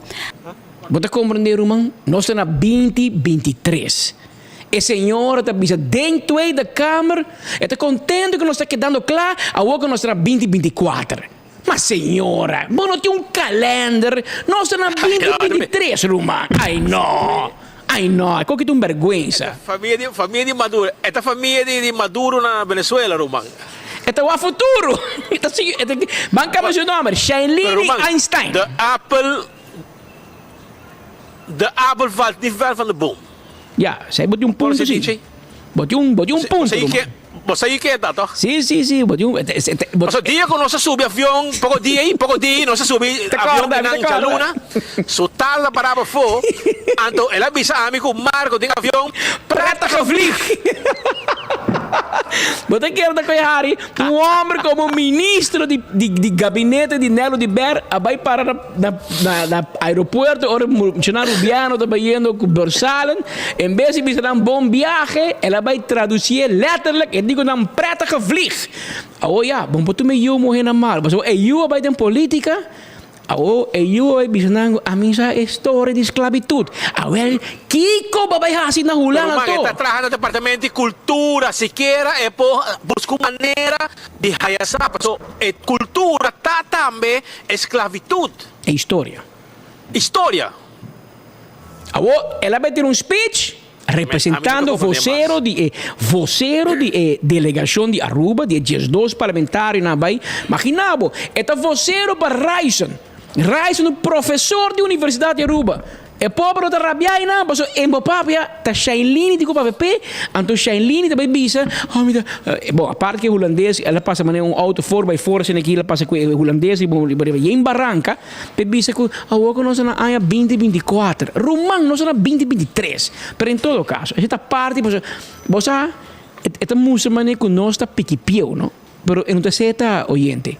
Bo ta comprende ruman? Nos ta na binti binti tres. E señora ta bisa den Tweede Kamer e ta contento cu nos ta kedando cla awor cu nos ta na binti binti kuater. Ma señora, bo no tin un kalender? Nos ta na binti binti tres ruman. Ay no, ay no, e koki ta un berguensa. Famia di famia di Maduro, e ta famia di di Maduro na Venezuela ruman. E ta wak futuro. E ta sigui, e ta ban cambia su nomber, Shailene Einstein. De appel De appel valt niet ver van de boom. Ja, zij bo tin un punto si. Bo tin un, bo tin un punto, ruman. Bo sa ke ta, toch? Si, si, si, bo tin un, Paso dia ku nos a subi avion, poko dia ei, poko dia ei nos a subi avion di nan djaluna, su tata pará pafó, anto el a bisa ami ku Marco den avion, Prettige vlieg! Bo ta kere ta koe Harry, un homber komo ministro di di gabinete di Nel Oduber a bai para na na na aeropuerto ora muchanan Rubiano ta bayendo ku Bursalen, en bes di bisa nan bon biahe, el a bai traducié letterlijk, e di ku nan prettige vlieg. Awor ya, bon por tuma e yu muhé na mal, pasobra e yu a bai den politica. Awor e yu a bisa nan ku ami sa e storia di sklabitut. Awel, kiko bo bai hasi na Hulanda Ruman, anto? e ta traha na departamento di kultura, sikiera e por buska un manera di haya sa, paso e kultura ta tambe esklabitut. E historia. Historia. Awor, el a bai tira un speech Representando vocero di e vocero di e delegacion di Aruba, di e 12 parlamentarionan a bay, magina bo, e ta vocero pa Ryson. Ryson un profesor di Universidad di Aruba. E pober no ta rabia einan, pasobra e bo papia ta Shailene di cu papia p'e, anto Shailene ta bay bisa, oh mi ta, bon aparte cu e Hulandes, el a pasa manera un auto four by four asina aki, el a pasa cu e Hulandes riba yen baranca. P'e bisa ku awor ku nos ta na aña binti binti kuater. Ruman, nos ta na binti binti tres. Pero en todo kaso, esei ta parti pasobra bo sa e ta mustra manera ku nos ta piki pieu, no? Pero e no ta seta, oyente.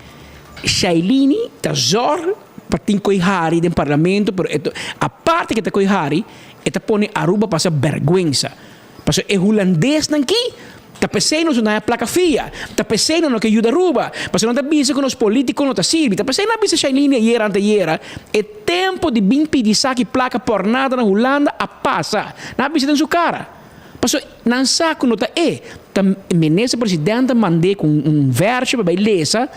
Shailini ta zòrg pa tin koi hari den parlamento, pero e aparte ku e ta koi hari, e ta pone Aruba pasa bèrgwensa. Pasobra e hulandesnan ki ta p'esei nos no ta haña plaka fia, ta p'esei nos no ke yuda Aruba, pasobra nan ta bisa ku nos politiko no ta sirbi, ta p'esei nan a bisa Shailene ayera antayera, e tempo di bin pidi saki plaka por nada na Hulanda a pasa. Nan a bisa den su kara. Pasobra nan sa ku no ta e, ta minister president a mand'é ku un vèrsio pa bai lesa,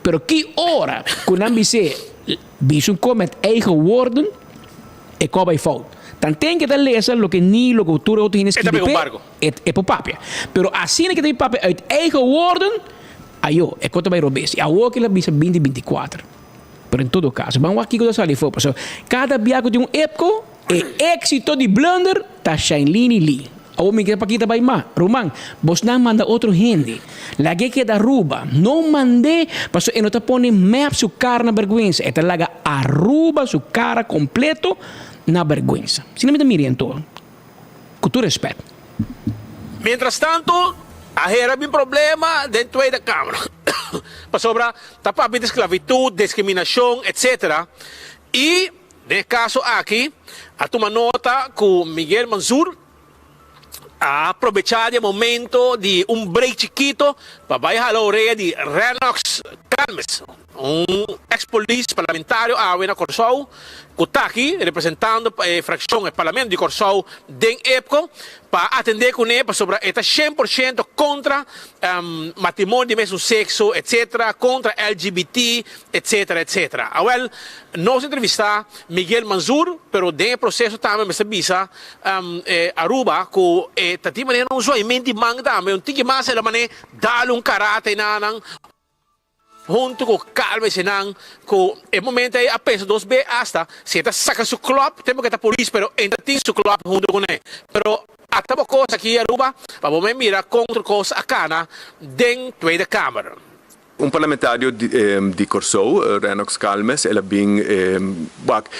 pero ki ora ku nan bis'é bisa un kos met eigen woorden, E koba e fout. Tanten ke ta lesa loke ni loke tur e otro hende E ta skibi pega un p'e, barco. e e por papia. Pero asina ke ta bin papia uit eigen woorden, ayo, e kos ta bai robes. I awor ke el a bisa binti binti kuater. Pero en todo kaso, ban wak kiko ta sali afó. Pasobra kada bia ku tin un epko, e éksito di blunder ta Shailene Lee. Awor mi ke pa kita bai ma, ruman, bosnan manda otro hende. Lag'é keda Aruba. No mand'é, pasobra e no ta pone mep su kara na bèrgwensa. E ta laga Aruba su kara kompleto na bèrgwensa. Asina mi ta mira anto, ku tur rèspèt. Mientras tanto, a hera bin problema den Tweede Kamer, pasobra ta papia di sklavitud, diskriminashon, etc. I den e kaso aki a tuma nota ku Miguel Mansur a probechá di e momento di un break chikito pa bai hala orea di Rennox Calmes, un ex polis parlamentario awe na Kòrsou ku ta aki representando e frakshon e parlamento di Kòrsou den EPCO. pa atendé kuné pasobra e ta 100% kontra matrimonio di mesun sekso etsetera, kontra LGBT etsetera etsetera. Awèl nos entrevistá Miguel Manzur pero den e proseso tambe mester bisa Aruba ku e ta tin manera un zwaimenti di man tambe un tiki mas el a manera dal un karate na nan. Huntu ku kalma eseinan ku e momento ei a pensa dos be asta si e ta saka su klòp tempu ku e ta polis pero e ta tin su klòp huntu kuné. Pero ata bo kos aki Aruba pa bo me mira kon tur kos a kana den Tweede Kamer. Un parlamentario di Kòrsou, Rennox Calmes, el a bin wak.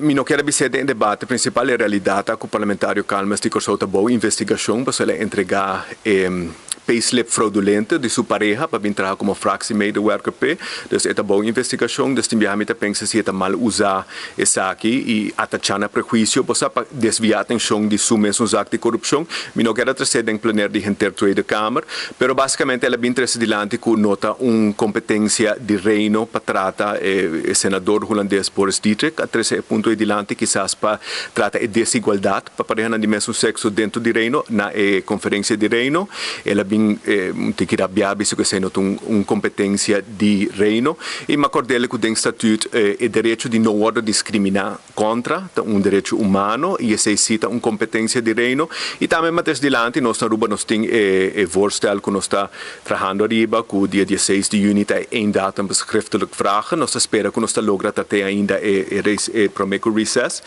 Mi no kier a bis'é den e debate prinsipal, e realidat ta ku parlamentario Calmes di Kòrsou ta bou investigashon pasobra el a entregá e payslip fraudulento di su pareha pa bin traha komo fractiemedewerker p'e. Dus e ta bou investigashon, dus tin biaha mi ta pensa si e ta mal usá esaki i atachá na prehuisio bo sa pa desviá atenshon di su mesun zak di korupshon. Mi no kier a tres'é den plener di henter Tweede Kamer, pero basikamente el a bin trese dilanti ku no ta un kompetensia di Reino pa trata e senador hulandes Boris Dietrich a trese e punto ei dilanti kisas pa trata e desigualdat pa parehanan di mesun sekso dentro di Reino na e konferensia di Reino. El a bin un tiki rabiá bisa ku esei no ta un kompetensia di Reino i m'akord'el ku den statut e derecho di no wòrdu diskriminá kontra ta un derecho humano i esei sí ta un kompetensia di Reino. I tambe mates dilanti nos na Aruba nos tin e voorstel ku nos ta trahando ariba ku dia dieseis di yüni ta e einddatum pa schriftelijk vragen. Nos ta spera ku nos ta logra trat'é ainda e e promé ku recess.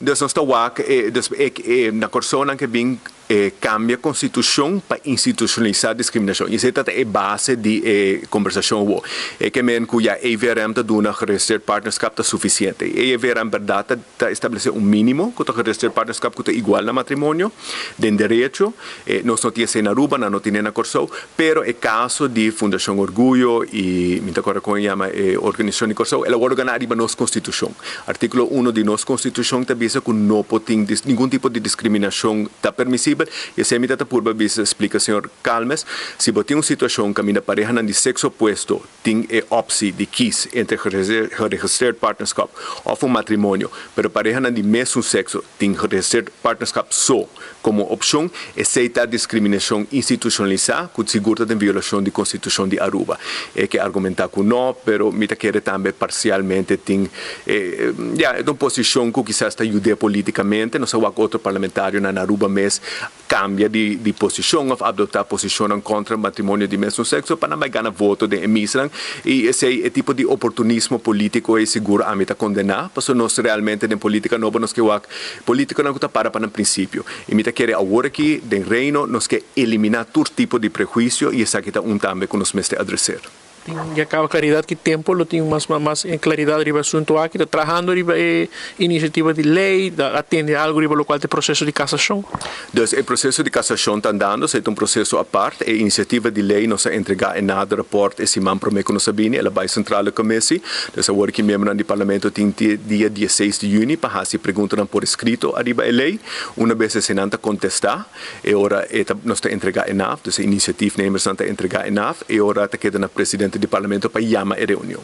Dus nos ta wak e dus e na Kòrsou nan ke bin E kambia konstitushon pa institushonalisá diskriminashon. I esei ta ta e base di e kombersashon awor. E ke men ku ya EVRM ta duna geregistreerd partnerschap ta sufisiente. E EVRM bèrdat ta ta establesé un mínimo ku ta geregistreerd partnerschap ku ta igual na matrimonio den derecho. E nos no tin esei na Aruba, nan no tin e na Kòrsou. Pero e kaso di Fundashon Orguyo i mi ta kòrda kon e yama e organisashon di Kòrsou, el a wòrdu ganá riba nos konstitushon. Artíkulo uno di nos konstitushon ta bisa ku no por tin ningun tipo di diskriminashon ta permisibel i esei mi ta ta purba bisa splika señor Calmes, si bo tin un situashon kaminda parehanan di sekso opuesto tin e opsi di kis entre geregistreerd partnerschap òf un matrimonio, pero parehanan di mesun sekso tin geregistreerd partnerschap so komo opshon, esei ta diskriminashon institushonalisá ku sigur ta den violashon di konstitushon di Aruba. E ke argumentá ku no, pero mi ta kere tambe parsialmente tin e ya e ta un posishon ku kisas ta yud'é politikamente. Nos a wak otro parlamentarionan na Aruba mes kambia di di posishon òf adoptá posishonnan kontra matrimonio di mesun sekso pa nan bai gana voto den e misnan i esei e tipo di oportunismo polítiko ei sigur ami ta kondená pasobra nos realmente den polítika nobo nos ke wak Politiconan cu ta para pa nan principio. Y mi ta kere awor aki den Reino nos ke elimina tur tipo di prehuicio y esaki ta un tambe cu nos mester adreser. Tin ya caba claridad ki tempo lo tin mas mas claridad riba e asunto aki. Ta trahando riba e iniciativa di ley, ta atende algo riba locual ta e proceso di casacion. Dus e proceso di casacion ta andando, esey ta un proceso apart. E iniciativa di ley nos a entrega e nader rapport e siman prome cu nos a bini, el a bay Centrale Commissie. Dus awor ki miembronan di Parlamento tin te dia dieseis di yüni pa hasi preguntanan por eskrito ariba e lei. Una bes esenan ta kontestá, e ora e ta nos ta entregá e naf, dus e inisiatiefnemersnan ta entregá e naf, e ora ta keda na presidente di Parlamento pa yama e reunion.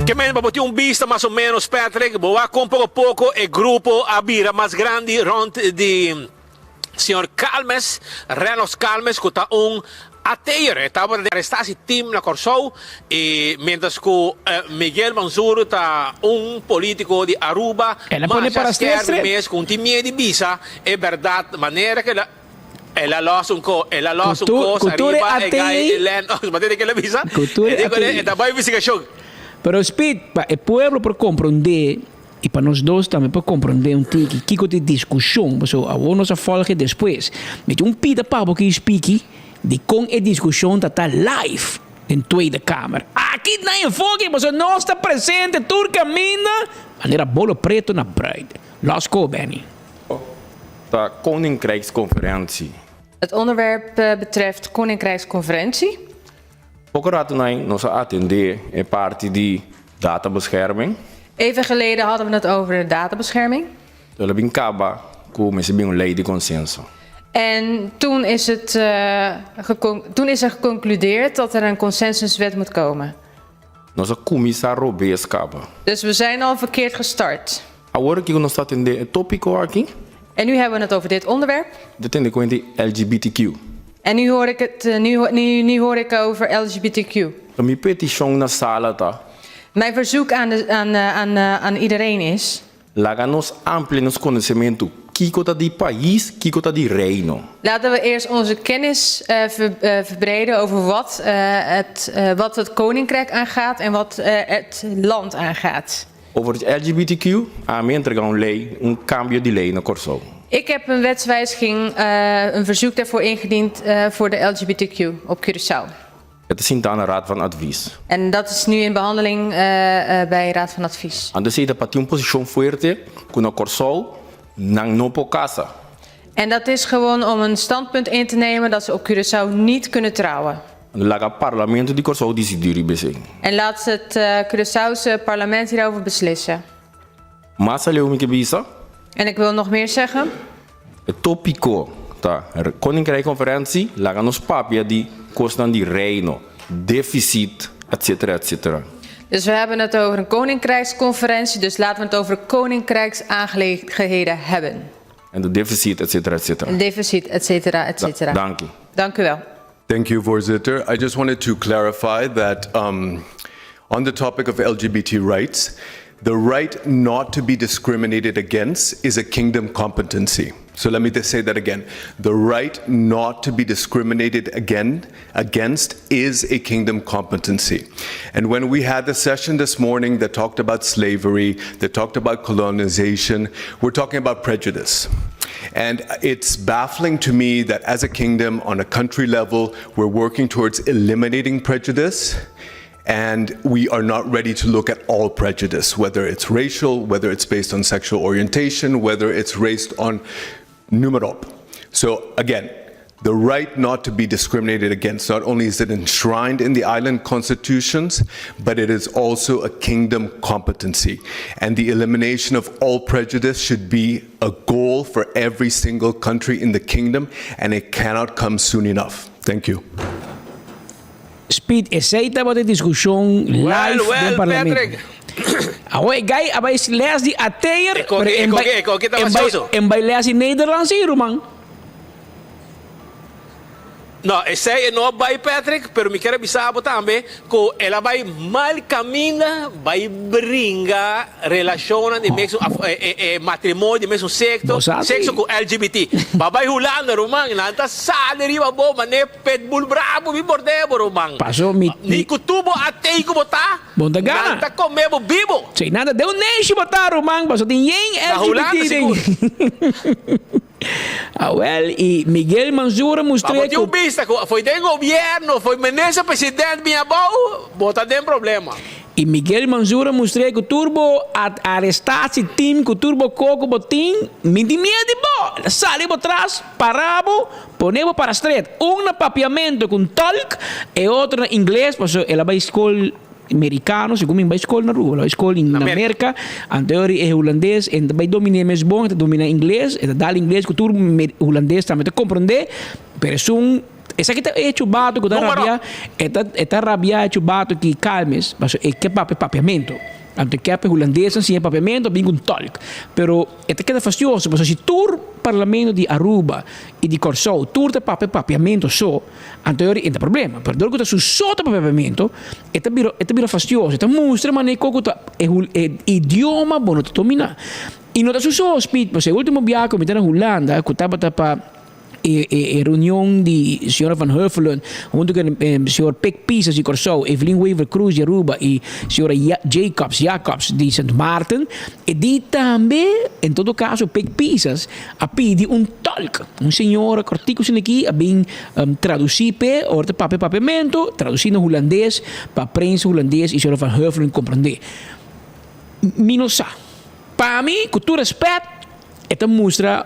Ke men pa bo tin un bista mas o ménos, Patrick, bo wak kon poko poko e grupo a bira mas grandi rònt di. Señor Calmes, Renos Calmes, ku ta un ateer, e tabata den arestasi team na Kòrsou i mientras ku Miguel Mansur ta un polítiko di Aruba, El a pone masha para skèrpi strestre. mes ku un tin miedu di bisa e bèrdat manera ku el a el a lòs un ko el a lòs un Ku kos tur e ariba e gai atei. Lennox, bo tende ke el a bisa? Ku tur E e di ku atei. e ta bai investigashon. Pero Speed, pa e pueblo por komprondé I pa nos dos tambe por comprende un tiki kico ta e discusion, pasobra awor nos a folge despues. Mi tin un pida pa bo ki spiki di con e discusion ta ta live den Tweede Kamer. Aki na Enfoke, pasobra nos ta presente tur caminda manera bolo preto na bruid. Los ko, Benny. Ta Koninkrijksconferentie. Het onderwerp betreft Koninkrijksconferentie. Poko ratu nai nos a atendé e parti di databescherming. Even geleden hadden we het over de databescherming. El a bin kaba ku mester bin un lei di konsenso. En toen is het toen is er geconcludeerd dat er een consensuswet moet komen. Nos a kuminsá robes kaba. Dus we zijn al verkeerd gestart. Awor kiko nos ta atendé e tópiko aki? En nu hebben we het over dit onderwerp. Ta tende kuenta di LGBTQ. En nu hoor ik het, nu, nu, nu hoor ik over LGBTQ. Mi petishon na sala ta. Mijn verzoek aan, de, aan, aan, aan iedereen is. Laga nos amplia nos konosementu kiko ta di pais, kiko ta di Reino. Laten we eerst onze kennis verbreden over wat, het, wat het koninkrijk aangaat en wat het land aangaat. Over het LGBTQ, ami a entrega un lei, un kambio di lei na Kòrsou. Ik heb een wetswijziging, een verzoek daarvoor ingediend voor de LGBTQ op Curaçao. E ta sintá na Raad van Advies. En dat is nu in behandeling bij Raad van Advies. Anto esei ta pa tin un posishon fuerte ku na Kòrsou nan no por kasa. En dat is gewoon om een standpunt in te nemen dat ze op Curaçao niet kunnen trouwen. Anto laga Parlamento di Kòrsou disidí riba esei. En laat het Curaçaose parlement hierover beslissen. Mas aleu mi ke bisa. En ik wil nog meer zeggen. E tópiko ta, Koninkrijk Conferentie, laga nos papia di kosnan di Reino, defisit, etcetera, etcetera. Dus we hebben het over een Koninkrijksconferentie, dus laten we het over Koninkrijksaangelegenheden hebben. En de defisit, etcetera, etcetera. Een deficit, etcetera, etcetera. Danki. Dank u wel. Thank you, voorzitter. I just wanted to clarify that on the topic of LGBT rights, the right not to be discriminated against is a kingdom competency. So let me just say that again. The right not to be discriminated again against is a kingdom competency. And when we had the session this morning that talked about slavery, that talked about colonization, we're talking about prejudice. And it's baffling to me that as a kingdom, on a country level, we're working towards eliminating prejudice and we are not ready to look at all prejudice, whether it's racial, whether it's based on sexual orientation, whether it's based on noem maar op. So again, the right not to be discriminated against, not only is it enshrined in the island constitutions, but it is also a kingdom competency. And the elimination of all prejudice should be a goal for every single country in the kingdom, and it cannot come soon enough. Thank you. Speed, esey tabata e discusion live den parlamento. Awo e guy a bay les di ateer, pero en bay, en bay, en bay les di Nederlands si, ruman. No, esei e no a bai Patrick, pero mi kier a bisa bo tambe ku el a bai mal kaminda bai bringa relashonnan di mesun e matrimonio di mesun sekto, sekso ku LGBT. Ba bai Hulanda ruman, nan ta sali riba bo manera pitbull brabo mi borde bo ruman. Paso mi Ni ku tur bo atei ku bo ta, Bon ta gana. nan ta kome bo bibo. Si, nan ta den un neshi bo ta ruman, paso tin yen Na Hulanda LGBT den. sigur. Awel, y Miguel Mansur a Ma mustr'é bo tin cu. un bista cu foi den gobierno, foi minister president bin abou, bo ta den problema. Y Miguel Mansur a mustr'é cu tur bo a aresta si tin, cu tur bo co cu bo tin, mi tin miedo di bo! El a sali bo tras, para bo, pone bo para stret. Un na papiamento cu un tolk, e otro na ingles, pasobra el a bay scol Mericano, segun mi bai skol na Aruba, bai skol na Merca, anto e e hulandes e ta bai dominé mes bon, e ta dominá ingles, e ta dal ingles ku tur hulandes tambe ta komprondé, pero esun, esaki ta e chubato ku ta rabia, e ta e ta rabia e chubato ki kalmes, pasobra e ke papia papiamento, anto e ke pa e hulandesnan siña papiamento bin ku un tolk, pero e ta keda fastioso pasobra si tur parlamento di Aruba i di Kòrsou tur ta papia papiamento so, Anto e ora e ta problema, pero dor ku ta su so ta papia papiamento, e ta bira e ta bira fastioso, e ta mustra manera kon ku ta e hul e idioma bo no ta dominá. I no ta su so, Speed, pasobra e ultimo biaha ku mi ta na Hulanda ku tabata pa e e e reunion di señora Van Huffelen huntu ku e señor Pik Pisas di Kòrsou, Evelyn Wever Croes di Aruba i señora Jacobs Jacobs di Sint Maarten, e di tambe en todo kaso Pik Pisas a pidi un tolk. Un señora kòrtiku asina aki a bin tradusí p'e, ora ta papia papiamentu, tradusí na hulandes pa prensa hulandes i señora Van Huffelen komprondé. Mi no sa. Pa mi, ku tur rèspèt, e ta mustra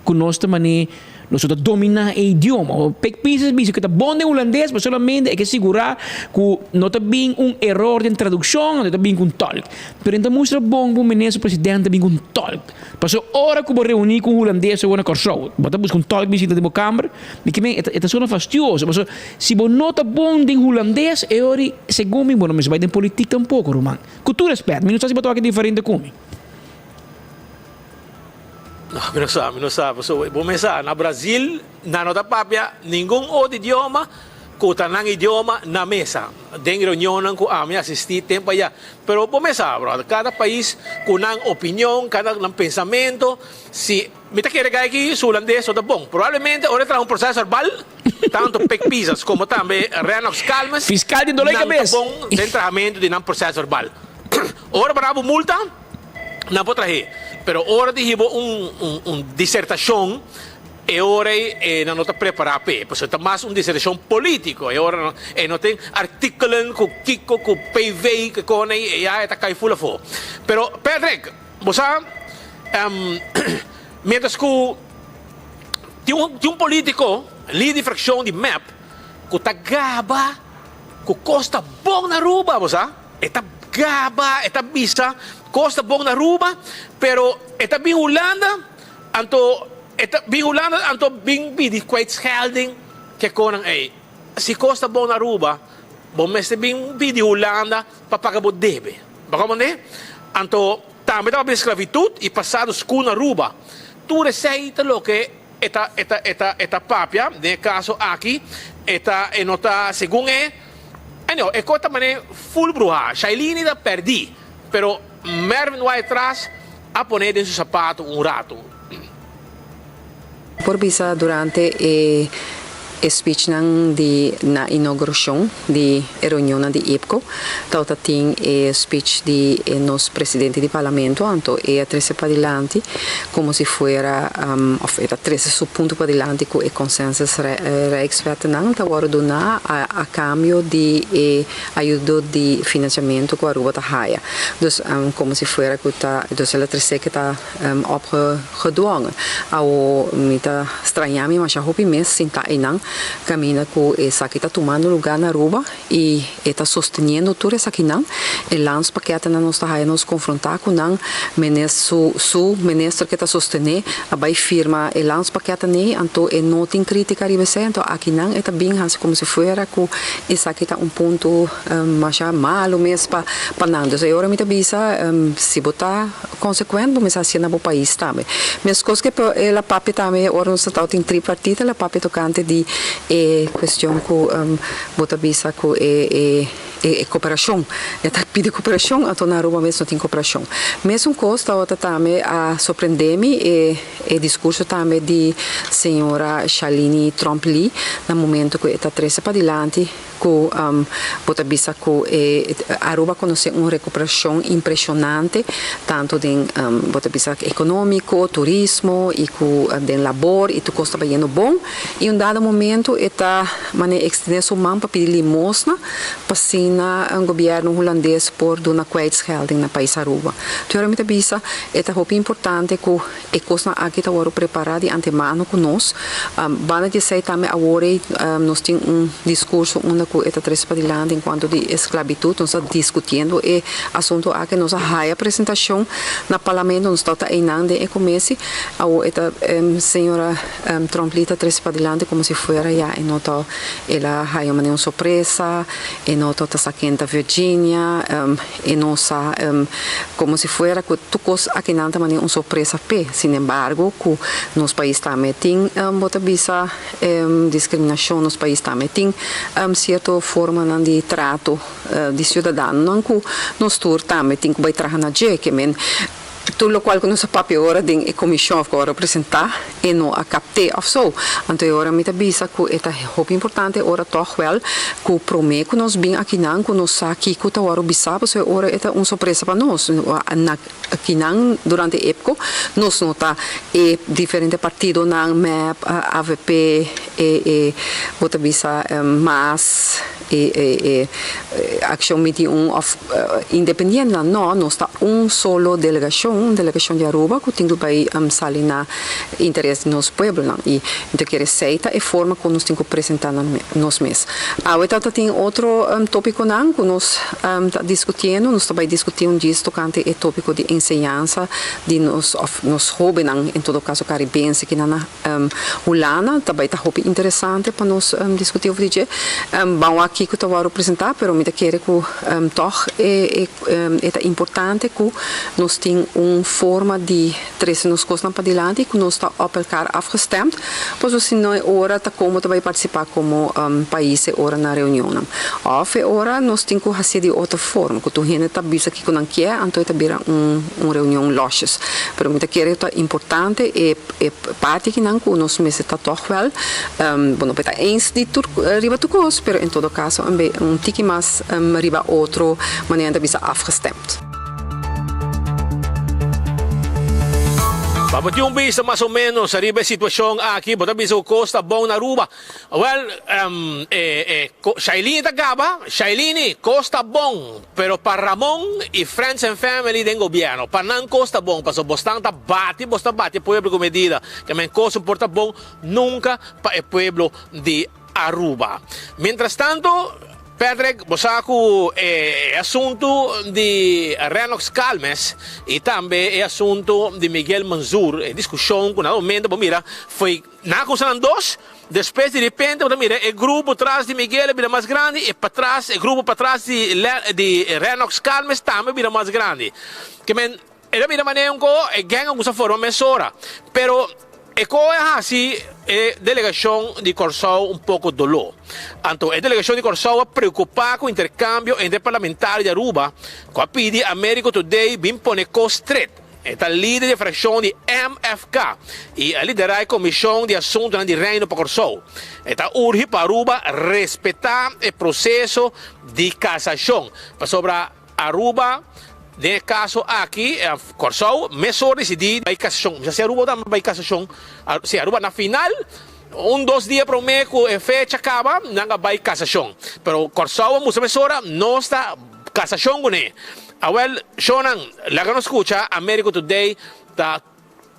ku nos ta manera. Nos no ta dominá e idioma. Pek Pisas bisa ku e ta bon den hulandes, pero solamente e ke sigurá ku no ta bin un eror den tradukshon, anto e ta bin ku un tòlk. Pero e no ta mustra bon ku un minister presidente ta bin ku un tòlk. Pasobra ora ku bo reuní ku un hulandes awor na Kòrsou, bo ta buska un tòlk bisita den bo kamber, mi ke men e ta sona fastioso. Pasobra si bo no ta bon den hulandes, e ora segun mi bo no mester bai den politik tampoko, ruman. Ku tur respèt, mi no sa si bo ta wak diferente ku mi. No, mi no sa, mi no sa. Pasobra bo mes sa, na Brazil nan no ta papia ningun otro idioma ku ta nan idioma na mesa den reunionnan ku ami asistí tempu ayá. Pero bo mes sa, brother, kada pais ku nan opinion, kada nan pensamentu. Si mi ta kere kai aki su hulandes no ta bon. Probablemente ora e traha un proces verbal, tantu Pik Pisas komo tambe Rennox Calmes, Fiskal di dolor nan ta kabes. bon den trahamentu di nan proces verbal. Ora bo daba bo multa, nan por trah'é. Pero ora di hiba un un disertashon, E ora ei e nan no ta prepará p'e, pasobra ta mas un disertashon polítiko. E ora no, e no tin artíkulonan ku kiko, ku PV, ku kos ei, e ya e ta kai ful afó. Pero Patrick, bo sa, miéntras ku tin un tin un polítiko, lider di frakshon di mep, ku ta gaba ku kos ta bon na Aruba, bo sa. E ta gaba, e ta bisa kos ta bon na Aruba, pero e ta bin Hulanda, Anto e ta bin Hulanda anto bin pidi kwijtschelding ke konan ey. Si kos ta bon na Aruba bo mester bin pidi Hulanda pa paga bo debe. Bo comprende? Anto tambe tabata bin sclavitud y pasado scu na Aruba. Tur esey ta loke e ta e ta e ta e ta papia den e caso aki e ta e no ta segun e anyhow e cos ta mane full bruha. Shailene ta perdi pero Mervin Wyatt-Ras a pon'é den su sapato un ratu. Por bisa durante e e speechnan di na inauguracion di e reunionnan di IPCO tabata tin e speech di e nos presidente di parlamento anto e a trece padilanti como si fuera of e ta trece su punto padilanti cu e consensus rijkswetnan ta wordo duna a cambio di e ayudo di financiamento cu Aruba ta haya. Dus como si fuera cu ta, dus el a trece cu ta opgedwongen. Awo mi ta straña mi masha hopi mes sinta eynan caminda cu esaki ta tumando lugar na Aruba y e ta sosteniendo tur esakinan. E landspakketennan nos ta haya nos confronta cu nan. Menes su su minister cu ta sostene a bay firma e landspakketten ey anto e no tin critica riba esey anto akinan e ta bin haci como si fuera cu Esaki ta un punto masha malu mes pa pa nan. Dus e ora mi ta bisa, si bo ta consecuent bo mester hacié na bo pais tambe. Mescos ke el a papia tambe ora nos ta tabatin tripartita, el a papia tocante di e cuestion cu bo ta bisa cu e e e cooperacion. E ta pidi cooperacion, anto na Aruba mes no tin cooperacion. Mesun cos tabata tambe a sorprende mi e. E discurso tambe di señora Shalini Tromp Lee na momento cu e ta trece padilanti cu bo ta bisa cu e Aruba conoce un recuperacion impresionante tanto den bo ta bisa economico, turismo y cu den labor y tur cos ta bayendo bon y un dado momento e ta mane extende su man pa pidi limosna pa asina gobierno Hulandes por duna kwijtschelding na pais Aruba. Tur mi ta bisa e ta hopi importante cu E kosnan aki ta wòrdu prepará di antemano ku nos. Banda di esei tambe awor ei nos tin un diskurso unda ku e ta trese padilanti en kuanto di esklabitut. Nos ta diskutiendo e asuntu aki. Nos a haya presentashon na parlamento. Nos tabata einan den e komesi. Awor e ta señora Tromp-Lee ta trese padilanti komo si fuera ya e no ta el a haya manera un sorpresa, e no ta sa ken ta Virginia. E no sa como si fuera cu tur cos akinan ta manera un sorpresa p'e. Sin embargo, cu nos pais tambe tin, bo ta bisa, discriminacion, nos pais tambe tin cierto formanan di trato di ciudadanonan cu nos tur tambe tin cu bay traha na dje. Ke men Tur lokual ku nos a papia ora den e komishon òf ku a representá e no a kapt'é òf so. Anto e ora mi ta bisa ku e ta hopi importante ora tòg wèl ku promé ku nos bin akinan ku nos sa kiko ta wòrdu bisá pasobra e ora e ta un sorpresa pa nos. Na akinan durante e epko nos no ta e diferente partidonan, mep, avp, e e bo ta bisa mas. E e Accion 21 of independientenan, no, nos ta un solo delegacion, un delegacion di Aruba cu tin cu bay sali na interes di nos pueblonan y mi ta kere esey ta e forma cu nos tin cu presenta nos mes. Awe ta tin otro topiconan cu nos ta discutiendo, nos ta bay discuti un djis tocante e topico di enseñansa di nos of nos hobennan en todo caso caribense kinan na Hulanda ta bai ta hopi interesante pa nos diskutí over di dje. Ban wak kiko ta wòrdu presentá, pero mi ta kere ku tòg e e ta importante ku nos tin un forma di trese nos kosnan padilanti i ku nos ta op elkaar afgestemd, pasobra si no e ora ta komo ta bai partisipá komo pais e ora na reunionnan. Òf e ora nos tin ku hasié di otro forma, ku tur hende ta bisa kiko nan kier, anto e ta bira un un reunion lòsjes. Pero mi ta kere ta importante e. E parti kinan ku nos mester ta tòg wèl, bo no por ta eens di tur riba tur kos, pero en todo kaso un un tiki mas riba otro manera nan ta bisa afgestemd. Pa bo tin un bista mas o menos riba e situashon aki, bo ta bisa ku kos ta bon na Aruba. Wèl, e Shailini ta gaba, Shailini, kos ta bon. Pero pa Ramon y friends and family den gobierno, pa nan cos ta bon, pasobra bosnan ta bati, bos ta bati e pueblo cu medida, ke men cos no por ta bon nunca pa e pueblo di Aruba. Mientras tanto, Patrick, bo sa cu e asunto di Rennox Calmes y tambe e asunto di Miguel Manzur, e discusion cu na momento bo mira foi Nan a kusa nan dos, despues di repente bo ta mira e grupo tras di Miguel a bira mas grandi e patras e grupo patras di di Rennox Calmes tambe a bira mas grandi. Ke men e ta bira manera un ko e gang a kusa forma mesora. Pero e ko a hasi e delegashon di Kòrsou un poko doló. Anto e delegashon di Kòrsou a preokupá ku interkambio entre parlamentario di Aruba ku a pidi Americo Today bin pone kos stret. E ta lider di e frakshon di MFK i a liderá e Komishon di Asuntunan di Reino pa Kòrsou. E ta urgi pa Aruba respetá e proseso di kasashon, pasobra Aruba den e kaso aki, Kòrsou mesora disidí bai kasashon. Mi sa si Aruba tambe bai kasashon. Si Aruba na final, un dos dia promé ku e fecha kaba, nan a bai kasashon. Pero Kòrsou a mustra mesora nos ta kasashon kuné. Awel, shownan, laga nos skucha Americo Today ta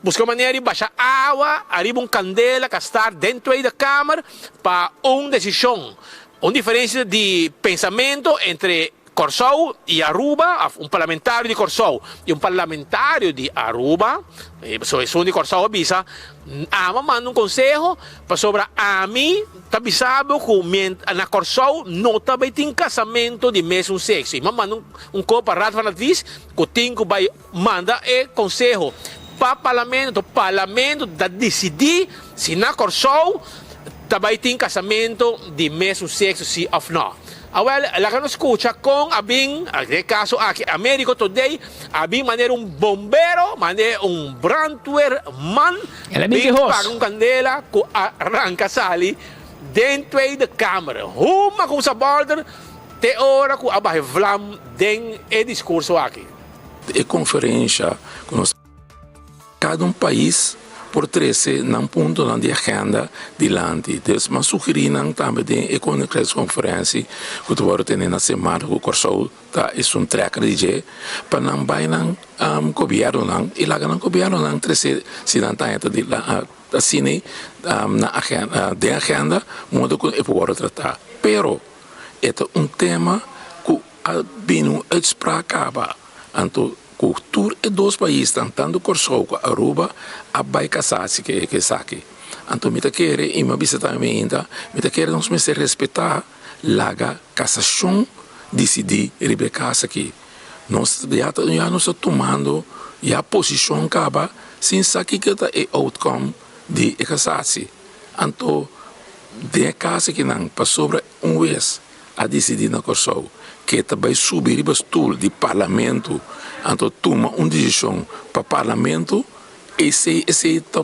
buska un manera di basha awa ariba un kandela ka start den Tweede Kamer pa un desishon, un diferensia di pensamentu entre Kòrsou i Aruba, òf un parlamentario di Kòrsou i un parlamentario di Aruba, pasobra esun di Kòrsou a bisa, Amo a manda un konseho pasobra ami ta bisa bo ku na Kòrsou no ta bai tin kasamentu di mesun sekso. I mi a manda un kop pa Raad van Advies ku tin ku bai manda e konseho pa Parlamento. Parlamento ta disidí si na Kòrsou ta bai tin kasamentu di mesun sekso si òf nò. Awel, laga nos skucha kon a bin, den e kaso aki Americo Today, a bin manera un bombero, manera un brandweerman, El a bin bin kehos. paga un kandela ku a ranka sali den Tweede Kamer. Huma kumsa bolder te ora ku a baha e vlam den e diskurso aki. E konferensha ku nos. Kada un pais por trese nan puntonan di agenda dilanti. Dus m'a sugerí nan tambe den e Koninkrijksconferentie ku ta wòrdu tene na Sint Maarten ku Kòrsou ta esun trèker di dje, pa nan bai nan gobièrnunan i laga nan gobièrnunan trese si nan ta haña ta asina na agenda den agenda modo ku e por wòrdu tratá. Pero e ta un tema ku a bini un uitspraak kaba anto Ku tur e dos paisnan, tantu Kòrsou ku Aruba, a bai kasá si ke esaki. Anto mi ta kere, i mi a bisa tambe ainda, mi ta kere nos mester respetá laga kasashon disidí riba e kas aki. Nos ya ta ya nos ta tumando ya posishon kaba sin sa kiko ta e outcome di e kasasi. Anto den e kas akinan pasobra un wes a disidí na Kòrsou ke ta bai subi riba stul di parlamento anto tuma un desishon pa parlamento, esei esei ta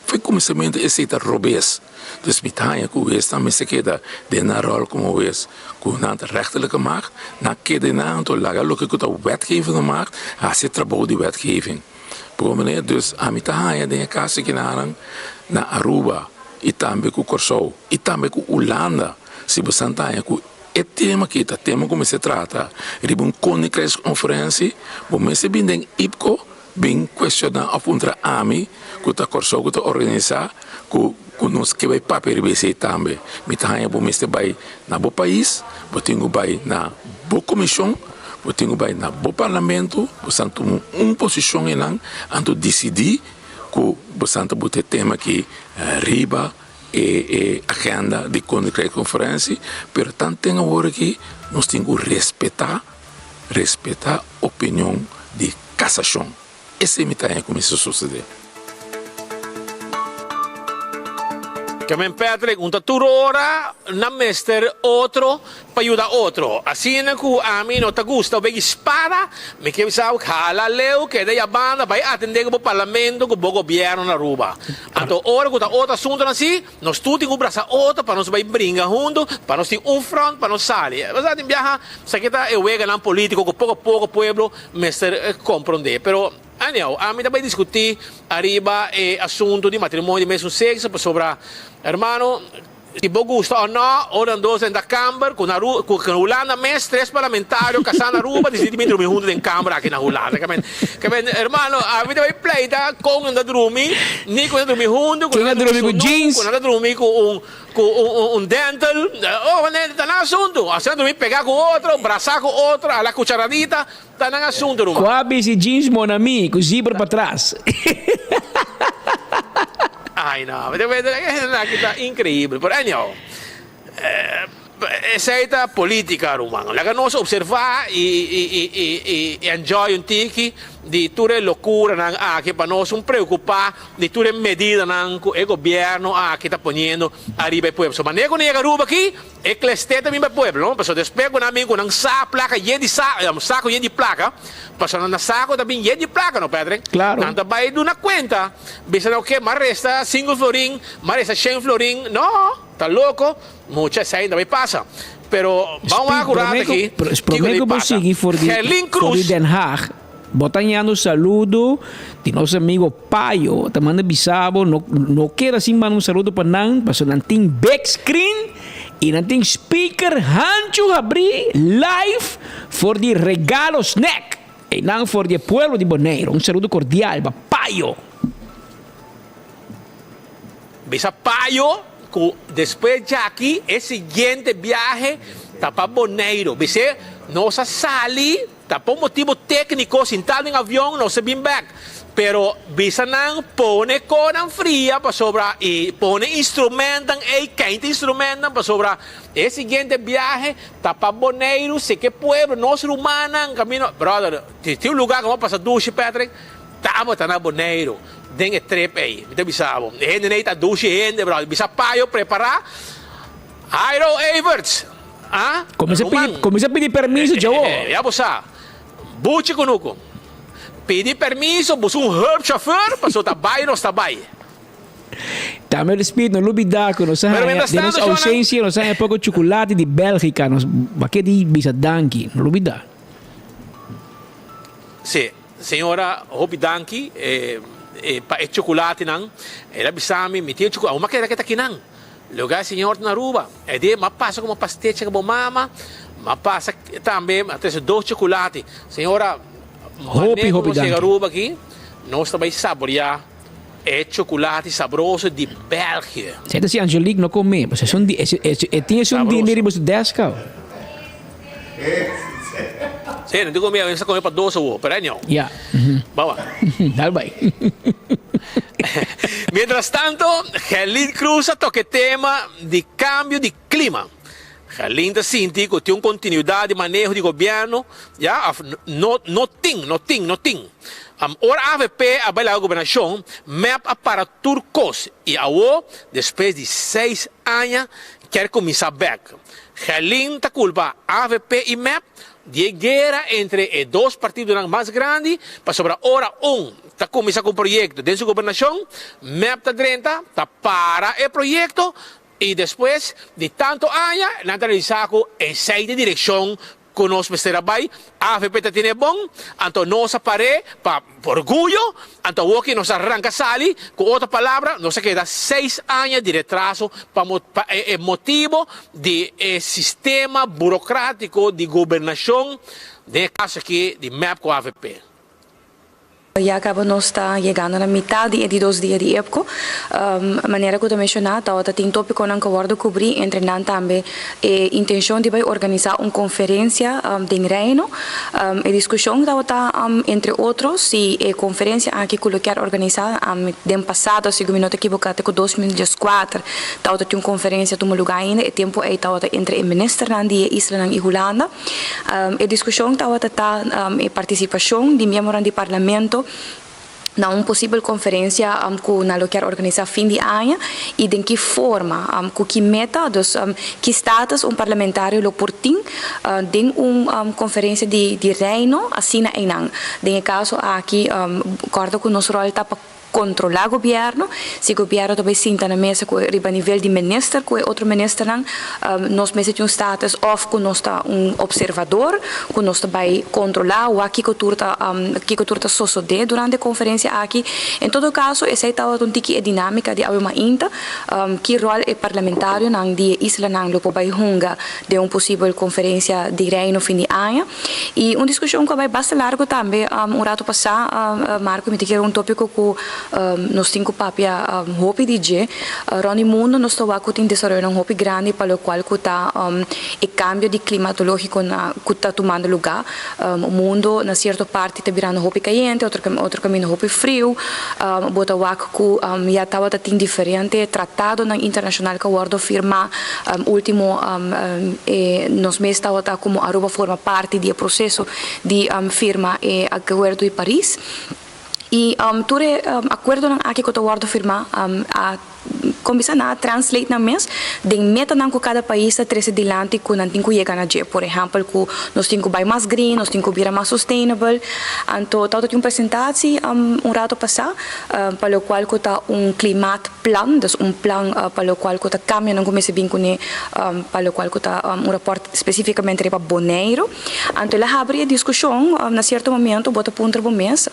for kuminsamentu esei ta robes. Dus mi ta haña ku wesnan mester keda den nan ròl komo wes ku nan ta rechterlijke macht, nan keda einan anto laga loke ku ta wetgevende macht hasi e trabou di wetgeving. Por manera dus ami ta haña den e kas aki na Aruba i tambe ku Kòrsou i tambe ku Hulanda si bo san ta haña ku. E tema aki ta tema ku mester trata riba un Koninkrijksconferentie, bo mester bin den IPCO bin cuestiona of puntra ami cu ta Corsou cu ta organisa cu cu nos ke bay papia riba esey tambe. Mi ta haña bo mester bay na bo pais, bo tin cu bay na bo comision, bo tin cu bay na bo parlamento, bo san tuma un posicion eynan anto dicidi cu bo san ta buta e tema aki riba e e agenda di Koninkrijk Conferentie, pero tanten awor aki nos tin cu respeta. Respetá opinion di Kasashon. Esei mi ta haña ku mester sosodé. Carmen Patrick, un ta tur ora nan mester otro pa yuda otro. Asina ku ami no ta gusta wegi spada, mi ke bisa bo hala leu, keda ya banda, bai atendé ku bo parlamento, ku bo gobièrnu na Aruba. Anto ora ku ta otro asuntonan asi, Nos tur tin ku brasa otro pa nos bai bringa huntu, pa nos tin un front pa nos sali. Pasá tin biaha esaki ta e weganan polítiko ku poko poko pueblo mester komprondé. Pero anyhow, ami ta bai diskutí ariba e asuntu di matrimonio di mesun sekso pasobra, hermano, si bo gusta o no, ora nan dos den ta kamber ku na ku Hulanda mes tres parlamentario kasá na Aruba disidí di bin drumi huntu den kamber aki na Hulanda. Ke hermano, ami ta bai pleita kon nan ta drumi, ni ku nan ta drumi huntu, ku nan ta drumi sunu, ku nan ta drumi ku un ku un un dental. Oh, wanneer ta nan asuntu. Asi nan drumi pegá ku otro, brasá ku otro, a la kucharadita, ta nan asuntu, ruman. Kua bisti jeans mon ami, ku zipper patras. Ai no, mi ta weta e hendenan aki ta increibel, pero anyhow. Esei ta politica, ruman. Laga nos observa y enjoy un tiki di tur e locuranan aki pa nos un preocupa di tur e medidanan cu e gobierno aki ta poniendo ariba e pueblo. So manera cu nan yega Aruba aki, e kleste ta bin pa e pueblo, no? Pasobra despues cu nan bin cu nan sa placa yen di sa, saco yen di placa, pasobra nan saco ta bin yen di placa, no Patrick? Claro. Nan ta bay duna cuenta, bisa nan, ok, m'a resta cinco florin, m'a resta shen florin, no! Ta loko, mucha esei no bay pasa. Pero ban wak un rato aki, kiko Prome ta ku bo pasa. sigui for di Gerlin for di Cruz. Den Haag, bo ta ñando saludo di nos amigo Payo, ta manda bisa bo no no keda sin manda un saludo pa nan, pasobra nan tin big screen y nan tin speaker hanchu habri live for di Regalo Snack, einan for di e pueblo di Boneiro. Un saludo cordial pa Payo. Bisa Payo ku despues djaki e siguiente biahe ta pa Boneiru. Bis'é nos a sali ta pa un motibu tékniko sintá den avion nos a bin bèk. Pero bisa nan pone konan fria pasobra i pone instrumentan ei keinta instrumentan pasobra e siguiente biahe ta pa Boneiru si ke pueblo nos rumannan kaminda brother tin un lugá ku bo a pasa dushi Patrick tabata na Boneiru. Den e trip ei, mi ta bisa bo, e hendenan ei ta dushi hende, brother. Bisa Payo prepara. Jairo Everts, ah, Kuminsá ruman. pidi, kuminsá pidi permiso djawo. Ya bo sa, buchi kunuku. Pidi permiso, buska un hulpchauffeur, pasobra ta bai nos ta bai. Tambe Speed, no lubida ku nos a Pero haña, mientras den nos tanto, shownan. ausencia, nos a haña poko chukulati di Bélgica. Nos bake di bisa danki, no lubida. Sí. Señora hopi danki pa e chocolatenan. El a bisa mi, mi tin e chocolate, awor mi a keda keda kinan. Loke a señor ta na Aruba. E di, mi a pasa como pastecha cu bo mama, mi a pasa tambe, mi a trece dos chocolate. Señora, Hopi, wanneer cu hopi nos yega danki. Aruba aki, nos ta bay saborea e chocolate sabroso di België. Seta si Angelique no come, pasobra esun di, e tin esun di Sabroso. riba su desk awe. Sí, no tin comida, mi sa come pa dos awo, pero anyhow. Ya. Bawa. Dal bai. Mientras tanto, Gerlin Cruz a toca e tema di cambio di clima. Gerlin ta sinti cu tin un continuidad di maneho di gobierno, ya, of no, no tin, no tin, no tin. Ora avp a bai laga gobernacion, mep a para tur cos y awo, despues di seis aña, kier cuminsa bek. Gerlin ta culpa avp y mep di e guera entre e dos partidonan mas grandi pasobra ora un ta cuminsa cu un proyecto den su gobernacion, mep ta drenta, ta para e proyecto y despues di tanto aña nan ta realisa cu esey ta e direccion. ku nos mester a bai, avp ta tene bon, anto nos a par'é pa orguyo, anto awor ki nos a ranka sali, ku otro palabra nos a keda seis aña di retraso pa pa e motibo di e sistema burokratiko di gobernashon, den e kaso aki di mep ku avp. Ya caba nos ta yegando na mitad di e di dos dia di EPCO. Manera cu ta menciona tawata tin topiconan cu a wordo cubri, entre nan tambe e intencion di bay organisa un conferencia den Reino. E discusion tawata entre otro si e conferencia aki cu lo kier organisa den pasado, segun mi no ta ekiboca te cu 2014 tawata tin un conferencia tuma luga ainda, e tempo ey tawata entre e ministernan di e islanan y Hulanda. E diskushon tabata ta e partisipashon di miembronan di Parlamento na un posibel konferensia ku nan lo kier organisá fin di aña i den ki forma, ku ki meta, dus ki status un parlamentario lo por tin den un konferensia di Reino asina einan. Den e kaso aki kòrda ku nos ròl ta pa Kontrolá gobièrnu, si gobièrnu ta bai sinta na mesa ku riba nivel di minister ku e otro ministernan, nos mester tin un status òf ku nos ta un opservador ku nos ta bai kontrolá wak kiko tur ta kiko tur ta sosodé durante e konferensia aki. En todo kaso esei tabata un tiki e dinámika di awe mainta, ki ròl e parlamentarionan di e islanan lo por bai hunga den un posibel konferensia di Reino fin di aña. I un diskushon ku a bai basta largu tambe un ratu pasá, Marco, mi ta kere un tópiko ku nos tin ku papia hopi di dje. Rònt di mundu nos ta wak ku tin desaroyonan hopi grandi pa lokual ku ta e kambio di klimatológiko na ku ta tumando lugá. Mundu na sierto parti ta birando hopi kayente, otro otro kaminda hopi friu. Bo ta wak ku ya tabata tin diferente tratadonan internashonal ku a wòrdu firmá último E nos mes tabata como Aruba forma parti di e proceso di firma e Acuerdo di Paris. Y tur e acuerdonan aki cu ta wordo firma a cuminsa nan a translate nan mes den metanan cu cada pais ta trece dilanti cu nan tin cu yega na dje. Por ehempel cu nos tin cu bay mas green, nos tin cu bira mas sustainable. Anto tabata tin un presentatie un rato pasa pa locual cu ta un klimaatplan, dus un plan pa locual cu ta cambianan cu mester bin cune pa locual cu ta un rapport specificamente riba Boneiru. Anto el a habri e discusion, na cierto momento bo ta puntra bo mes,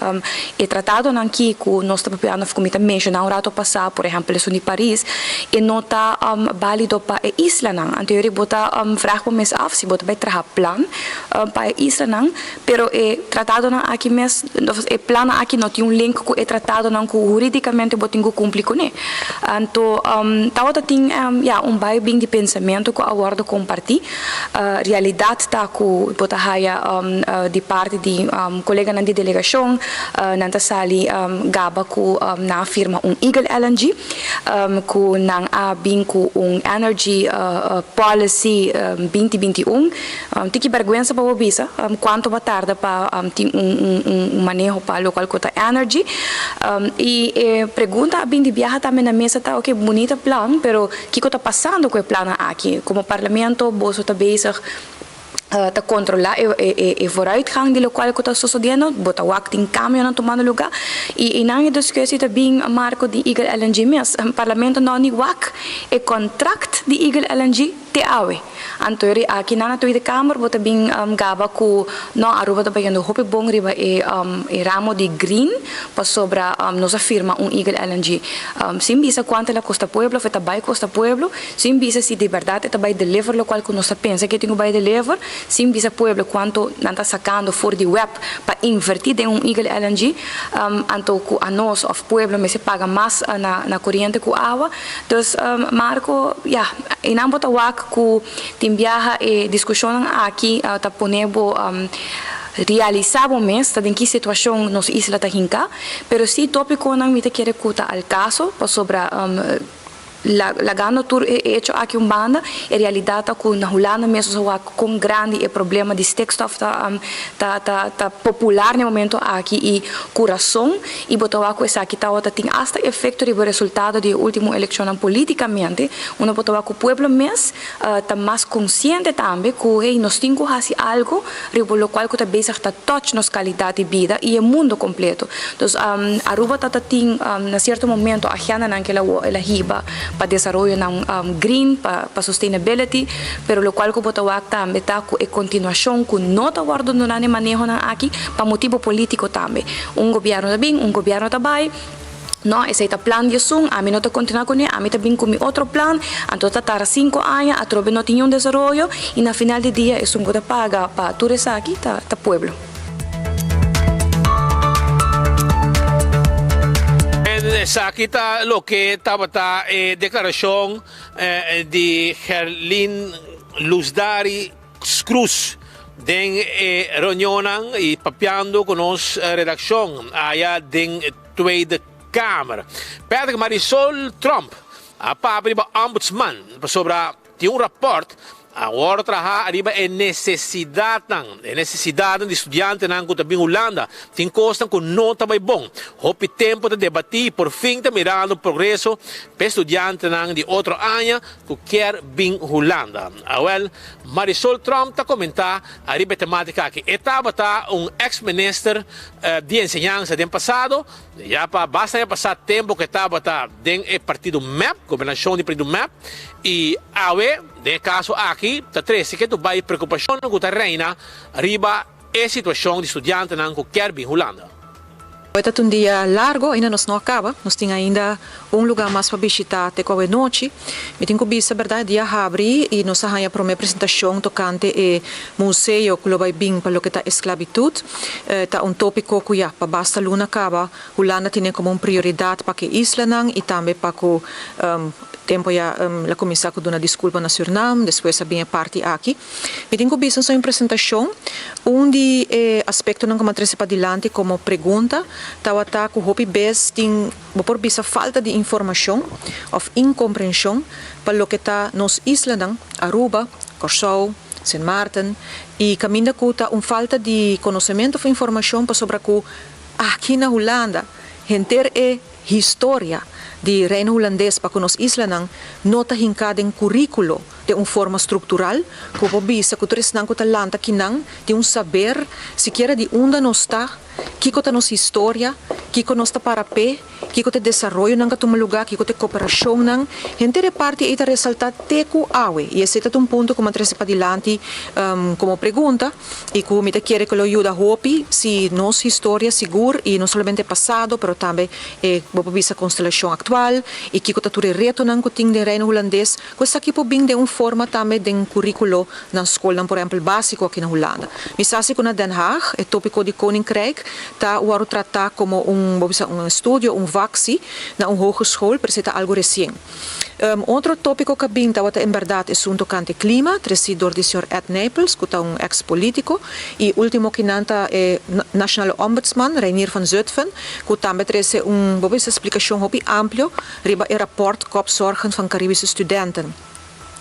e tratadonan ki cu nos ta papiando of cu mi ta menciona un rato pasa, por ehempel esun di Paris, e no ta balido pa e islanan. Anto yori bo ta vraag bo mes af si bo ta bay traha plan pa e islanan, Pero e tratadonan aki mes, of e plannan aki no tin un link ku e tratadonan ku huridikamente bo tin ku kumpli kuné. Anto tabata tin ya un bai bin di pensamentu ku a wòrdu kompartí. Realidat ta ku bo ta haya di parti di koleganan di delegashon, nan ta sali gaba ku nan a firma un Eagle LNG, ku nan a bin ku un Energy Policy 2021. Tin ki bèrgwensa pa bo bisa kuantu bo a tarda pa tin un maneho pa lokual ku ta energy. I e pregunta a bin di biaha tambe na mesa ta, oke, bunita plan, pero kiko ta pasando ku e plannan aki? Komo parlamento boso ta bezig ta kontrolá e vooruitgang di lokual ku ta sosodiendo? Bo ta wak tin kambionan tumando lugá? I einan e diskusi ta bin marko di Eagle LNG mes. Parlamento no ni wak e kontrakt di Eagle LNG. Te awe. Anto ri aki nan na Tweede Kamer bo ta bin gaba ku no Aruba ta bayendo hopi bon riba e e ramo di green pasobra nos a firma un Eagle LNG. Sin bisa kuantu el a kosta pueblo of e ta bai kosta pueblo, sin bisa si di bèrdat e ta bai deliver lokual ku nos ta pensa ku e tin ku bai deliver, sin bisa pueblo kuantu nan ta sakando for di web pa invertí den un Eagle LNG, anto ku anos of pueblo mester paga mas na na koriente ku awa. Dus Marco, ya, einan bo ta wak ku tin biaha e diskushonnan aki ta pone bo realisá bo mes ta den ki situashon nos isla ta hinká. Pero sí tópikonan mi ta kere ku ta al kaso pasobra lagando tur e echo aki un banda, e realidat ta ku na Hulanda mes nos a wak kon grandi e problema di stikstof ta ta ta popular na e momento aki i ku rason. I bo ta wak ku esaki tabata tin asta efekto riba e resultado di e último elekshonnan polítikamente, unda bo ta wak ku pueblo mes ta mas konsiente tambe ku hey nos tin ku hasi algu riba lokual ku ta bezig ta touch nos kalidat di bida i e mundo kompleto. Dus Aruba ta ta tin na sierto momento agendanan ku el a hiba. pa desaroyonan green, pa pa sustainability, pero lokual ku bo ta wak tambe ta ku e kontinuashon ku no ta wòrdu duna na e manehonan aki pa motibu polítiko tambe. Un gobièrnu ta bin, un gobièrnu ta bai, no, esei ta plan di esun, ami no ta kontinuá kuné, ami ta bin ku mi otro plan, anto ta tarda sinku aña, atrobe no tin niun desaroyo i na final di dia esun ku ta paga pa tur esaki ta ta pueblo. En esaki ta loke tabata e deklarashon di Gerlin Luzdari Cruz den e reunionnan y papiando cu nos redaccion aya den Tweede Kamer. Patrick Marisol Tromp a papia riba Ombudsman pasobra Tin un rapòrt a wòrdu trahá ariba e nesesidatnan, e nesesidatnan di studiantenan ku ta bin Hulanda. Tin kosnan ku no ta bai bon. Hopi tempu ta debatí i por fin ta mirando progreso pa e studiantenan di otro aña ku kier bin Hulanda. Awèl, Marisol Tromp ta komentá ariba e temátika aki. E tabata un eks minister di enseñansa den pasado. Ya pa basta aña pasá tempu ku e tabata den e partido mep, gobernashon di partido mep, i awe den e kaso aki ta trese ke tu bai preokupashon ku ta reina riba e situashon di studiantenan ku kier bin Hulanda. Awe ta un dia largo, ainda nos no a kaba, nos tin ainda un lugá mas pa bishitá te ku awe nochi. Mi tin ku bisa bèrdat e dia habri i nos a haña promé presentashon tokante e museo ku lo bai bin pa loke ta esklabitut. Ta un tópiko ku ya pa basta luna kaba Hulanda tene komo un prioridat pa ku e islanan i tambe pa ku tempu ya el a kuminsá ku duna diskulpa na Sürnam, despues a bin e parti aki. Mi tin ku bisa so en presentashon, un di e aspektonan ku mi a trese padilanti komo pregunta tabata ku hopi bes tin bo por bisa falta di informashon òf inkomprenshon pa loke ta nos islanan, Aruba, Kòrsou, Sint Maarten, i kaminda ku ta un falta di konosementu òf informashon pasobra ku aki na Hulanda henter e historia di Reino Hulandes pa ku nos islanan no ta hinká den kuríkulo den un forma struktural ku bo por bisa ku tur esnan ku ta lanta kinan tin un saber sikiera di unda nos ta, kiko ta nos historia, kiko nos ta para p'e. Kiko ta e desaroyonan ku a tuma lugá, kiko ta e koperashonnan. Henter e parti ei ta resaltá te ku awe i esei ta un punto ku mi a trese padilanti komo pregunta i ku mi ta kere ku lo yuda hopi si nos historia sigur i no solamente e pasado pero tambe e bo por bisa konstelashon aktual i kiko ta tur e retonan ku tin den Reino Hulandes ku esaki por bin den un forma tambe den kurikulo na skolnan por ehèmpel básiko aki na Hulanda. Mi sa si ku na Den Haag e tópiko di Koninkrijk ta wòrdu tratá komo un, bo bisa un estudio, un vak si, na un hogeschool, pero esei ta algu resien. Otro tópiko ku a bin tabata en bèrdat esun tokante klima, tresí dor di señor Ed Nijpels, ku ta un eks polítiko, i último kinan ta e Nationale Ombudsman, Reinier van Zutphen, ku tambe trese un, bo bisa, splikashon hopi amplio riba e rapòrt Kopzorgen van Caribische Studenten.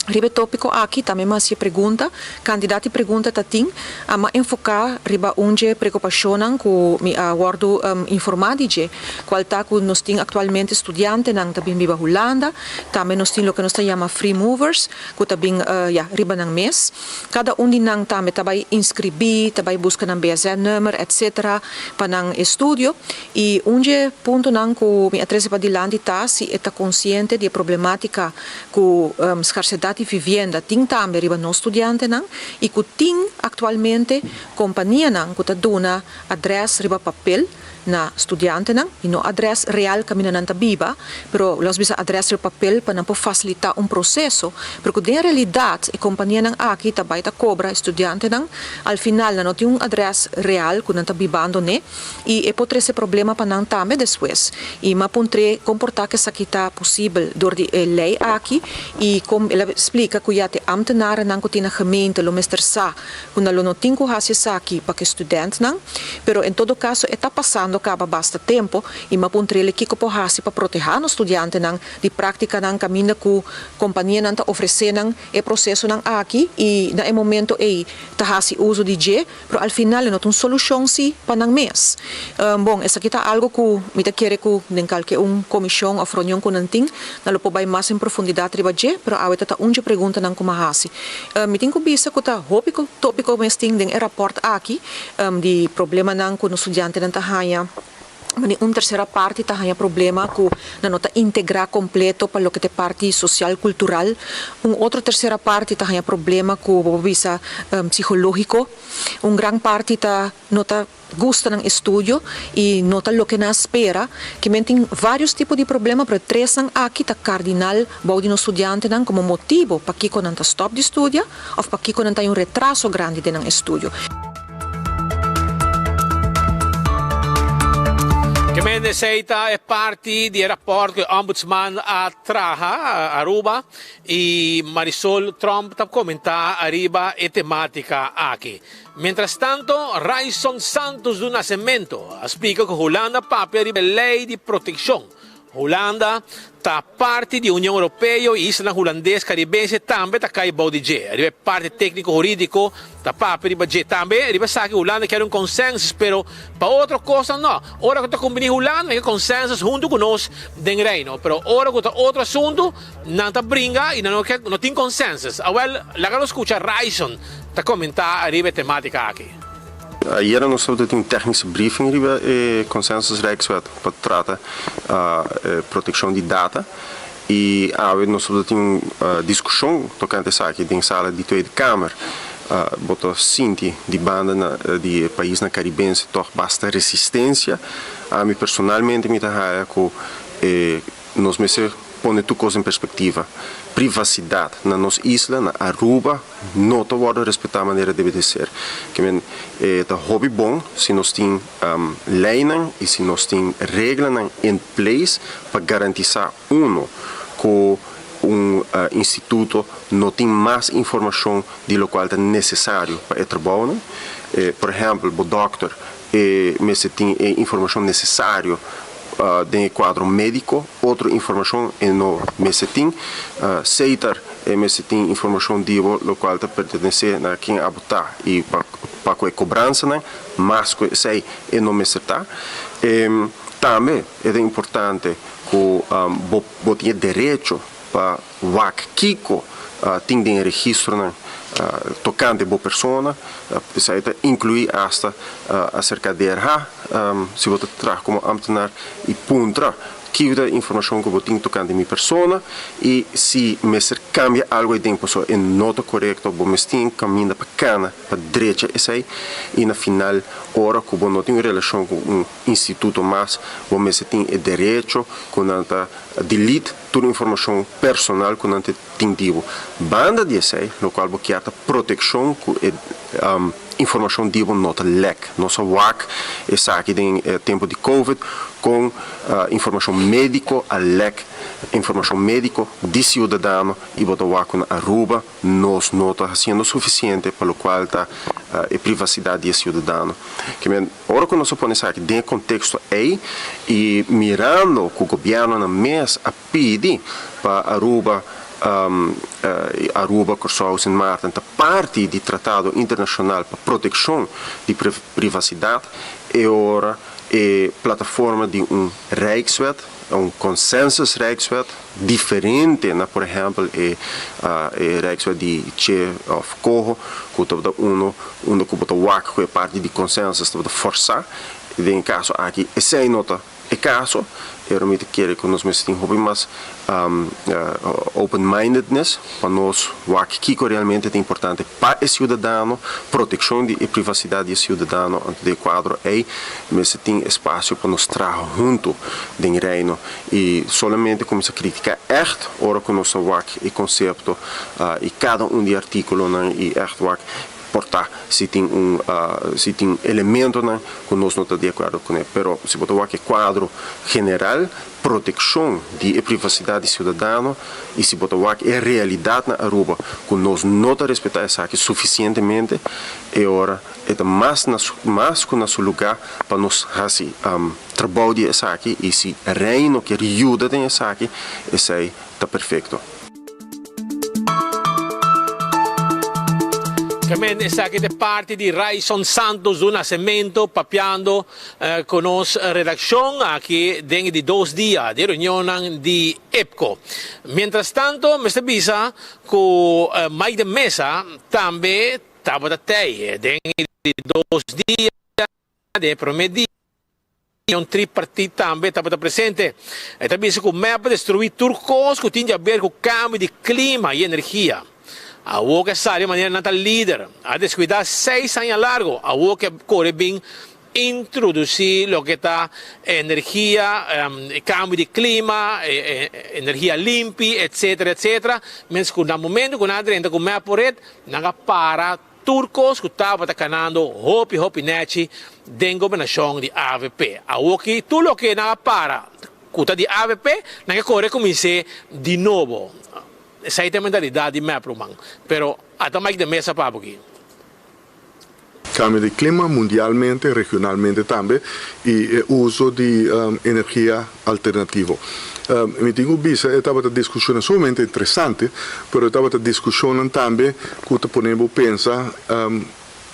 Riba e tópiko aki tambe mi hasi e pregunta. Kantidat di pregunta ta tin, a mi a enfoká riba un dje preokupashonnan ku mi a wòrdu informá di dje, kual ta ku nos tin aktualmente studiantenan ta bin biba Hulanda, tambe nos tin loke nos ta yama free movers ku ta bin ya riba nan mes. Kada un di nan tambe ta bai inskribí, ta bai buska nan BSN-nummer etcetera pa nan estudio. I un dje puntonan ku mi a trese padilanti ta si e ta konsiente di e problemátika ku skarsedat di vivienda tin tambe riba nos studiantenan i ku tin aktualmente kompanianan ku ta duna adrès riba papel na studiantenan i no adrès real kaminda nan ta biba, pero los bisa adrès riba papel pa nan por fasilitá un proseso, pero ku den realidat e kompanianan aki ta bai ta kobra e studiantenan, al final nan no tin un adrès real ku nan ta bibando n'e. I e por trese problema pa nan tambe despues. I m'a puntr'é kon por ta ku esaki ta posibel dor di e lei aki i kon el a splika ku ya te ambtenarennan ku tin na gemeente lo mester sa ku nan lo no tin ku hasi esaki pa ku e studentnan. Pero en todo kaso e ta pasando kaba basta tempu i m'a puntr'é kiko por hasi pa protehá nos studiantenan di práktikanan kaminda ku kompanianan ta ofresé nan e prosesonan aki i na e momento ei ta hasi uso di dje. Pero al final e no ta un solucion si pa nan mes. Bon, esaki ta algo cu mi ta kere cu den calke un comision of reunion cu nan tin, nan lo por bay mas en profundidad riba dje, pero awe ta ta un dje preguntanan cu m'a haci. Mi tin cu bisa cu ta hopi topico mes tin den e rapport aki di problemanan cu nos studiantenan ta haya. Mane un tersera parti ta haña problema ku nan no ta integrá kompleto pa loke ta e parti sosial kultural. Un otro tersera parti ta haña problema ku bo por bisa psikológiko. Un gran parti ta no ta gusta nan estudio i no ta loke nan a spera. Kimen tin vários tipo di problema pero e tresnan aki ta kardinal bou di nos studiantenan komo motibo pakiko nan ta stòp di studia òf pakiko nan ta haña un retraso grandi den nan estudio. Kemen esey ta e parti di e raport cu e Ombudsman a traha Aruba y Marisol Tromp ta comenta ariba e tematica aki. Mientras tanto Ryson Santos do Nascimento a splica cu Hulanda papia riba e ley di proteccion Hulanda ta parti di Union Europeo y islanan Hulandes Caribense tambe ta cay bou di dje. Riba e parti tecnico huridico ta papia riba dje. Tambe riba esaki Hulanda kier un consensus pero pa otro cosnan no. Ora cu ta cumbini Hulanda nan ke consensus hunto cu nos den Reino pero ora cu ta otro asunto nan ta bringa y nan no ke no tin consensus. Awel laga nos scucha Ryson ta comenta riba e tematica aki. Ayera nos tabata tin un technische briefing riba e Consensus Rijkswet pa trata proteccion di data y awe nos tabata tin un discusion tocante esaki den sala di Tweede Kamer. Bo ta sinti di banda di e paisnan Caribense toch basta resistencia. Ami personalmente mi ta haya cu e Nos mester pone tur kos den perspektiva. Privasidat na nos isla, na Aruba, no ta wòrdu respetá manera debe di ser. Ke men e ta hopi bon si nos tin leinan i si nos tin reglanan in place pa garantisá, uno, ku un instituto no tin mas informashon di lokual ta nesesario pa e trabounan. Por ehèmpel, bo dòkter e mester tin e informashon nesesario den e kuadro médiko, otro informashon e no mester tin. Seiter e mester tin informashon di bo lokual ta pertenesé na ken abo ta i pa ku e kobransanan, mas ku esei e no mester ta. Tambe e ta importante ku bo bo tin e derecho pa wak kiko tin den e registronan tokante bo persona. Esei ta inkluí asta aserka DRH, si bo ta traha komo ámtenar i puntra kiko ta e informashon ku bo tin tokante mi persona i si mester kambia algu aden pasobra e no ta korekto, bo mes tin kaminda pa kana pa drecha esei i na final ora ku bo no tin un relashon ku un instituto mas bo mester tin e derecho ku nan ta delete tur informashon personal ku nan tin di bo. Banda di esei, lokual bo kier ta protekshon ku e informashon di bo no ta lèk. Nos a wak esaki den e tempu di covid kon informashon médiko a lèk, informashon médiko di siudadano i bo ta wak ku na Aruba nos no ta hasiendo sufisiente pa lokual ta e privasidat di e siudadano. Ora ku nos a pone esaki den e konteksto ei i mirando ku gobièrnunan mes a pidi pa Aruba, Aruba, Kòrsou, Sint Maarten ta parti di tratado internashonal pa protekshon di privasidat, e ora e plataforma di un Rijkswet, un consensus Rijkswet, diferente na por ehèmpel e e Rijkswet di Che òf Coho ku tabata uno unda ku bo ta wak ku e parti di consensus tabata forsá. Den e kaso aki esei no ta e kaso. Pero mi ta kere ku nos mester tin hopi mas open mindedness pa nos wak kiko realmente ta importante pa e siudadano, protekshon di e privasidat di e siudadano. Anto den e kuadro ei mester tin espasio pa nos traha huntu den Reino. I solamente kuminsá kritiká ègt ora ku nos a wak e konsepto i kada un di e artíkulonan i ègt wak por ta si tin un si tin elementonan ku nos no ta di akuerdo kuné. Pero si bo ta wak e kuadro general, protekshon di e privasidat di siudadano i si bo ta wak e realidat na Aruba ku nos no ta respetá esaki sufisientemente, e ora e ta mas na su mas ku na su lugá pa nos hasi Trabou di esaki y si Reino kier yuda den esaki, esey ta perfecto. Kemen esaki ta e parti di Ryson Santos do Nascimento papiando cu nos redaccion aki den e di dos dia di reunionnan di IPCO. Mientras tanto mester bisa cu Mike de Meza tambe tabata tey den e di dos dia. Den e prome dia. Un tripartit tambe tabata presente. E ta bisa ku mep a destruí tur kos ku tin di aber ku kambio di klima i energia. Awor ku a sali manera nan ta lider, a deskuidá seis aña largu, awor ku a kore bin introdusí loke ta energia, kambio di klima, energia limpi, etsetera, etsetera. Mens ku na momento ku nan a drenta ku mep por ret, nan a para Tur kos ku tabata kanando hopi hopi nèchi den gobernashon di avp. Awoki tur loke nan a para ku ta di avp, nan ke kore kumins'é di nobo. Esei ta e mentalidat di mep ruman. Pero ata Mike de Meza pa aboki. Kambio di klima mundialmente, regionalmente tambe, i e uso di energia alternativo. Mi tin ku bisa e tabata diskushonnan sumamente interesante, pero e tabata diskushonnan tambe ku ta pone bo pensa,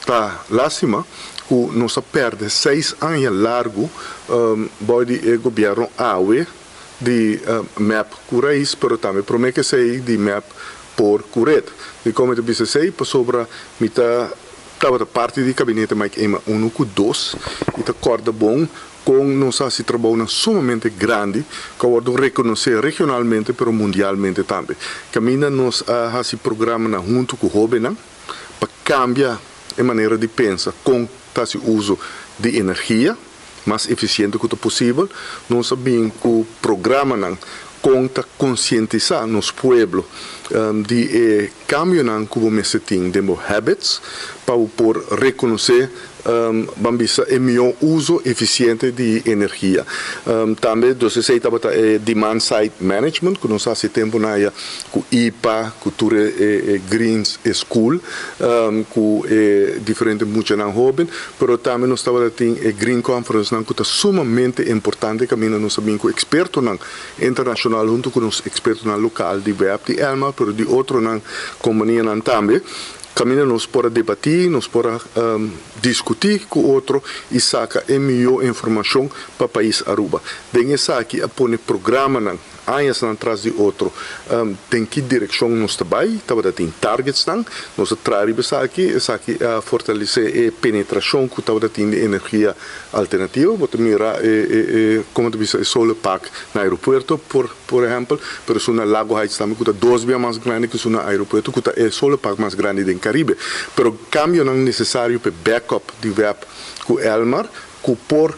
ta lástima ku nos a pèrdè seis aña largu bou di e gobièrnu awe di mep ku rais, pero tambe promé ku esei di mep por ku red. Dikon mi ta bisa esei? Pasobra mi ta tabata parti di kabinete Mike Eman unu ku dos i ta kòrda bon Kon nos a hasi trabounan sumamente grandi ku a wòrdu rekonosé regionalmente pero mundialmente tambe. Kaminda nos a hasi programanan huntu ku hóbennan pa kambia e manera di pensa kon ta hasi uso di energia mas efisiente ku ta posibel. Nos a bin ku programanan kon ta konsientisá nos pueblo di e kambionan ku bo mester tin den bo habits pa bo por rekonosé Ban bisa e mihó uso efisiente di energia. Tambe dus esei tabata e demand side management ku nos a hasi tempu na aya ku ipa, ku tur e greens school, ku e diferente muchanan hóben. Pero tambe nos tabata tin e green conference nan ku ta sumamente importante kaminda nos a bin ku ekspertonan internashonal huntu ku nos ekspertonan lokal di web di Elmar pero di otronan kompanianan tambe. Kaminda nos por a debatí, nos por a diskutí ku otro i saka e mihó informashon pa pais Aruba. Den esaki a pone programanan añasnan tras di otro den ki direkshon nos ta bai, tabata tin targetsnan, nos a traha riba esaki, esaki a fortalesé e penetrashon ku tabata tin di energia alternativo. Bo ta mira e komo ta bisa e solar park na aeropuerto por. Por ehèmpel, pero esun na Lago Heights tambe ku ta dos bia mas grandi ku esun na aeropuerto ku ta e solar park mas grandi den Karibe. Pero kambionan nesesario p'e backup di web ku Elmar ku por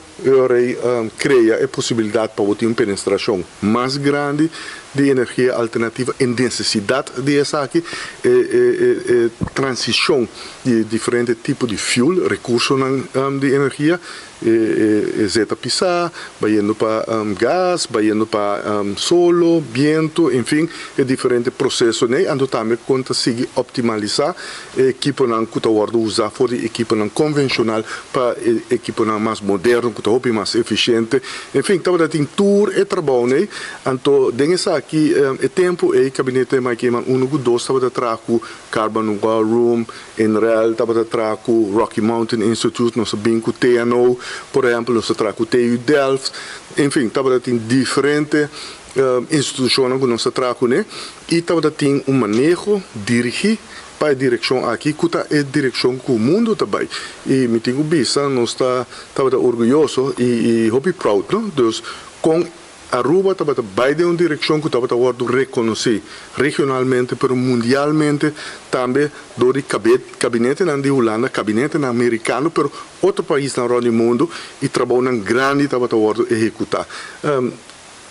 rei krea e posibilidat pa bo tin un penestrashon mas grandi di energia alternativa e nesesidat di esaki, e e transishon di diferente tipo di fuel, rekursonan di energia. E zeta pisá, bayendo pa gas, bayendo pa solo, biento, enfin e diferente prosesonan ei. Anto tambe kon ta sigui optimalisá e ekiponan ku ta wòrdu usá for di ekiponan konvenshonal pa e ekiponan mas moderno ku ta hopi mas efisiente. Enfin tabata tin tur e trabounan ei. Anto den esaki e tempu ei Kabinete Mike Eman uno ku dos tabata traha ku Carbon War Room, NREL tabata traha ku Rocky Mountain Institute, nos a bin ku TNO, por ehèmpel, nos a traha ku TU Delft, enfin, tabata tin diferente institushonnan ku nos a traha kuné i tabata tin un maneho dirigí pa e direkshon aki ku ta e direkshon ku mundu ta bai. I mi tin ku bisa nos ta tabata orguyoso i hopi proud, no? Dus kon Aruba tabata bai den un direccion cu tabata wordo reconoci regionalmente pero mundialmente tambe door di cabinetenan di Hulanda, cabinetenan Mericano pero otro paisnan rond di mundo y trabounan grandi tabata wordo ehecuta.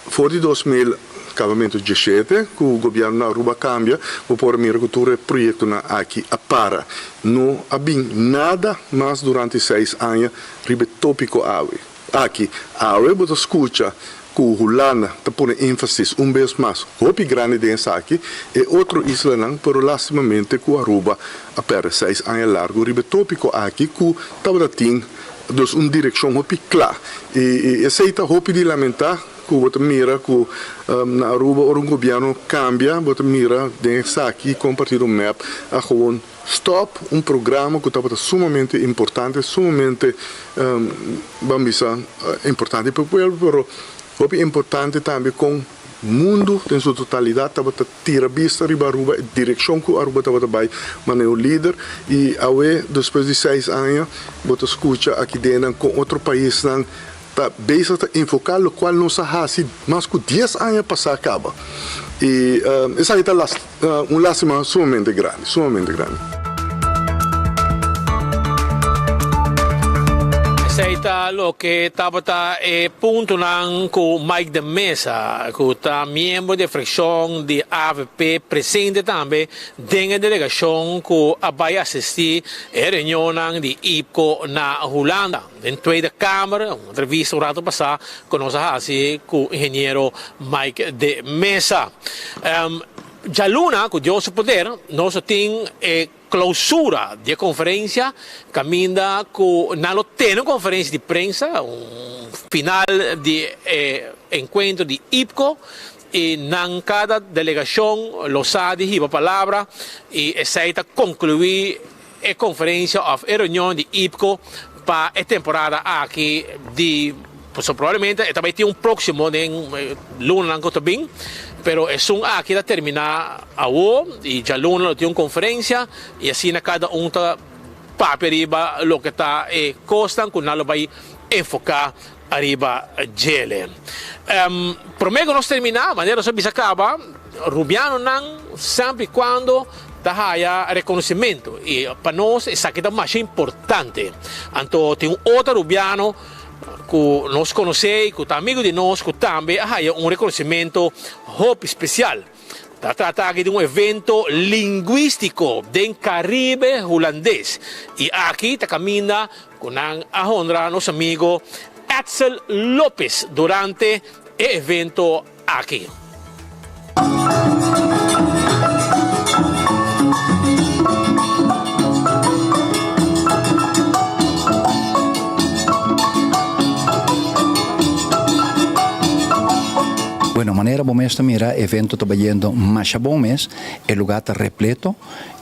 For di 2000 cabamento diesshete cu gobierno na Aruba a cambia bo por a mira cu tur e proyectonan aki a para. No a bin nada mas durante seis aña riba e topico awe. Aki, awe bo ta skucha ku Hulanda ta pone énfasis un bes mas hopi grandi den esaki, e otro islanan, pero lastimamente ku Aruba a pèrdè seis aña largu riba e tópiko aki ku tabata tin dus un direkshon hopi kla. I esei ta hopi di lamentá ku bo ta mira ku na Aruba ora un gobièrnu kambia bo ta mira den esaki kon partido mep a gewoon Stop un programa cu tabata sumamente importante, sumamente ban bisa importante pa e pueblo, pero hopi importante tambe con mundo den su totalidad tabata tira bista riba Aruba, e direccion cu Aruba tabata bay manera un lider. Y awe despues di seis aña bo ta scucha aki dennan con otro paisnan. Ta bezig ta enfoká lokual nos a hasi mas ku dies aña pasá kaba. I esaki ta un lástima sumamente grandi, sumamente grandi. Esei ta loke tabata e puntonan ku Mike de Meza, ku ta miembro di e frakshon di avp presente tambe den e delegashon ku a bai asistí e reunionnan di IPCO na Hulanda. Den Tweede Kamer, un entrevista un rato pasá ku nos a hasi ku ingeniero Mike de Meza. Djaluna, ku Dios su poder, nos lo tin e klousura di e konferensia kaminda ku nan lo tene un konferensia di prensa, un final di e enkuentro di IPCO i nan kada delegashon lo sa di hiba palabra i esei ta konkluí e konferensia òf e reunion di IPCO pa e temporada aki di pasobra probablemente e ta bai tin un próksimo den lunanan ku ta bin pero esun aki ta terminá awo i djaluna lo tin un konferensia i asina kada un ta papia riba loke ta e kosnan ku nan lo bai enfoká ariba djele. Promé ku nos terminá, manera nos a bisa kaba, rubianonan semper i kuando ta haya rekonosimentu i pa nos esaki ta masha importante. Anto tin un otro rubiano ku nos konosé i ku ta amigu di nos ku tambe a haya un rekonosimentu hopi spesial. Ta trata aki di un evento lingwístiko den Karibe Hulandes i aki ta kaminda ku nan a honra nos amigo Edsel Lopez durante e evento aki. Bueno, manera bo mes ta mira, evento ta bayendo masha bon mes, e lugar ta repleto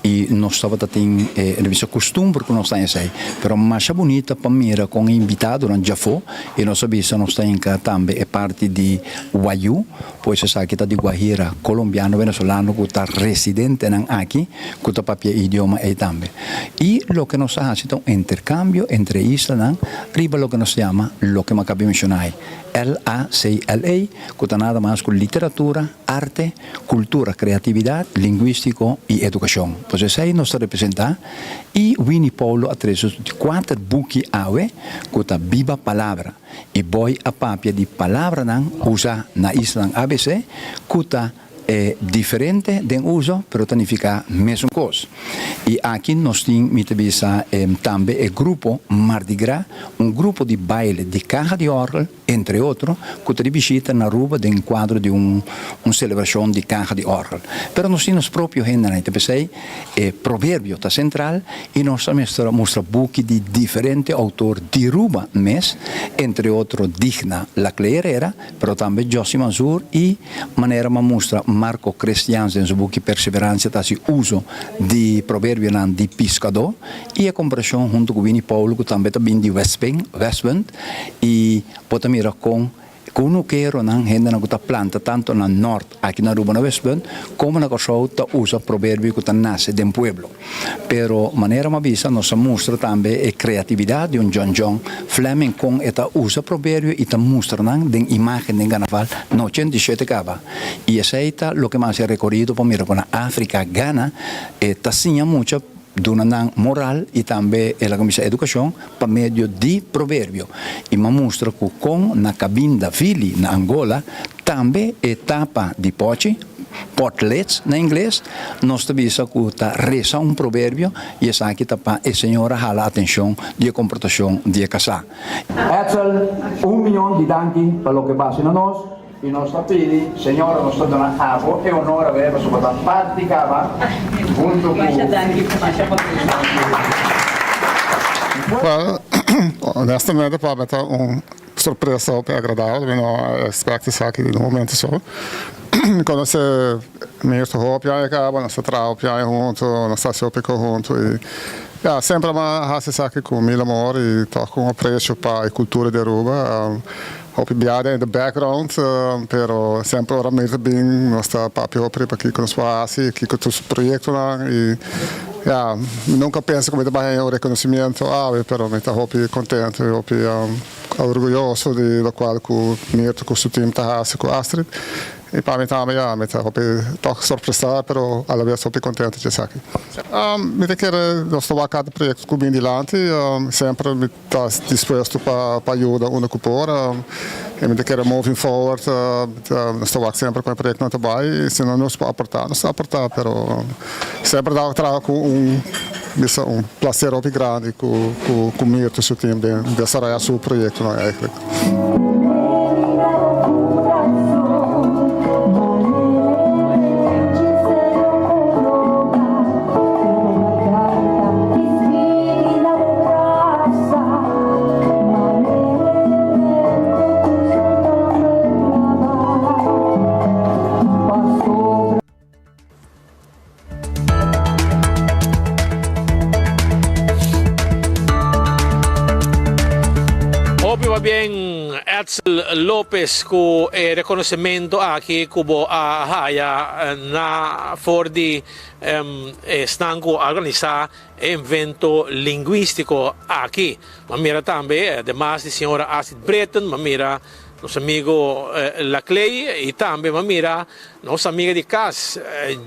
y nos tabata tin e no bisa costumber cu nos ta esey, pero masha bunita pa mira con e invitadonan djafo y nos a bisa nos ta hinca tambe e parti di Wayuu, pues esaki ta di Guajira, colombiano, venezolano cu ta residentenan aki cu ta papia e idioma ey tambe. Y loke nos ta haci ta un intercambio entre e islanan riba loke nos ta yama loke mi a caba di menciona ey. LACLA, ku ta nada mas ku literatura, arte, kultura, kreatividat, lingwístiko i edukashon. Pues esei nos ta representá i Winnie Paulo a trese su di kuater buki awe ku ta Biba Palabra i Boy a papia di palabranan usá na islanan ABC ku ta E diferente den uso, pero ta nifiká mesun kos. I aki nos tin, mi ta bisa, tambe e grupo Mardi Gras, un grupo di baile di kaha di òrgel, entre otro, ku ta di bishita na Aruba den kuadro di un un selebrashon di kaha di òrgel. Pero nos tin nos propio hendenan, i ta p'esei e proverbio ta sentral i nos ta mester mustra buki di diferente outor di Aruba mes, entre otro Digna Laclé Herrera, Pero tambe Jossy Mansour i manera m'a mustra Marco Christiaans den su buki Perseveransia ta hasi uso di proverbionan di piskadó i e komparashon huntu ku Winnie Paulo ku tambe ta bin di Westpunt, Westpunt, i bo ta mira kon kunukeronan, hendenan ku ta planta tantu na nòrt aki na Aruba na Westpunt komo na Kòrsou ta usa proverbio ku ta nase den pueblo. Pero manera m'a bisa nos a mustra tambe e creatividad di un John John Fleming con e ta usa proverbio y ta mustra nan den imagen den carnaval na 87 caba. Y esey ta loke m'a haci recorido pa mira con na Africa, Ghana, e ta siña mucha duna nan moral y tambe el a cuminsa educacion pa medio di proverbio. Y m'a mustra cu con na Cabinda Vili na Angola Tambe e tapa di pochi, pot lids na ingles, nos ta bisa ku ta resa un proverbio i esaki ta pa e señora hala atenshon di e komportashon di e kasá. Edsel, un mion di danki pa loke bo hasi na nos i nos ta pidi, Señora, nos ta duna abo e honor awe pasobra bo ta parti kaba huntu ku. Masha danki, masha kontentu. Well, honestamente pa mi ta un Sorpresa hopi agradabel, mi no a expect esaki di momento so. Mi conoce Mirto hopi aña caba, nos a traha hopi aña hunto, nos a haci hopi cos hunto y ya, semper mi a haci esaki cu mil amor y toch cu un aprecio pa e cultura di Aruba. Hopi biaha in the background, pero semper ora Mirto bin nos ta papia hopi riba kico nos por haci, kico ta su proyectonan y ya, mi nunca a pensa cu mi ta bay haña un reconocimiento awe, pero mi ta hopi contento y hopi. orguyoso di locual cu Mirto cu su team ta haci cu Astrid. Y pa mi tambe ya, mi ta hopi toch sorpresa pero alabes hopi contento dje esaki. Mi ta kere nos ta wak cada proyecto cu bin dilanti, semper mi ta dispuesto pa pa yuda unda cu por y mi ta kere moving forward nos ta wak semper con e proyectonan ta bay y si no nos por aporta nos ta aporta pero semper ta traha cu un bisa un placer hopi grandi cu cu Mirto su team den desaroya su proyectonan eigenlijk. Hopi pabien Edsel Lopez cu e reconocimento aki cu bo a haya na for di esnan cu a organisa e evento linguistico aki. M'a mira tambe ademas di señora Astrid Britten, m'a mira nos amigo Laclay y tambe m'a mira nos amiga di cas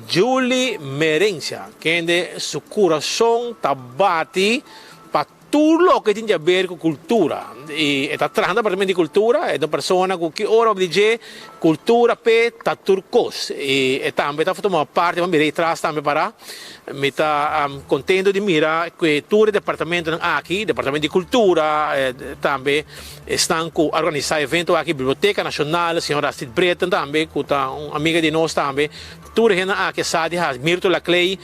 Julie Merencia, kende su curason ta bati pa tur loke tin di haber cu cultura. Y e ta traha na departamento di cultura, e ta un persona cu ki ora bo di dje cultura p'e ta tur cos. Y e tambe ta tuma parti, m'a mira ei tras tambe para. Mi ta contento di mira cu tur e departamentonan aki, Departamento di Cultura, tambe esnan cu a organisa e evento aki, Biblioteca Nacional, señor Astrid Britten tambe cu ta un amiga di nos tambe, tur e hendenan aki a sa di haci, Mirto Laclay,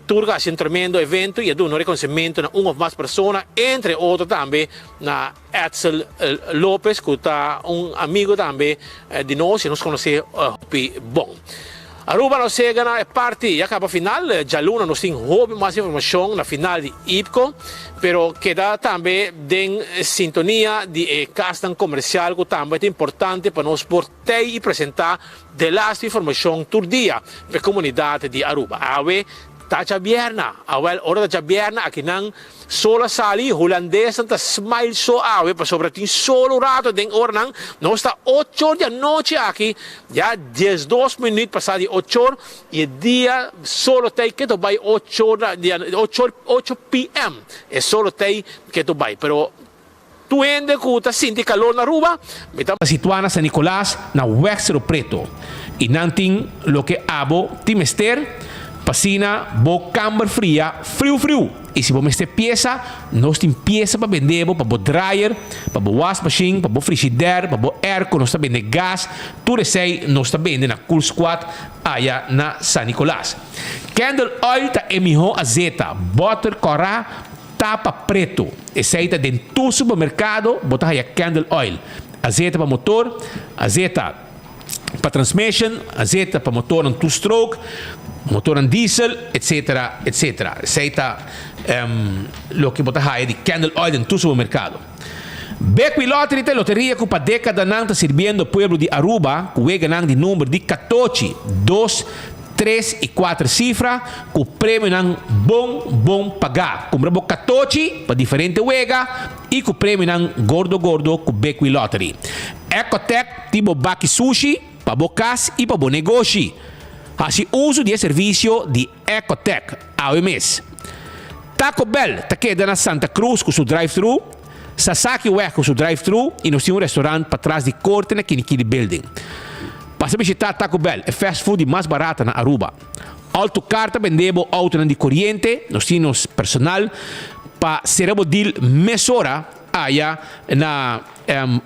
tur a haci un tremendo evento y a duna un reconocimento na un of mas persona, entre otro tambe na Edsel Lopez cu ta un amigo tambe di nos y nos conoce hopi bon. Aruba nos yega na e parti ya caba final, djaluna nos tin hopi mas informacion na final di IPCO, pero keda tambe den sintonia di e casnan comercial cu tambe ta importante pa nos por tey y presenta delaste informacion tur dia pa e comunidad di Aruba. Awe ta djabierna, awel ora ta djabierna akinan Sol a sali, hulandesnan ta smile so awe pasobra tin solo rato den oranan, nos ta ochor di anochi aki, ya diesdos minuut pasa di ochor y e dia solo tey ke to bay ochor di ochor ocho PM e solo tey ke to bay pero tur hende cu ta sinti calor na Aruba mi ta. Ta situa na San Nicolas na Weg Cerro Preto y nan tin loke abo tin mester pa asina bo kamber fria friu friu y si bo mester piesa nos tin piesa pa bende bo pa bo dryer pa bo wasmachine pa bo frigidaire pa bo airco nos ta bende gas tur esey nos ta bende na Cool Squad aya na San Nicolas Candle oil ta e miho azeta boter kora Tapa preto, esei ta den tur supermercado bo ta haya candle oil, azeta pa motor, azeta pa transmission, azeta pa motornan two stroke, motornan diesel, etc. Etc. Esei ta loke bo ta haya di candle oil den tur supermercado. Bekwee Lottery ta e loteria cu pa decadanan ta sirbiendo pueblo di Aruba cu weganan di number di catochi, dos, Tres i kuater sifra ku premionan bon bon pagá. Kumpra bo katochi pa diferente wega i ku premionan gordo gordo ku Bekwee Lottery. Ecotec tin bo baki sushi pa bo kas i pa bo negoshi. Hasi uso di e servisio di Ecotec awe mes. Taco Bell ta keda na Santa Cruz ku su drive-thru, Sasaki Weg ku su drive-thru i nos tin un restaurant patras di korte na Kinikini Building. Pasa bishita Taco Bell, e fast food di mas barata na Aruba. Alto Car ta bende bo autonan di coriente, nos tin nos personal pa cera bo deal mesora aya na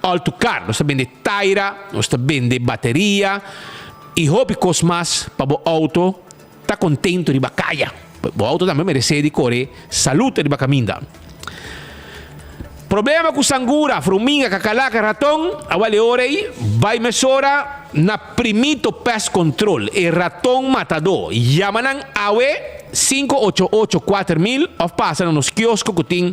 Alto Car. Nos ta bende taira, nos ta bende bateria y hopi cos mas pa bo auto ta contento riba caya. Bo auto tambe merece di core salud riba caminda. Problema cu sangura, fruminga, cacalaca, raton, awal e ora ey bay mesora na Primito Pest Control, e raton matador. Yama nan awe 588 4000 of pasa na nos kiosko cu tin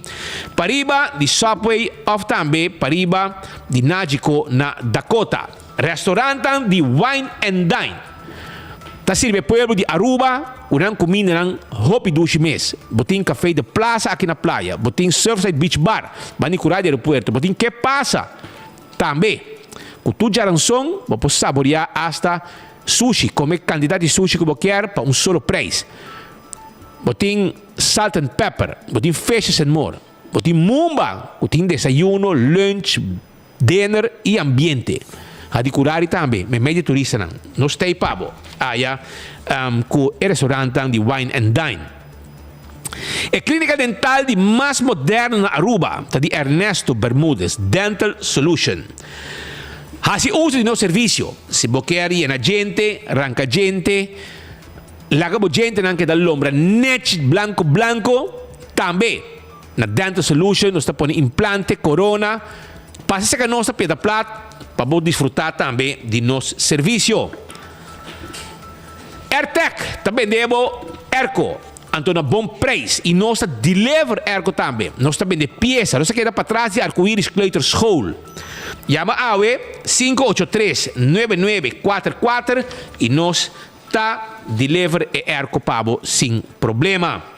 pariba di Subway of tambe pariba di Nagico na Dakota. Restaurantan di Wine and Dine. Ta. Ta sirbi e pueblo di Aruba ku nan kumindanan hopi dushi mes. Bo tin Café de Plaza aki na playa, bo tin Surfside Beach Bar banda di kura di aeropuerto, bo tin Ke Pasa tambe. Ku tur djaranson bo por saboreá asta sushi, kome kantidat di sushi ku bo kier pa un solo preis. Bo tin Salt and Pepper, bo tin Fishes and More, bo tin Mumba ku tin desayuno, lunch, Dinner y ambiente. Hadicurari tambe, meimei di turistanan. Nos ta ei pa bo aya cu e restaurantnan di Wine and Dine. E clinica dental di mas moderno na Aruba ta di Ernesto Bermudez Dental Solution. Haci uso di nos servicio. Si bo kier yena djente, ranca djente, laga bo djentenan keda lombra nech blanco blanco, tambe. Na Dental Solution nos ta pone implante, corona. Pasa cerca nos na Piedra Plat pa bo disfruta tambe di nos servicio. Airtec ta bende bo airco, anto na bon prijs y nos ta deliver airco tambe. Nos ta bende pieza. Nos ta keda patras di Arcoiris Kleuterschool. Yama awe 583 9944 y nos ta deliver e airco pa bo sin problema.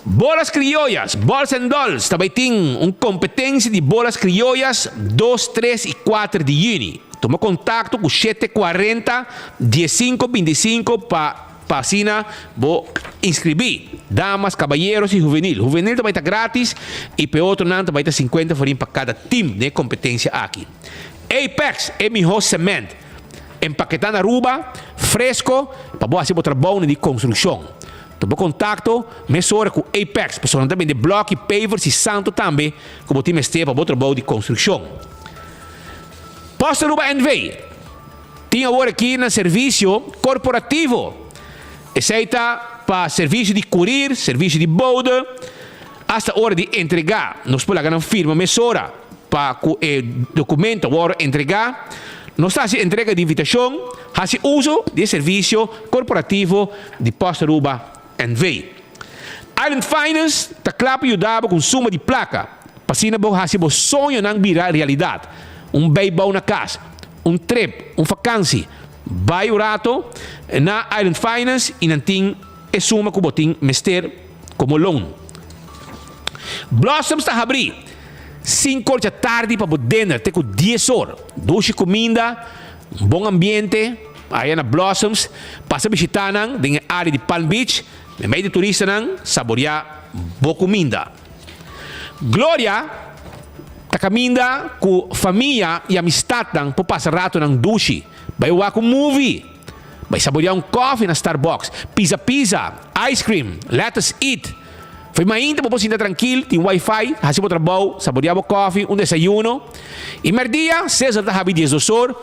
Bolas Criollas, Balls and Dolls ta bai tin un competencia di bolas criollas dos, tres y cuater di juni. Tuma contacto cu shete cuarenta, diescinco binticinco pa pa asina bo inscribi. Damas, caballeros y juvenil. Juvenil ta bai ta gratis y pa e otronan ta bai ta cincuenta florin pa cada team den e competencia aki. Apex, e miho cement. Empaketá na Aruba, fresco, pa bo haci bo trabounan di construccion. Tuma kontakto mesora ku Apex pasobra nan ta bende blòki, pavers i santo tambe ku bo tin mester pa bo trabou di konstrukshon. Post Aruba NV. Tin awor aki nan servisio korporativo. Esei ta pa servisio di kurir, servisio di bode, asta ora di entregá. Nos por laga nan firma mesora pa ku e dokumento a wòrdu entregá. Nos ta hasi entrega di invitashon, hasi uso di e servisio korporativo di Post Aruba NV. Island Finance ta kla pa yuda bo ku un suma di plaka pa asina bo hasi bo soñonan bira realidat. Un beibou na kas, un trip, un fakansi. Bai un rato na Island Finance i nan tin e suma ku bo tin mester komo loan. Blossoms ta habrí sinku or djatardi pa bo dinner te ku dies or. Dushi kuminda, un bon ambiente. Aya na Blossoms, pasa bishitá nan den e área di Palm Beach, meimei di turistanan saboriá bo kuminda. Gloria ta kaminda ku famia i amistatnan por pasa ratonan dushi, bai wak un movie, bai saboriá un kòfi na Starbucks, pizza pizza, ice cream, let us eat. Fo'i mainta bo por sinta trankil, tin wifi, hasi bo trabou, saboreá bo kòfi, un desayuno. I mèrdia, Sizzle ta habi diesdos or,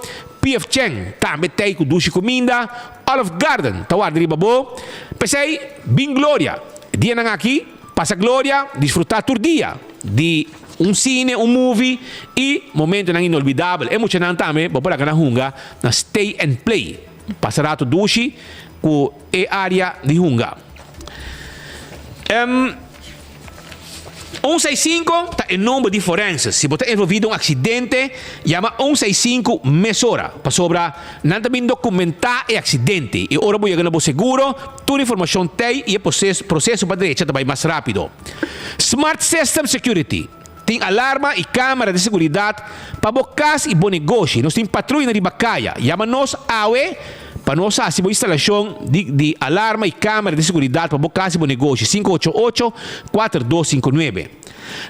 PF Chang tambe t'ei ku dushi kuminda, Olive Garden ta warda riba bo. P'esei, bin Gloria! E dianan aki, pasa Gloria, disfrutá tur dia di un sine, un movie i momentonan inolvidabel. E muchanan tambe bo por laga nan hunga na Stay and Play. Pasa rato dushi ku e área di hunga. Un seis sinku ta e nomber di forense. Si bo ta envolví den un aksidente, yama un seis sinku mesora, pasobra nan ta bin dokumentá e aksidente i ora bo yega na bo seguro, tur informashon t'ei i e proseso pa drecha ta bai mas rápido. Smart System Security tin alarma i kámara di seguridat pa bo kas i bo negoshi. Nos tin patruya riba kaya. Yama nos awe pa nos hasi bo instalashon di di alarma i kámara di seguridat pa bo kas i bo negoshi, 588 4259.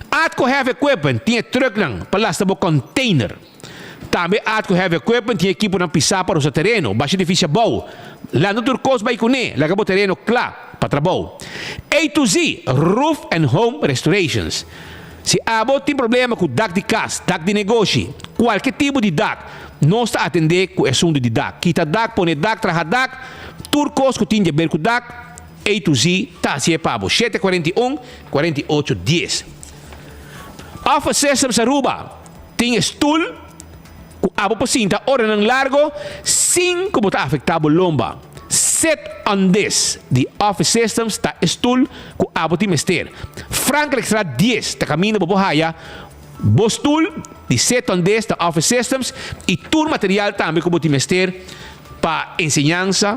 Atco Heavy Equipment tin e trùknan pa lasta bo kònteiner. Tambe Atco Heavy Equipment tin ekiponan pisá pa rosa tereno, basha edifisio abou, lanta tur kos bai kuné, laga bo tereno kla pa trabou. A to Z Roof and Home Restorations. Si abo tin problema ku dak di kas, dak di negoshi, kualke tipo di dak, nos ta atendé ku e asuntu di dak. Kita dak, pone dak, traha dak, tur kos ku tin djaber ku dak, A to Z ta hasié pa bo. 7 41 48 10. Office Systems Aruba tin e stul ku abo por sinta oranan largo sin ku bo ta afektá bo lomba. Sit on this di Office Systems ta e stul ku abo tin mester. Frankrijkstraat dies ta kaminda bo por haya bo stul di Sit on this ta Office Systems i tur material tambe ku bo tin mester. Pa enseñansa,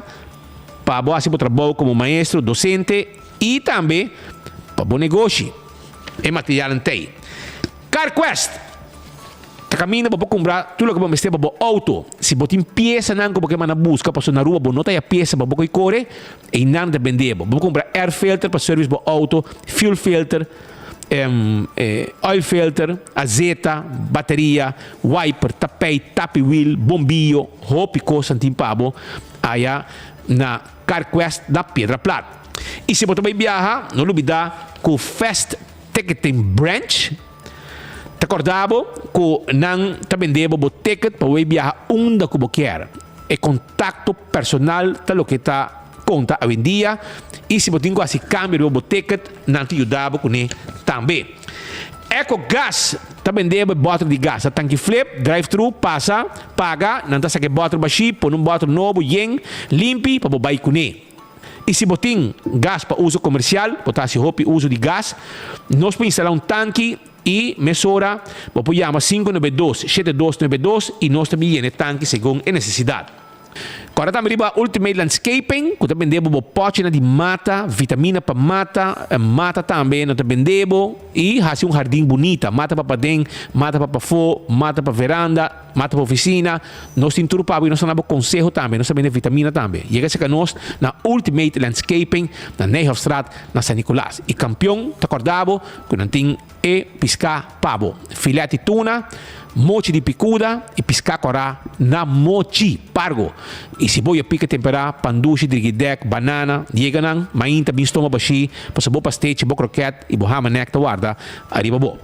pa bo hasi bo trabou komo maestro, dosente i tambe pa bo negoshi. E materialnan ta ei. CarQuest ta kaminda bo por kumpra tur loke bo mester pa bo outo. Si bo tin piesanan ku bo ke manda buska pasobra na Aruba bo no ta haya piesa pa bo koi kore, einan ta bende bo. Bo por kumpra air filter pa service bo outo, fuel filter, oil filter, azeta, bateria, wiper, tapijt, tapi wiel, bombillo, hopi kosnan tin pa bo aya na CarQuest na Piedra Plat. I si bo ta bai biaha, no lubida ku Fast Ticketing Branch ta korda bo ku nan ta bende bo bo ticket pa bo bai biaha unda ku bo kier. E kontakto personal ta loke ta konta awendia i si bo tin ku hasi kambio riba bo ticket nan ta yuda bo kuné tambe. Eco Gas ta bende bo e bòter di gas. Ta tanki flip, drive thru, pasa, paga, nan ta saka e bòter bashí, pone un bòter nobo yen, limpi pa bo bai kuné. I si bo tin gas pa uso komersial, bo ta hasi hopi uso di gas, nos por instalá un tanki i mesora bo por yama 592 7292 i nos ta bin yena e tanki segun e nesesidat. Kòrda tambe riba Ultimate Landscaping ku ta bende bo bo pòchinan di mata, vitamina pa mata, mata tambe nan ta bende bo i hasi un hardin bunita, mata pa paden, mata pa pafó, mata pa veranda, mata pa ofisina, nos tin tur pa bo i nos ta na bo konseho tambe, nos ta bende vitamina tambe. Yega serka nos na Ultimate Landscaping na Nijhofstraat na San Nicolas i Kampion ta kòrda bo ku nan tin E piská pa bo. Filet di tuna, mochi di pikuda i piská kòrá na mochi pargo. I si bo ya pika temperá, pandushi, drigidèk, banana, yega nan mainta bin stoma bashí pasobra bo pastechi, bo krokèt i bo hamanek ta warda ariba bo.